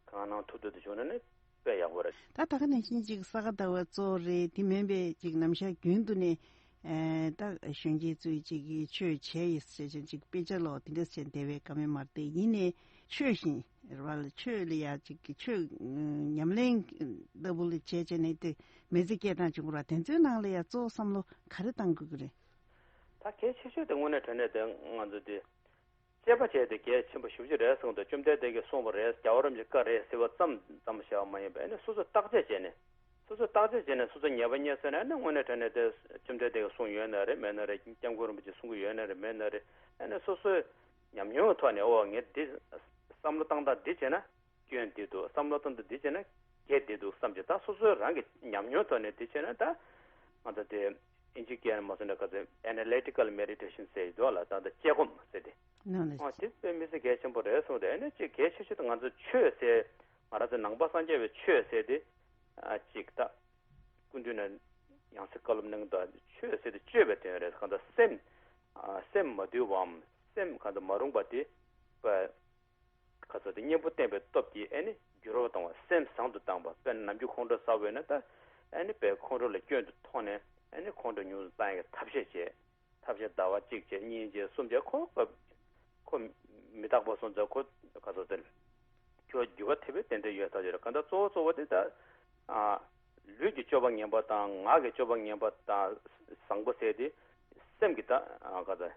གང་གནང་ཐུབ་ཐུབ་དུ་བྱུང་ན་ནི་དཔེ་ཡག་པོ་རེད། ད་ད་ག་ནང་བཞིན་ཅིག་ས་ག་ཟླ་བ་གཙོ་བོ་རེད། དེ་མིན་པའི་ཅིག་ནམ་ཞག་རྒྱུན་དུ་ནས་ཨེ་ད་གཞོན་སྐྱེས་ཚོས་ཅིག་གིས་ཆོས་བྱས་ཡོད་ཟེར་ཅིག་དཔེ་ཆ་ཀློག་དེ་འདྲ་བྱས་བསྡད་པའི་ཀ་མེད་མ་རེད་དེ། ཡིན་ནའི་ཆོས་བཞིན་རེད་བ་ལ་ཆོས་ལ་ཡ་ཅིག་གི་ཆོས་ཉམས་ལེན་ལྟ་བུ་ལ་བྱས་བྱས་ནས་དེ་མི་ཚེ་སྐྱེལ་སྟངས་བྱུང་ར། དེ་ཚོའི་ནང་ལ་ཡ་གཙོ་བོ་བསམ་བློ་ག་རེ་གཏང་དགོས་ཀྱི་རེད། ད་གལ་ཆེ་ཤོས་དེ་དངོས་གནས་དྲང་གནས་དེ་ང་ཚོ་དེ། དཔྱད་པ་བྱས་ཏེ་གལ་ཆེན་པོ་ཞེ་པོ་ཅིག་རེད་གསུངས་འདུག་བཅོམ་ལྡན་འདས་ཀྱིས་གསུངས་པ་རེད། རྒྱལ་བ་རིན་པོ་ཆེའི་བཀའ་རེད་ཟེར་བ་ཙམ་ཙམ་བྱས་པ་མ་ཡིན་པར་ཨ་ནི་སོ་སོས་བརྟག་དཔྱད་བྱས་ནས། སོ་སོས་བརྟག་དཔྱད་བྱས་ནས་སོ་སོས་ངེས་པ་རྙེད་སོང་ན་ཨ་ནི་དངོས་གནས་དྲང་གནས་དེ་བཅོམ་ལྡན་འདས་ཀྱིས་གསུངས་ཡོད་ན་རེད་མེད་ན་རེད། སྐྱབས་མགོན་རིན་པོ་ཆེས་གསུང་གི་ཡོད་ན་རེད་མེད་ན་རེད། ཨ་ནི་སོ་སོའི་ཉམས་མྱོང་གི་ཐོག་ནས་ཨོ་ངས་འདི་བསམ་བློ་བཏང་སྟངས་འདི་བྱས་ན་སྐྱོན་འདི་འདུག་བསམ་བློ་བཏང་སྟངས་འདི་བྱས་ན་དགེ་འདི་འདུག་བསམ་གྱི་ད་སོ་སོའི་རང་གི་ཉམས་མྱོང་ཐོག་ནས་འདི་བྱས་ན་ད་ང་ཚོ་དེ་ཨིན་ཇི་སྐད་ནས་མ་སོང་ན་ག་ཚོད་analytical meditation་ཟེར་གྱི་འདུག་ལ་ད་ལྟ་དཔྱད་སྒོམ་ཟེར་ཏེ། ནང་ལ་ཨོ་དེ་དཔེ་མི་སྲིད་གལ་ཆེན་པོ་རེད་གསུངས་ཏེ་ཨ་ནི་ཅིག་གལ་ཆེ་ཤོས་དེ་ང་ཚོ་ཆོས་ཟེར་ང་རང་ཚོ་ནང་པ་སངས་རྒྱས་པའི་ཆོས་ཟེར་དེ་ཨ་ཅིག་ད་སྐུ་མདུན་ནས་ཡང་སེ་བཀའ་སློབ་གནང་དང་ཆོས་ཟེར་དེ་སྤྱོད་པའི་དོན་རེད། གང་ལྟར་སེམས་ཨ་སེམས་མ་དུལ་བའམ་སེམས་གང་ལྟར་མ་རུངས་པ་དེ་པ། ཁ་ཚ་དེ་གཉེན་པོ་བསྟེན་པའི་སྟོབས་ཀྱིས་ཨ་ནི་འགྱུར་བ་གཏོང་བ་སེམས་བཟང་དུ་བཏང་བ་དཔེར་ན་ནམ་རྒྱུན་ཁོང་ཁྲོ་ཟ་བས་ན་ད་ཨ་ནི་དཔེ་ཁོང་ཁྲོ་ལ་སྐྱོན་དུ་མཐོང་ནས་ཨ་ནི་ཁོང་ཁྲོ་ཉུང་དུ་བཏང་ཡག་ཐབས་ཤེས་བྱས། ཐབས་ཤེས་ཟླ་བ་གཅིག་བྱས་གཉིས་བྱས་གསུམ་བྱས་ཁོ་ཁོ་མི་རྟག་པ་སོང་ཙང་ཁོ་ཁ་ཚ་དེ་ཁྱོད་འགྱུར་བ་ཐེབས་པའི་རྟེན་འབྲེལ་ཡོད་ཐག་ཆོད་རེད། གང་ལྟར་གཙོ་བོ་གཙོ་བོ་དེ་ད་ཨ་ལུས་ཀྱི་སྤྱོད་པ་ངན་པ་དང་ངག་གི་སྤྱོད་པ་ངན་པ་དང་བཟང་པོ་ཟེར་དེ་སེམས་ཀྱི་ད་ཨ་ག་ཚ།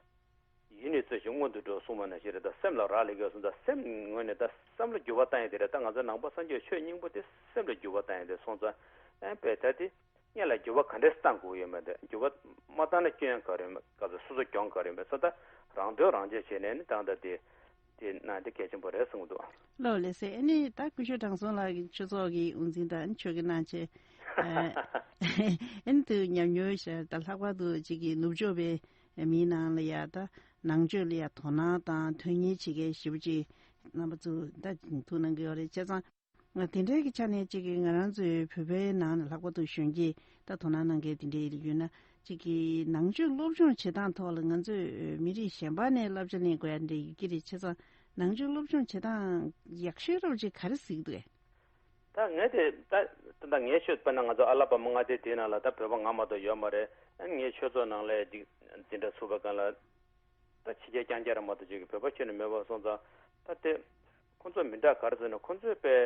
ཡིད་ནི་རྩོལ་ཞིང་སྔོན་དུ་འགྲོ་གསུངས་པ་ནང་བཞིན་རེད། ད་སེམས་ལ་རག་ལས་ཀྱི་སོང་ཙང་སེམས་ངོས་ནས་ད་སེམས་ལ་འགྱུར་བ་བཏང་ཡས་དེ་རེད། ད་ང་ཚོ་ནང་པ་སངས་རྒྱས་ཆོས་སྙིང་པོ་དེ་སེམས་ལ་འགྱུར་བ་བཏང་ཡས་དེ་སོང་ཙང་ཨ་པས་ད་དེ་སྔོན་ལ་འགྱུར་བ་ག་འདྲས་བཏང་དགོས་ཡོད་མེད་དེ་འགྱུར་བ་མ་བཏང་ན་སྐྱོན་ག་རེ་ཡོད་མེད་ག་ཚོད་སོ་སོ་གྱོང་ག་རེ་ཡོད་མེད་ཚོ་ད་རང་དོན་རང་གཅེས་བྱས་ནས་ནི་ད་ལྟ་དེ་དེ་ན་དེ་གལ་ཆེན་པོ་རེད་གསུངས་འདུག་ལགས་ལགས་སེ། ཨ་ནི་ད་སྐུ་ཞབས་དྲང་སྲོང་ལགས་ཀྱི་ཆོས་ཚོགས་ཀྱི་དབུ་འཛིན་དང་ཆོས་ཀྱི་གནང་ཆེད་ཨ་ནི་དུ་ཉམས་མྱོང་ཤར་ད་ལྷག་པར་དུ་གཅིག་གི་ནུབ་ཕྱོགས་པའི་མིའི་ནང་ལ་ཡ་ད་ནང་ཆོས་ལ་ཡ་དོ་སྣང་དང་དོན་གཉེར་བྱེད་མཁན་ཞེ་པོ་ཅིག་རྣམ་པ་ཚོ་ད་ཐུགས་སྣང་གི་ཡོད་རེད། བྱས་ཙང་ང་དེ་འདྲའི་གི་ཆ་ནས་གཅིག་གི་ང་རང་ཚོའི་བོད་པའི་ནང་ནས་ལྷག་པར་དུ་གཞོན་སྐྱེས་ད་དོ་སྣང་གནང་མཁན་དེ་འདྲའི་ཡོད་ན་གཅིག་གི་ནང་ཆོས་སློབ་སྦྱོང་བྱེད་སྟངས་ཐོག་ལ་ང་ཚོས་མི་རིགས་གཞན་པ་ནས་བསླབ་བྱ་ལེན་དགོས་ཡ་འདྲ་ཡོད་ཀྱི་རེད། བྱས་ཙང་ནང་ཆོས་སློབ་སྦྱོང་བྱེད་སྟངས་ཡག་ཤོས་རབ་ཅིག་ག་རེ་གཟིགས་འདུག་གས། ད་ངས་དེ་ད་ད་ངའི་ཆོས་དཔེར་ན་ང་ཚོ་ཨ་ལ་པ་མ་མངའ་སྡེ་དེའི་ནང་ལ་ད་བོད་པ་ང་མ་གཏོགས་ཡོད་མ་རེད། ཨ་ངའི་ཆོས་ཚོགས་ནང་ལ་འདི་འཛིན་གྲྭ་ཚུགས་པ་གང་ལ་ད་ཕྱི་རྒྱལ་རྐྱང་རྐྱང་རེད་མ་གཏོགས་ཅིག་བོད་པ་ཁྱོན་ནས་མེད་པ་སོང་ཙང་ད་དེ་ཁོང་ཚོ་མི་འདྲ་ག་རེ་ཟེར་ན་ཁོང་ཚོས་དཔེ་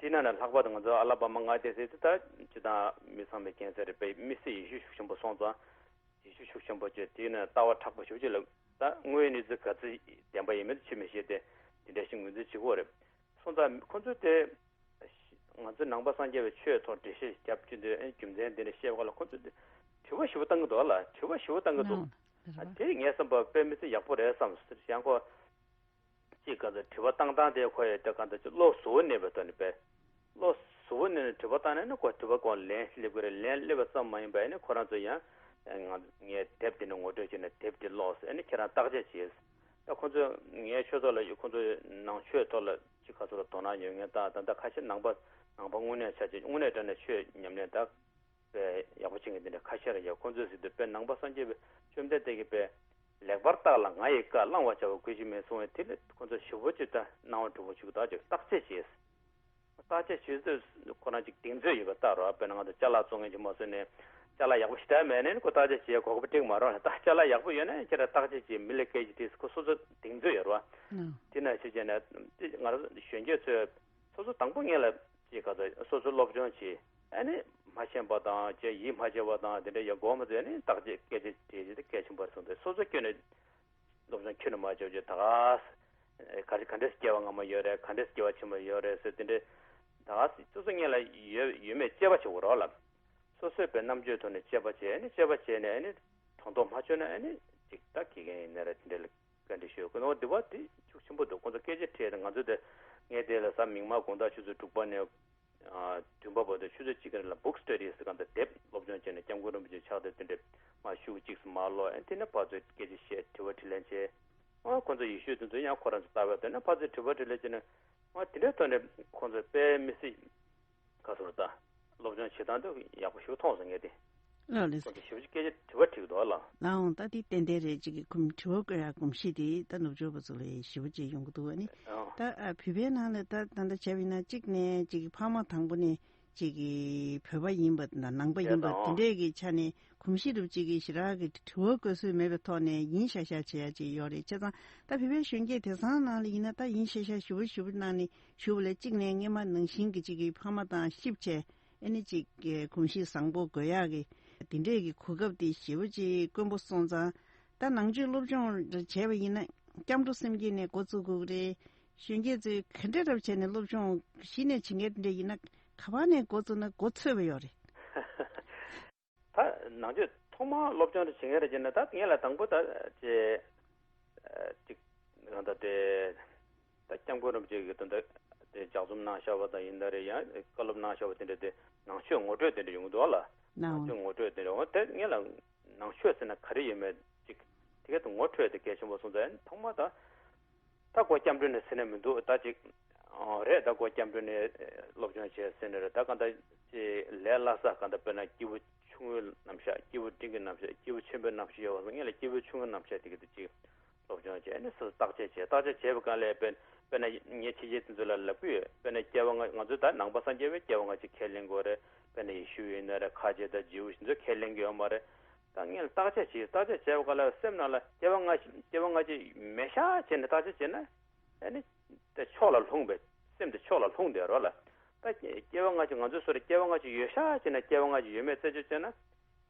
དེའི་ནང་ནས་ལྷག་པར་དུ་ང་ཚོ་ཨ་ལ་པ་མ་མངའ་སྡེ་ཟེར་དེ་ད་སྤྱི་བཏང་མི་ཚང་མས་མཁྱེན་གསལ་རེད། དཔེ་མི་སེར་ཡེ་ཤུ་ཤུགས་ཆེན་པོ་སོང་ཙང་ཡེ་ཤུ་ཤུགས་ཆེན་པོ་བྱས་དེའི་ནང་ལྟ་བ་མཁྲེགས་པོ་ཞེ་པོ་ཅིག་ལ་ད་དངོས་ཡོད་གནས་ཚུལ་ག་ཚོད་བདེན་པ་ཡིན་མིན་ཆི་མི་ཤེས་ཏེ་དེ་འདྲ་ཞིག་ངོས་འཛིན་བྱེད་ཀྱི་ཡོད་རེད། སོང་ཙང་ཁོང་ཚོས་དེ་ང་ཚོའི་ནང་པ་སངས་རྒྱས་པའི་ཆོས་ཐོག་འགྲེལ་བཤད་བརྒྱབ་ཀྱི་འདུག་ཨེ་རྒྱུ་མཚན་འདི་འདྲ་བཤད་པ་ལ་ཁོང་ཚོས་དེ་དྲི་བ་ཞེ་པོ་བཏང་གི་འདུག་ལ་དྲི་བ་ཞེ་པོ་བཏང་གི་འདུག་ཨ་དེ་ངས་བསམ་པ་དཔེ་མི་སྲིད་ཡག་པོ་རེད་བསམ་སོང་། ཡང་ཁོ་གཅིག་ག་ཚོད་དྲི་བ་བཏང་སྟངས་དེ་ཁོ་ཡི་དེ་ག་འདྲ་ཅིག་བློ་གཟུ་བོ་གནས་པའི་ཐོག་ནས་པས། བློ་གཟུ་བོ་གནས་ནས་དྲི་བ་བཏང་ནས་ནི་ཁོ་དྲི་བ་ཁོང་ལན་སླེབས་ཀྱི་རེད། ལན་སླེབས་པ་ཙམ་མ་ཡིན་པ་ཡིན་ནི་ཁོ་རང་ཚོ་ཡང་ང་ངས་དེབ་འདི་ནས་ངོ་སྤྲོད་བྱས་ནས་དེབ་འདི་ཀློག་ཟེར་ཨ་ནི་ཁྱེད་རང་བརྟག་དཔྱད་བྱས། ད་ཁོ་ཚོས་ངའི་ཆོས་ཚོགས་ལ་ཁོ་ཚོའི་ནང་ཆོས་ཐོག་ལ་ཅིག་ག་ཚོད་ལ་དོ་སྣང་ཡོད་མཁན་དང་ད་ལྟ་ཁ་ཤས་ནང་པ་ནང་པ་དངོས་གནས་ཆ་ཅིག་དངོས་གནས་དྲང་གནས་ཆོས་ཉམས་ལེན་ད་དཔེ་ཡག་པོ་བྱེད་མཁན་དེ་འདྲ་ཁ་ཤས་རེད་ཡ། ཁོ་ཚོས་ཟེར་དུས་དཔེ་ནང་པ་སངས་རྒྱས་པའི་བཅོམ་ལྡན་འདས་ཀྱིས་དཔེ་ ལེགས་པར་བརྟགས་ལ་ང་ཡི་བཀའ་བླང་བར་བྱ་བ་གུས་ཕྱིར་མིན་གསུངས་པས། དེ་ལས་ཁོ་ཚོ་ཞེ་པོ་ཅིག་ད་སྣང་བ་འགྲོ་པོ་ཅིག་ད་ཅིག་བརྟག་དཔྱད་བྱས། བརྟག་དཔྱད་བྱེད་དུས་ཁོ་རང་ཅིག་གདེང་ཚོད་ཡོད་པ་ལྟ་རོགས། དཔེར་ན་ང་ཚོ་ཅ་ལག་བཙོང་མཁན་ཅིག་མ་བཟོས་ནས་ཅ་ལག་ཡག་པོ་ཞེ་དྲག་མེད་ནའི་ཁོ་བརྟག་དཔྱད་བྱེད་གོ་སྐབས་འགྲིག་མ་རེད། ད་ཅ་ལག་ཡག་པོ་ཡོད་ན་ཁྱེད་རང་བརྟག་དཔྱད་བྱེད། མི་ལ་སྐད་ཆ་དྲིས། ཁོ་སོ་སོ་གདེང་ཚོད་ཡོད་རེད་བ། དེ་ན་ཤེས་བྱས་ནས་དེ་ང་རང་གཞོན་སྐྱེས་ཚོས་སོ་སོ་དང་པོ་ངེད་ལ་ཅིག་ག་ཚོད་སོ་སོ་སློབ་སྦྱོང་བྱེད། ཨ་ནི་མ་ཤེས་པ་དང་ཅེས་ཡིད་མ་ཆེས་པ་དང་དེ་འདྲ་ཡོད་དགོས་མ་ཚོད་ཨ་ནི་བརྟག་དཔྱད་སྐད་ཆ་དྲིས་དེ་གལ་ཆེན་པོ་རེད་གསུངས་ཏེ། སོ་སོ་སྐྱོན་ནས་སློབ་སྦྱོང་ཁྱོན་ནས་མ་བྱས་བྱས་ད་ག་ག་རེ་ག་འདྲས་སྐྱེ་བ་སྔ་མ་ཡོད་རེད། ག་འདྲས་སྐྱེ་བ་ཕྱི་མ་ཡོད་རེད་ཟེར་དེ་འདྲས་ད་ག་སོ་སོ་སྔོན་ལ་ཡོད་ཡོད་མེད་དཔྱད་པ་བྱེད་དགོས་རོགས་ལ། སོ་སོའི་པའི་རྣམ་དཔྱོད་ཐོག་ནས་དཔྱད་པ་བྱས་ཨ་ནི་དཔྱད་པ་བྱས་ནས་ཨ་ནི་དོན་ཐོག་མ་ཆོད་ན་ཨ་ནི་ཅིག་ད་དགེ་རྒན་ཡིན་ན་རེད། དེ་འདྲས་ལ་བཀའ་འདྲི་ཞུ་དགོས་ནོ་འདི་བ་དེ་ཤུགས་ཆེན་པོ་འདུག་ཁོང་ཚོ་སྐད་ཆ་དྲིས་ཏེ་ང་ཚོ་དེ་ངས་དེ་ལ་གཟའ་མིག་དམར་དགོང་དག་ཆུ་ཚོད་དྲུག་པ་ནས་ཨ་བདུན་པ་བར་དུ་ཆུ་ཚོད་གཅིག་གི་རིང་ལ་book study ཟེར་གང་ལྟར་དེབ་སློབ་སྦྱོང་བྱས་ནས་སྐྱབས་མགོན་རིན་པོ་ཆེ་ཕྱག་དེབ་དེ་འདྲས་མར་ཤུགས་གཅིག་སུ་མར་ཀློག་ཨེ་དེ་ནས་ཕར་ཚུར་སྐད་ཆ་བཤད། དྲི་བ་དྲིས་ལན་བྱས། ཨ་ཁོང་ཚོ་ཡེ་ཤུའི་དེ་ཚོ་ཡང་ཁོ་རང་ཚོ་ལྟ་བ་དེ་ནས་ཕར་ཚུར་དྲི་བ་དྲིས་ལན་བྱས་ནས་ཨ་དེ་འདྲའི་ཐོག་ནས་ཁོང་ཚོ་དཔེ་མི་སྲིད་ག་ཚོད་ད་སློབ་སྦྱོང་བྱེད་སྟངས་དེ་ཡག་པོ་ཞིག་མཐོང་སོང་ངས་དེ། ལགས་ལགས། ཁོང་ཚོ་ཞེ་པོ་ཅིག་སྐད་ཆ་དྲི་བ་དྲིས་འདུག་ལ། ལའང་ད་དེ་ཏན་ཏན་རེད། ཅིག་གི་གོམས་དྲི་བ་བཀོད་ཡག་གོམས་གཤིས་དེ་ད་ནུབ་ཕྱོགས་པ་ཚོ་ལ་ཞེ་པོ་ཅིག་ཡོང་གི་འདུག་བ་ནི། ཨང་། ད་ཨ་བོད་པའི་ནང་ལ་ད་ད་ལྟ་བྱས་པ་ཡིན་ན་གཅིག་ནས་ཅིག་གི་ཕ་མ་དང་པོ་ནས་ཅིག་གི་བོད་པ་ཡིན་པ་དང་ནང་པ་ཡིན་པ་ཡ་དང་དེ་འདྲས་ཀྱི་ཆ་ནས་གོམས་གཤིས་རུབ་ཅིག་གི་ཞེ་དྲག་གི་དྲི་བ་བཀོད་སྲོལ་མེད་པའི་ཐོག་ནས་ཡིན་ཤག་ཤག་བྱེད་ཡ་ཅིག་ཡོད་རེད། བྱས་ཙང་ད་བོད་པའི་གཞོན་སྐྱེས་དེང་སང་ནང་ལ་ཡིན་ན་ད་ཡིན་ཤག་ཤག་ཞེ་པོ་ཞེ་པོ་གནང་ནས་ཞུ་བ་ལས་གཅིག་ནས་སྔས་མ་ནང་བཞིན་གྱི་ཅིག་གི་ཕ་མ་དང་གཤིབ་བྱས། ཨ་ནི་ཅིག་གོམས་གཤིས་བཟང་པོ་དགོས་ཡག་གི་དེ་འདྲས་ཀྱི་གོ་སྐབས་དེ་ཞེ་པོ་ཅིག་དཀོན་པོ་སོང་ཙང་། ད་ནང་ཆོས་སློབ་སྦྱོང་བྱས་པ་ཡིན་ན་སྐྱབས་འགྲོ་སེམས་བསྐྱེད་ནས་འགོ་བཙུགས་དགོས་ཀྱི་རེད། གཞོན་སྐྱེས་ཚོས་ག་འདྲ་རབ་བྱས་ནས་སློབ་སྦྱོང་གཞི་ནས་བྱེད་མཁན་དེ་འདྲས་ཡིན་ན་ག་པ་ནས་འགོ་བཙུགས་ན་འགོ་ཚོད་པ་ཡོད་རེད། ད་ནང་ཆོས་ཐོག་མར་སློབ་སྦྱོང་དེ་བྱེད་མཁན་རེད་ཅེ་ན་ད་ངེད་ལ་དང་པོ་ད་ཅེ་ཅིག་གང་ལྟར་དེ་ད་སྐྱབས་མགོན་རིན་པོ་ཆེ་གིས་ད་ལྟ་དེ་ལྗགས་རྩོམ་གནང་བཞག་པ་དང་ཡིན་ན་རེད། ཡང་བཀའ་སློབ་གནང་བཞག་པ་དེ་འདྲ་དེ་ནང་ཆོས་ངོ་སྤྲོད་དེ་འདྲ་ཡོང་གི་འདུག་ལ། ནང་ཆོས་ངོ་སྤྲོད་དེ་འདྲ་འོ་དེ་ངེད་ལ་ནང་ཆོས་ཟེར་ན་ག་རེ་ཡོད་མེད་ཅིག་དེ་ག་དུ་ངོ་འཕྲོད་དེ་གལ་ཆེན་པོ་སོང་ཙང་ཐོག་མར་ད། ད་སྒོ་སྐྱབས་འགྲོ་ནས་ཟེར་ནས་མི་འདུག་ད་ཅིག་ཨོ་རེད། ད་སྒོ་སྐྱབས་འགྲོ་ནས་སློབ་སྦྱོང་བྱས་ཟེར་ནས་རེད། ད་གང་ལྟར་ཅིག་ལས་སླ་ས་གང་ལྟར་དཔེར་ན་སྐྱེས་བུ་ཆུང་ངུའི་རྣམ་གཞག་སྐྱེས་བུ་འབྲིང་གི་རྣམ་གཞག་སྐྱེས་བུ་ཆེན་པོའི་རྣམ་གཞག་ཡོད་པ་སོང་ངས་ལ་སྐྱེས་བུ་ཆུང་ངུའི་རྣམ་གཞག་དེ་གི་དུ་ཅིག་སློབ་སྦྱོང་བྱས་ནས་སོ་སོ་བརྟག་དཔྱད་བྱས། བརྟག་དཔྱད་བྱས་པའི་སྒང་ལ་དཔེར་དཔེར་ན་ངས་ཕྱི་རྒྱལ་དེ་ཚོ་ལ་ལབ་ཀྱི་ཡོད། དཔེར་ན་སྐྱེ་བ་སྔ་ང་ཚོས་ད་ནང་པ་སངས་རྒྱས་པའི་སྐྱེ་བ་སྔ་ཕྱི་ཁས་ལེན་དགོས་རེད། དཔེར་ན་ཡེ་ཤུ་ཡིན་ན་རེད། ཁ་ཆེ་དང་ཇིའུ་ཞིག་ཚོས་ཁས་ལེན་གྱི་ཡོད་མ་རེད། ད་ངས་བརྟག་དཔྱད་བྱས། བརྟག་དཔྱད་བྱས་པ་ག་ལ་སེམས་ནང་ལ་སྐྱེ་བ་སྔ་ཕྱི་སྐྱེ་བ་སྔ་ཕྱི་མེད་ཤག་བྱས་ནས་བརྟག་དཔྱད་བྱས་ན་ཨ་ནི་དེ་ཕྱོགས་ལ་ལྷུང་བས། སེམས་དེ་ཕྱོགས་ལ་ལྷུང་བསྡད་རོགས་ལ། ད་སྐྱེ་བ་སྔ་ཕྱི་ང་ཚོའི་བཟོ་འདྲ་སྐྱེ་བ་སྔ་ཕྱི་ཡོད་ཤག་བྱས་ན་སྐྱེ་བ་སྔ་ཕྱི་ཡོད་མེད་རྩད་གཅོད་བྱས་ན་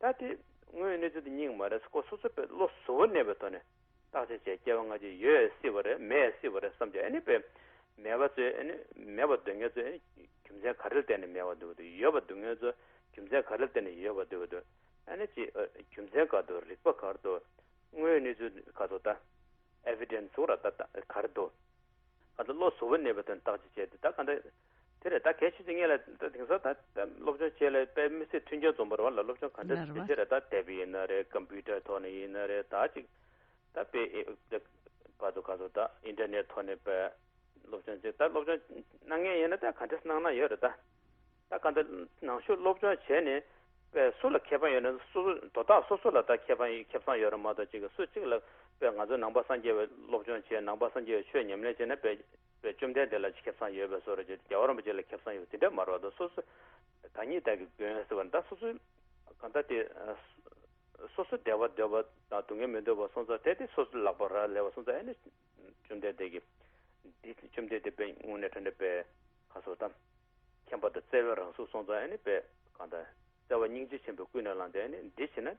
ད་དེ་དངོས་ཡོད་གནས་ཚུལ་དེ་རྙིང་མ་རེད། ཁོ་སོ་སོ་པའི་བློ་གཟུ་བོར་གནས་པའི་ཐོག་ནས་བརྟག་དཔྱད་བྱས། སྐྱེ་བ་སྔ་ཕྱི་ཡོད་སྲིད་པ་རེད། མེད་སྲིད་པ་རེད་བསམ་བྱས་ཨ་ནི་པས་མེད་པ་ཚོས་ཨ་ནི་མེད་པ་འདོད་མཁན་ཚོས་ཨ་ནི་རྒྱུ་མཚན་ག་རེ་ལ་བརྟེན་ནས་མེད་པ་འདོད་ཀྱི་འདུག་ཡོད་པ་འདོད་མཁན་ཚོས་རྒྱུ་མཚན་ག་རེ་ལ་བརྟེན་ནས་ཡོད་པ་འདོད་ཀྱི་འདུག་ཨ་ནི་ཅི་རྒྱུ་མཚན་ག་འདུག་རིགས་པ་ག་རེ་འདུག་དངོས་ཡོད་གནས་ཚུལ་ག་ཚོད་ད་ཨེ་བི་ཌེན་སི་ཟེར་བ་ད་ག་རེ་འདུག་ག་ཚོད་བློ་གཟུ་བོར་གནས་པའི་དོན་བརྟག་དཔྱད་བྱས་ཏེ་ད་ག་འདྲ་དེ་རེད། ད་གལ་ཆེ་ཆེ་ངེད་ལ་ད་དེང་སང་ད་ད་སློབ་སྦྱོང་བྱེད་ལ་དཔེ་མི་སྲིད་མཐུན་རྐྱེན་འཛོམས་པ་རེད་བ་ལ། སློབ་སྦྱོང་ག་འདྲ་ལར་བ་བྱེད་ཆེ་རེད། ད་དེབ་ཡིན་ན་རེད། ཀམ་པུའུ་ཊར་ཐོག་ནས་ཡིན་ན་རེད། ད་ཅིག་ད་དཔེ་ཨེ་ད་ག་ཚོད་ག་ཚོད་ད་ཨིན་ཊར་ནེཊ་ཐོག་ནས་དཔེ་སློབ་སྦྱོང་བྱེད། ད་སློབ་སྦྱོང་གནང་མཁན་ཡིན་ན་ད་ག་འདྲ་གནང་ན་ཡོད་རེད་ད། ད་ག་འདྲ་ནང་ཆོས་སློབ་སྦྱོང་བྱས་ནས་དཔེ་སུ་ལ་ཁེ་ཕན་ཡོད་ན་སོ་སོ་དོ་བདག་སོ་སོ་ལ་ད་ཁེ་ཕན་ཁེ་བཟང་ཡོད་རེད་མ་གཏོགས་ཅིག་སུ་གཅིག་ལ་དཔེ་ང་ཚོ་ནང་པ་སངས་རྒྱས་པའི་སློབ་སྦྱོང་བྱས། ནང་པ་སངས་རྒྱས་པའི་ཆོས་ཉམས་ལེན་བྱས་ན་དཔེ་དཔེ་བཅོམ་ལྡན་འདས་ལ་ཁེ་བཟང་ཡོད་པའི་བཟོ་འདྲ་ཅིག་རྒྱལ་བ་རིན་པོ་ཆེ་ལ་ཁེ་བཟང་ཡོད་དེ་འདྲ་མ་རེད་པ། ད་སོ་སོ་བདག་ཉིད་བདག་གི་མགོན་ཟེར་བ་ད་སོ་སོ་གང་ལྟར་དེ་སོ་སོ་བདེ་བ་འདོད་པ་དང་སྡུག་བསྔལ་མི་འདོད་པ་སོང་ཙང་དེ་དེ་སོ་སོ་ལག་པ་རག་ལས་པ་སོང་ཙང་ཨ་ནི་བཅོམ་ལྡན་འདས་ཀྱིས་འདི་བཅོམ་ལྡན་འདས་དཔེ་དངོས་གནས་དྲང་གནས་དཔེ་ག་ཚོད་དམ། མཁྱེན་པ་དང་བརྩེ་བའི་རང་གཟུགས་སོང་ཙང་ཨ་ནི་དཔེ་གང་ལྟར་བརྩེ་བ་སྙིང་རྗེ་ཆེན་པོས་ཀུན་ནས་བསླངས་ཏེ་ཨ་ནི་འདི་བྱས་ན་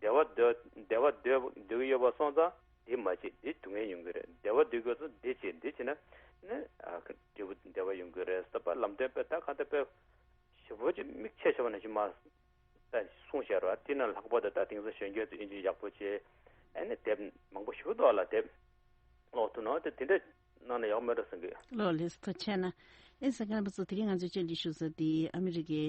བདེ་བ་འདོད་བདེ་བ་འདོད་འདོད་ཀྱི་ཡོད་པ་སོང་ཙང་འདི་མ་བྱེད། འདི་སྡུག་བསྔལ་ཡོང་གི་རེད། བདེ་བ་འདོད་ཀྱི་ཡོད་ཙང་འདི་བྱེད། འདི་བྱས་ན་ནི་ཨ་འབྲས་བུ་བདེ་བ་ཡོང་གི་རེད་ཟེར་བ་ལམ་སྟོན་དཔེ་ད་གང་ལྟར་དཔེ་ཞེ་པོ་ཅིག་མིག་ཆེ་ཆེ་བ་ནང་བཞིན་མ་ད་གསུངས་བཞག་ར། དེ་ན་ལྷག་པར་དུ་ད་དེང་སང་གཞོན་སྐྱེས་ཚོས་དབྱིན་ཇི་ཡག་པོ་བྱས་ཨ་ནི་དེབ་མང་པོ་ཞིག་འདུག་ལ་དེབ་ཀློག་ཐུབ་ན་དེ་དེ་འདྲ་གནང་ན་ཡག་མེད་འགྲོ་བསམ་གི། ལགས་ལགས་སོ། ཐུགས་རྗེ་ཆེ་གནང་། ཨེ་ས་ཀར་པ་ཚོ་དེ་རིང་ང་ཚོས་བཅར་འདྲི་ཞུ་ས་དེ་ཨ་མི་རི་ཀའི་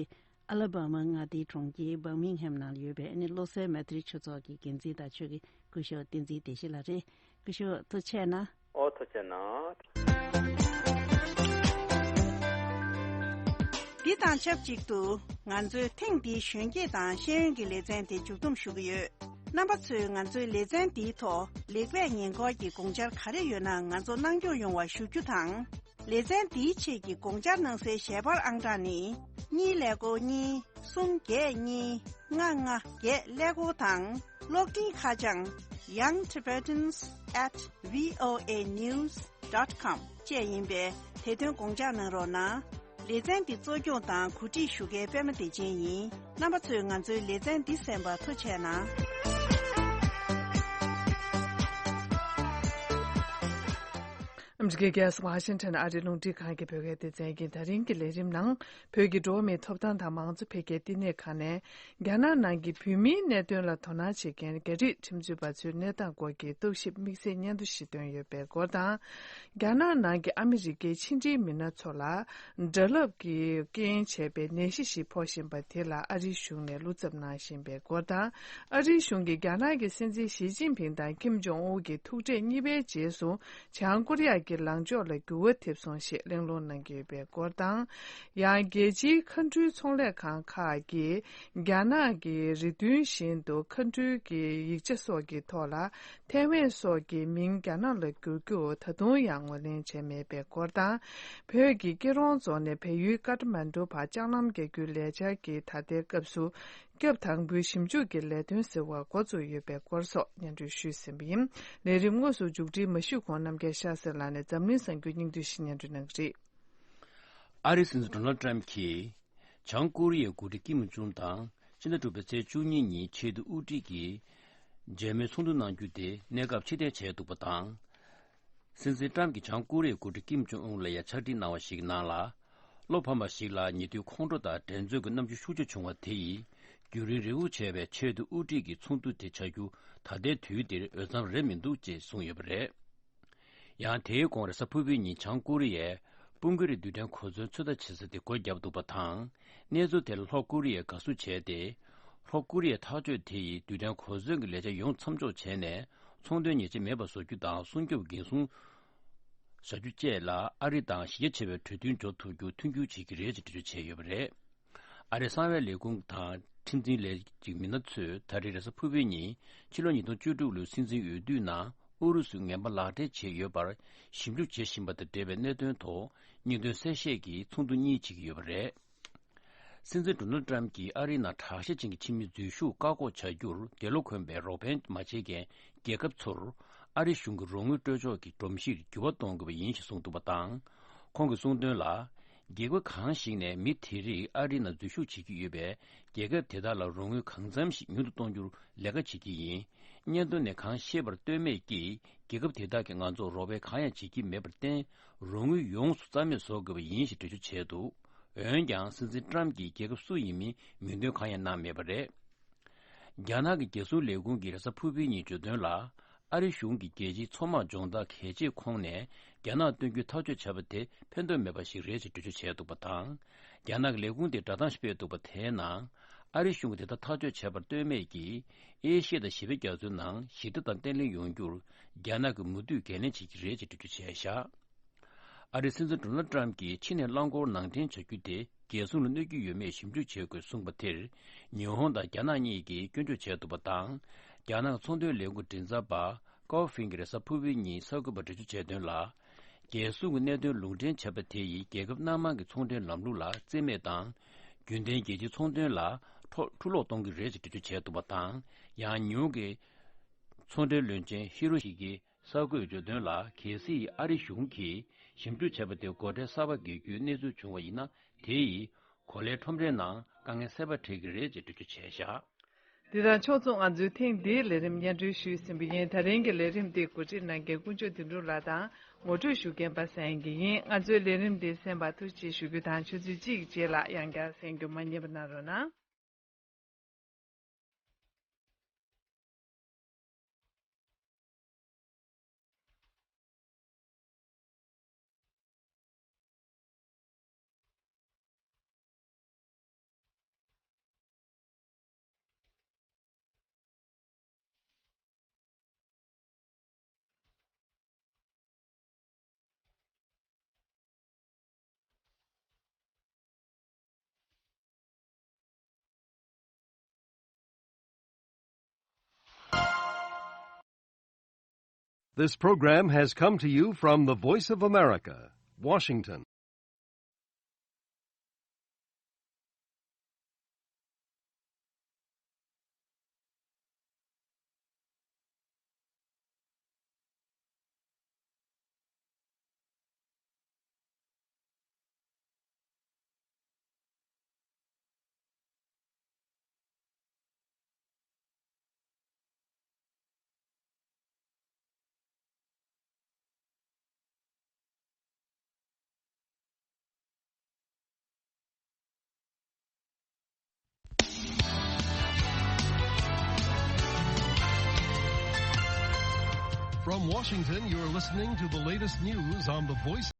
ཨ་ལ་བྷ་མ་མངའ་སྡེའི་གྲོང་ཁྱེར་བྷར་མིང་ཧེམ་ནང་ལ་ཡོད་པའི་ཨ་ནི་བློ་གསལ་མེ་ཏྲི་ཆོས་ཚོགས་ཀྱི་འགན་འཛིན་དང་ཆོས་ཀྱི་སྐུ་ཞབས་བསྟན་འཛིན་བདེ་གཤེགས་ལགས་རེད། སྐུ་ཞབས་ཐུགས་རྗེ་ཆེ་གནང་། ཨོ་ཐུགས་རྗེ་ཆེ་གནང་། འདི་དང་ཆབས་ཅིག་ཏུ་ང་ཚོའི་ཐེངས་འདིའི་གཞོན་སྐྱེས་དང་ཤེས་ཡོན་གྱི་ལེ་ཚན་དེ་མཇུག་བསྡོམས་ཞུ་གི་ཡོད། རྣམ་པ་ཚོས་ང་ཚོའི་ལེ་ཚན་འདིའི་ཐོག་ལེགས་སྤེལ་ཉེས་འཁོར་གྱི་དགོངས་འཆར་ག་རེ་ཡོད་ན་ང་ཚོ་གནང་སྐྱོང་ཡོང་བ་ཞུ་རྒྱུ་དང་། ལེ་ཚན་འདིའི་ཆེད་ཀྱི་དགོངས་འཆར་གནང་སའི་ཞལ་པར་ཨང་གྲངས་ནི། གཉིས་ཀླད་ཀོར་གཉིས། གསུམ་བརྒྱད་གཉིས། ལྔ་ལྔ་བརྒྱད་ཀླད་ཀོར་དང་། གློག་འཕྲིན་ཁ་བྱང་young tibetans at voa news dot com བཅས་ཡིན་པས་དེ་དོན་དགོངས་འཇགས་གནང་རོགས་གནང་། ལེ་ཚན་འདི་གཙོ་སྐྱོང་དང་གོ་སྒྲིག་ཞུ་མཁན་པད་མ་བདེ་ཆེན་ཡིན། རྣམ་པ་ཚོས་ང་ཚོའི་ལེ་ཚན་འདི་གསན་པར་ཐུགས་རྗེ་གནང་། ཨ་མི་རི་ཀའི་རྒྱལ་ས་ཝ་ཤིང་ཊོན་ཨ་རིའི་རླུང་འཕྲིན་ཁང་གི་བོད་སྐད་སྡེ་ཚན་གྱི་ད་རིང་གི་ལས་རིམ་ནང་། བོད་ཀྱི་འགྲོ་བ་མིའི་ཐོབ་ཐང་དང་མང་གཙོ་འཕེལ་རྒྱས་བསྟི་གནས་ཁང་ནས། རྒྱ་ནག་ནང་གི་བོད་མིའི་གནད་དོན་ལ་དོ་སྣང་བྱེད་མཁན་རྒྱ་རིགས་ཁྲིམས་རྩོད་པ་ཚོའི་གནས་སྟངས་སྐོར་གྱི་རྟོག་ཞིབ་དམིགས་བསལ་སྙན་ཐོ་ཞིག་བཏོན་ཡོད་པའི་སྐོར་དང་། རྒྱ་ནག་ནང་གི་ཨ་མི་རི་ཀའི་ཕྱི་འབྲེལ་མི་སྣ་ཚོ་ལ་དགྲ་ལྷབ་ཀྱིས་རྐྱེན་བྱས་པའི་ནད་གཞི་ཞིག་ཕོག་བཞིན་པ་དེ་ལ་ཨ་རིའི་གཞུང་ནས་བློ་འཚབ་གནང་བཞིན་པའི་སྐོར་དང་། ཨ་རིའི་གཞུང་གིས་རྒྱ་ནག་གི་སྲིད་འཛིན་ཞི་ཅིན་ཕིང་དང་ཀིམ་ཇོང་ཨུན་གྱི་ཐུག་འཕྲད་གཉིས་པའི་རྗེས་སུ། བྱང་ཀོ་རི་ཡ་གི་ལངས་ཕྱོགས་ལ་འགྱུར་བ་ཐེབས་སོང་ཞེས་གླེང་སློང་གནང་གི་ཡོད་པའི་སྐོར་དང་། ཡང་རྒྱལ་སྤྱིའི་མཁའ་འགྲུལ་ཚོང་ལས་ཁང་ཁག་གིས་རྒྱ་ནག་གི་རེ་འདུན་བཞིན་དུ་མཁའ་འགྲུལ་གྱི་ཡིག་ཆ་སོགས་ཀྱི་ཐོག་ལ་ཐའེ་ཝན་སོགས་ཀྱི་མིང་རྒྱ་ནག་ལ་བསྒྱུར་རྒྱུ་ད་དུང་ཡང་ངོས་ལེན་བྱས་མེད་པའི་སྐོར་དང་། བོད་ཀྱི་སྐྱིད་རོང་རྫོང་ནས་བལ་ཡུལ་ཀ་ཐ་མན་ཌུ་བར་ལྕགས་ལམ་རྒྱག་རྒྱུའི་ལས་འཆར་གྱི་ད་ལྟའི་སྐབས་སུ། སྐབས་དང་པོའི་ཞིབ་འཇུག་གི་ལས་དོན་ཟེར་བ་འགོ་བཙུགས་ཡོད་པའི་སྐོར་སོགས་སྙན་སྒྲོན་ཞུས་ཟིན་པ་ཡིན། ལས་རིམ་དངོས་སུ་མཇུག་སྒྲིལ་མ་ཞུས་གོང་རྣམ་རྒྱལ་ཤཱ་སེ་ལགས་ནས་འཛམ་གླིང་གསར་འགྱུར་སྙིང་བསྡུས་ཤིག་སྙན་སྒྲོན་གནང་གི་རེད། ཨ་རིའི་སྲིད་འཛིན་ཌོ་ནལ་ཊམ་གྱིས་བྱང་ཀོ་རི་ཡའི་འགོ་ཁྲིད་ཀིམ་ཇོང་དང་ཕྱི་ཟླ་དྲུག་པའི་ཚེས་བཅུ་གཉིས་ཉིན་ཆེས་མཐོའི་དབུ་ཁྲིད་ཀྱིས་མཇལ་མོལ་ཚོགས་འདུ་གནང་རྒྱུ་དེ་གནས་སྐབས་ཕྱིར་འཐེན་བྱས་འདུག་པ་དང་། སྲིད་འཛིན་ཊམ་གྱིས་བྱང་ཀོ་རི་ཡའི་འགོ་ཁྲིད་ཀིམ་ཇོང་ཨུན་ལ་ཡང་ཕྱག་བྲིས་གནང་བ་ཞིག་གི་ནང་ལ། བློ་ཕམ་པ་ཞིག་ལ་ཉེ་དུས་ཁོང་ཁྲོ་དང་འགྲན་རྩོད་ཀྱི་རྣམ་འགྱུར་ཤུགས་ཆེ་བྱུང་བ་དེ་ཡིས་རྒྱུན་རིང་རེ་སྒུག་བྱས་པའི་ཆེས་མཐོའི་དབུ་ཁྲིད་ཀྱི་ཚོགས་འདུ་དེ་བྱ་རྒྱུ་ད་ལྟའི་དུས་འདིར་འོས་འཚམ་རེད་མི་འདུག་ཅེས་གསུངས་ཡོད་པ་རེད། ཡང་དེའི་གོང་རེས་གཟའ་ཕུར་བུའི་ཉིན་བྱང་ཀོ་རི་ཡས་དཔུང་སྐུད་རིགས་རྡུལ་ཕྲན་གོ་མཚོན་ཚོད་ལྟ་བྱེད་ས་དེ་སྒོ་བརྒྱབ་འདུག་པ་དང་། གནས་ཚུལ་དེར་ལྷོ་ཀོ་རི་ཡས་དགའ་བསུ་བྱས་ཏེ། ལྷོ་ཀོ་རི་ཡའི་ཐག་གཅོད་དེ་ཡིས་རྡུལ་ཕྲན་གོ་མཚོན་གྱི་ལས་འཆར་ཡོངས་མཚམས་འཇོག་བྱས་ནས་ཚོང་དོན་ཉེས་ཆད་མེད་པར་བཟོ་རྒྱུ་དང་སྲུང་སྐྱོབ་འགན་སྲུང་བྱ་རྒྱུ་བཅས་ལ་ཨ་རི་དང་གཞི་རྒྱ་ཆེ་བའི་གྲོས་མཐུན་འཇོག་ཐུབ་རྒྱུར་མཐུན་འགྱུར་བྱེད་ཀྱི་རེད་ཅེས་འགྲེལ་བརྗོད་བྱས་ཡོད་པ་རེད། ཨ་རིའི་གསང་བའི་ལས་ཁུངས་དང་ཁྲིམས་འཛིན་ལས་ཀྱི་མི་སྣ་ཚོས་ད་རེས་རེས་གཟའ་ཕུར་བུའི་ཉིན་ཕྱི་ལོ་ཉིས་སྟོང་བཅུ་དྲུག་ལོའི་སྲིད་འཛིན་འོས་བསྡུའི་ནང་ཨུ་རུ་སུས་ངན་པ་ལག་སྦྲེལ་བྱས་ཡོད་པར་ཞིབ་འཇུག་བྱེད་བཞིན་པ་དང་འབྲེལ་བའི་གནད་དོན་ཐོག་སྙིང་དོན་གསལ་བཤད་ཀྱི་ཚོགས་འདུ་གཉིས་བྱེད་ཀྱི་ཡོད་པ་རེད། སྲིད་འཛིན་ཌོ་ནལ་ཊམ་གྱིས་ཨ་རིའི་ནང་དྲག་ཤ་ཅན་གྱི་ཕྱི་མི་འཛུལ་ཞུགས་བཀག་འགོག་བྱ་རྒྱུར་འདོད་བློ་འཁོལ་བའི་རོགས་ཕན་མ་བྱེད་མཁན་རྒྱལ་ཁབ་ཚོར་ཨ་རི་གཞུང་གི་རོགས་དངུལ་སྤྲོད་ཕྱོགས་ཀྱི་སྒྲོམ་གཞིར་འགྱུར་བ་གཏོང་དགོས་པ་ཡིན་ཞེས་གསུངས་འདུག་པ་དང་། ཁོང་གིས་གསུངས་དོན་ལ། རྒྱལ་ཁབ་གང་ཞིག་ནས་མི་དེ་རིགས་ཨ་རིའི་ནང་འཛུལ་ཞུགས་བྱེད་ཀྱི་ཡོད་པས་རྒྱལ་ཁབ་དེ་དག་ལ་རོགས་དངུལ་གང་འཚམ་ཞིག་ཉུང་དུ་གཏོང་རྒྱུར་ལས་ཀ་བྱེད་ཀྱི་ཡིན། སྙན་ཐོ་ནས་གང་ཤེས་པར་ལྟོས་མེད་ཀྱིས་རྒྱལ་ཁབ་དེ་དག་གིས་ང་ཚོར་རོགས་ཕན་གང་ཡང་བྱེད་ཀྱི་མེད་པར་བརྟེན་རོགས་དངུལ་ཡོངས་སུ་རྩ་མེད་བཟོ་དགོས་པ་ཡིན་ཞེས་འགྲེལ་བརྗོད་བྱས་འདུག་འོན་ཀྱང་སྲིད་འཛིན་ཊམ་གྱིས་རྒྱལ་ཁབ་སུ་ཡིན་མིན་མིང་འདོན་གང་ཡང་གནང་མེད་པ་རེད། རྒྱ་ནག་གི་རྒྱལ་སྲུང་ལས་ཁུངས་ཀྱིས་རེས་གཟའ་ཕུར་བུའི་ཉིན་བརྗོད་དོན་ལ། ཨ་རི་གཞུང་གིས་རྒྱལ་སྤྱིའི་མཚོ་དམག་སྦྱོང་བརྡར་གལ་ཆེའི་ཁོངས་ནས་རྒྱ་ནག་སྟོན་རྒྱུའི་ཐག་གཅོད་བྱས་པ་དེ་ཕན་ཐོགས་མེད་པ་ཞིག་རེད་ཅེས་འགྲེལ་བརྗོད་བྱས་འདུག་པ་དང་། རྒྱ་ནག་གི་ལས་ཁུངས་དེས་བསྒྲགས་གཏམ་ཞིག་སྤེལ་འདུག་པ་དེའི་ནང་། ཨ་རི་གཞུང་གིས་དེ་ལྟར་ཐག་གཅོད་བྱས་པར་ལྟོས་མེད་ཀྱིས། ཨེ་ཤི་ཡ་དང་བཞི་པའི་རྒྱ་མཚོའི་ནང་ཞི་བདེ་དང་བརྟན་ལྷིང་ཡོང་རྒྱུར། རྒྱ་ནག་གིས་མུ་མཐུད་འགན་ལེན་བྱེད་ཀྱི་རེད་ཅེས་འགྲེལ་བརྗོད་བྱས་བཞག་ཨ་རིའི་སྲིད་འཛིན་ཌོ་ནལ་ཊམ་གྱིས་ཕྱི་ནས་རླངས་འཁོར་ནང་འདྲེན་བྱ་རྒྱུ་དེ་རྒྱལ་སྲུང་ལ་གནོད་ཀྱི་ཡོད་མེད་ཞིབ་འཇུག་བྱེད་དགོས་གསུངས་པ་དེར། ཉི་ཧོང་དང་རྒྱ་ནག་གཉིས་ཀྱིས་སྐྱོན་བརྗོད་བྱས་འདུག་པ་དང་། རྒྱ་ནག་ཚོང་དོན་ལས་ཁུངས་མགྲིན་ཚབ་པ་ཀའོ་ཧྥིང་གིས་རེས་གཟའ་ཕུར་བུའི་ཉིན་གསར་འགོད་པར་འགྲེལ་བརྗོད་བྱས་དོན་ལ། རྒྱལ་སྲུང་གི་གནད་དོན་ལུང་འདྲེན་བྱས་པ་དེ་ཡིས་རྒྱལ་ཁབ་སྣ་མང་གི་ཚོང་འབྲེལ་ལམ་ལུགས་ལ་རྩིས་མེད་དང་། རྒྱུན་ལྡན་རྒྱལ་སྤྱིའི་ཚོང་དོན་ལ་འཕྲོ་འཕྲུ་སློག་གཏོང་གི་རེད་ཅེས་འགྲེལ་བརྗོད་བྱས་འདུག་པ་དང་། ཡང་ཉི་ཧོང་གི་ཚོང་འབྲེལ་བློན་ཆེན་ཧི་རོ་ཤི་གིས། གསར་འགོད་བརྗོད་དོན་ལ། གལ་སྲིད་ཨ་རི་གཞུང་གིས་ཞིབ་འཇུག་བྱས་པ་དེ་སྒོ་ཁྲལ་གསར་པ་འགེལ་རྒྱུའི་གནས་ཚུལ་བྱུང་བ་ཡིན་ན། དེ་ཡིས་གོ་ལའི་ཁྲོམ་རའི་ནང་དཀའ་ངལ་སེལ་བ་འཕྲད་ཀྱི་རེད་ཅེས་འགྲེལ་བརྗོད་བྱས་བཞག་འདི་དང་ཕྱོགས་མཚུངས་ང་ཚོའི་ཐེངས་འདིའི་ལས་རིམ་སྙན་སྒྲོན་ཞུས་ཟིན་པ་ཡིན། ད་རིང་གི་ལས་རིམ་འདི་གོ་སྒྲིག་གནང་མཁན་དཀོན་མཆོག་དོན་གྲུབ་ལགས་དང་ངོ་སྤྲོད་ཞུ་མཁན་པ་སངས་དགེ་ཡིན། ང་ཚོའི་ལས་རིམ་འདི་གསན་པར་ཐུགས་རྗེ་ཆེ་ཞུ་རྒྱུ་དང་ཆུ་ཚོད་གཅིག་གི་རྗེས་ལ་ཡང་བསྐྱར་གསན་རྒྱུ་མ་བསྙེལ་བ་གནང་རོགས་གནང་། This program has come to you from the Voice of America, Washington. From Washington, you're listening to the latest news on the Voice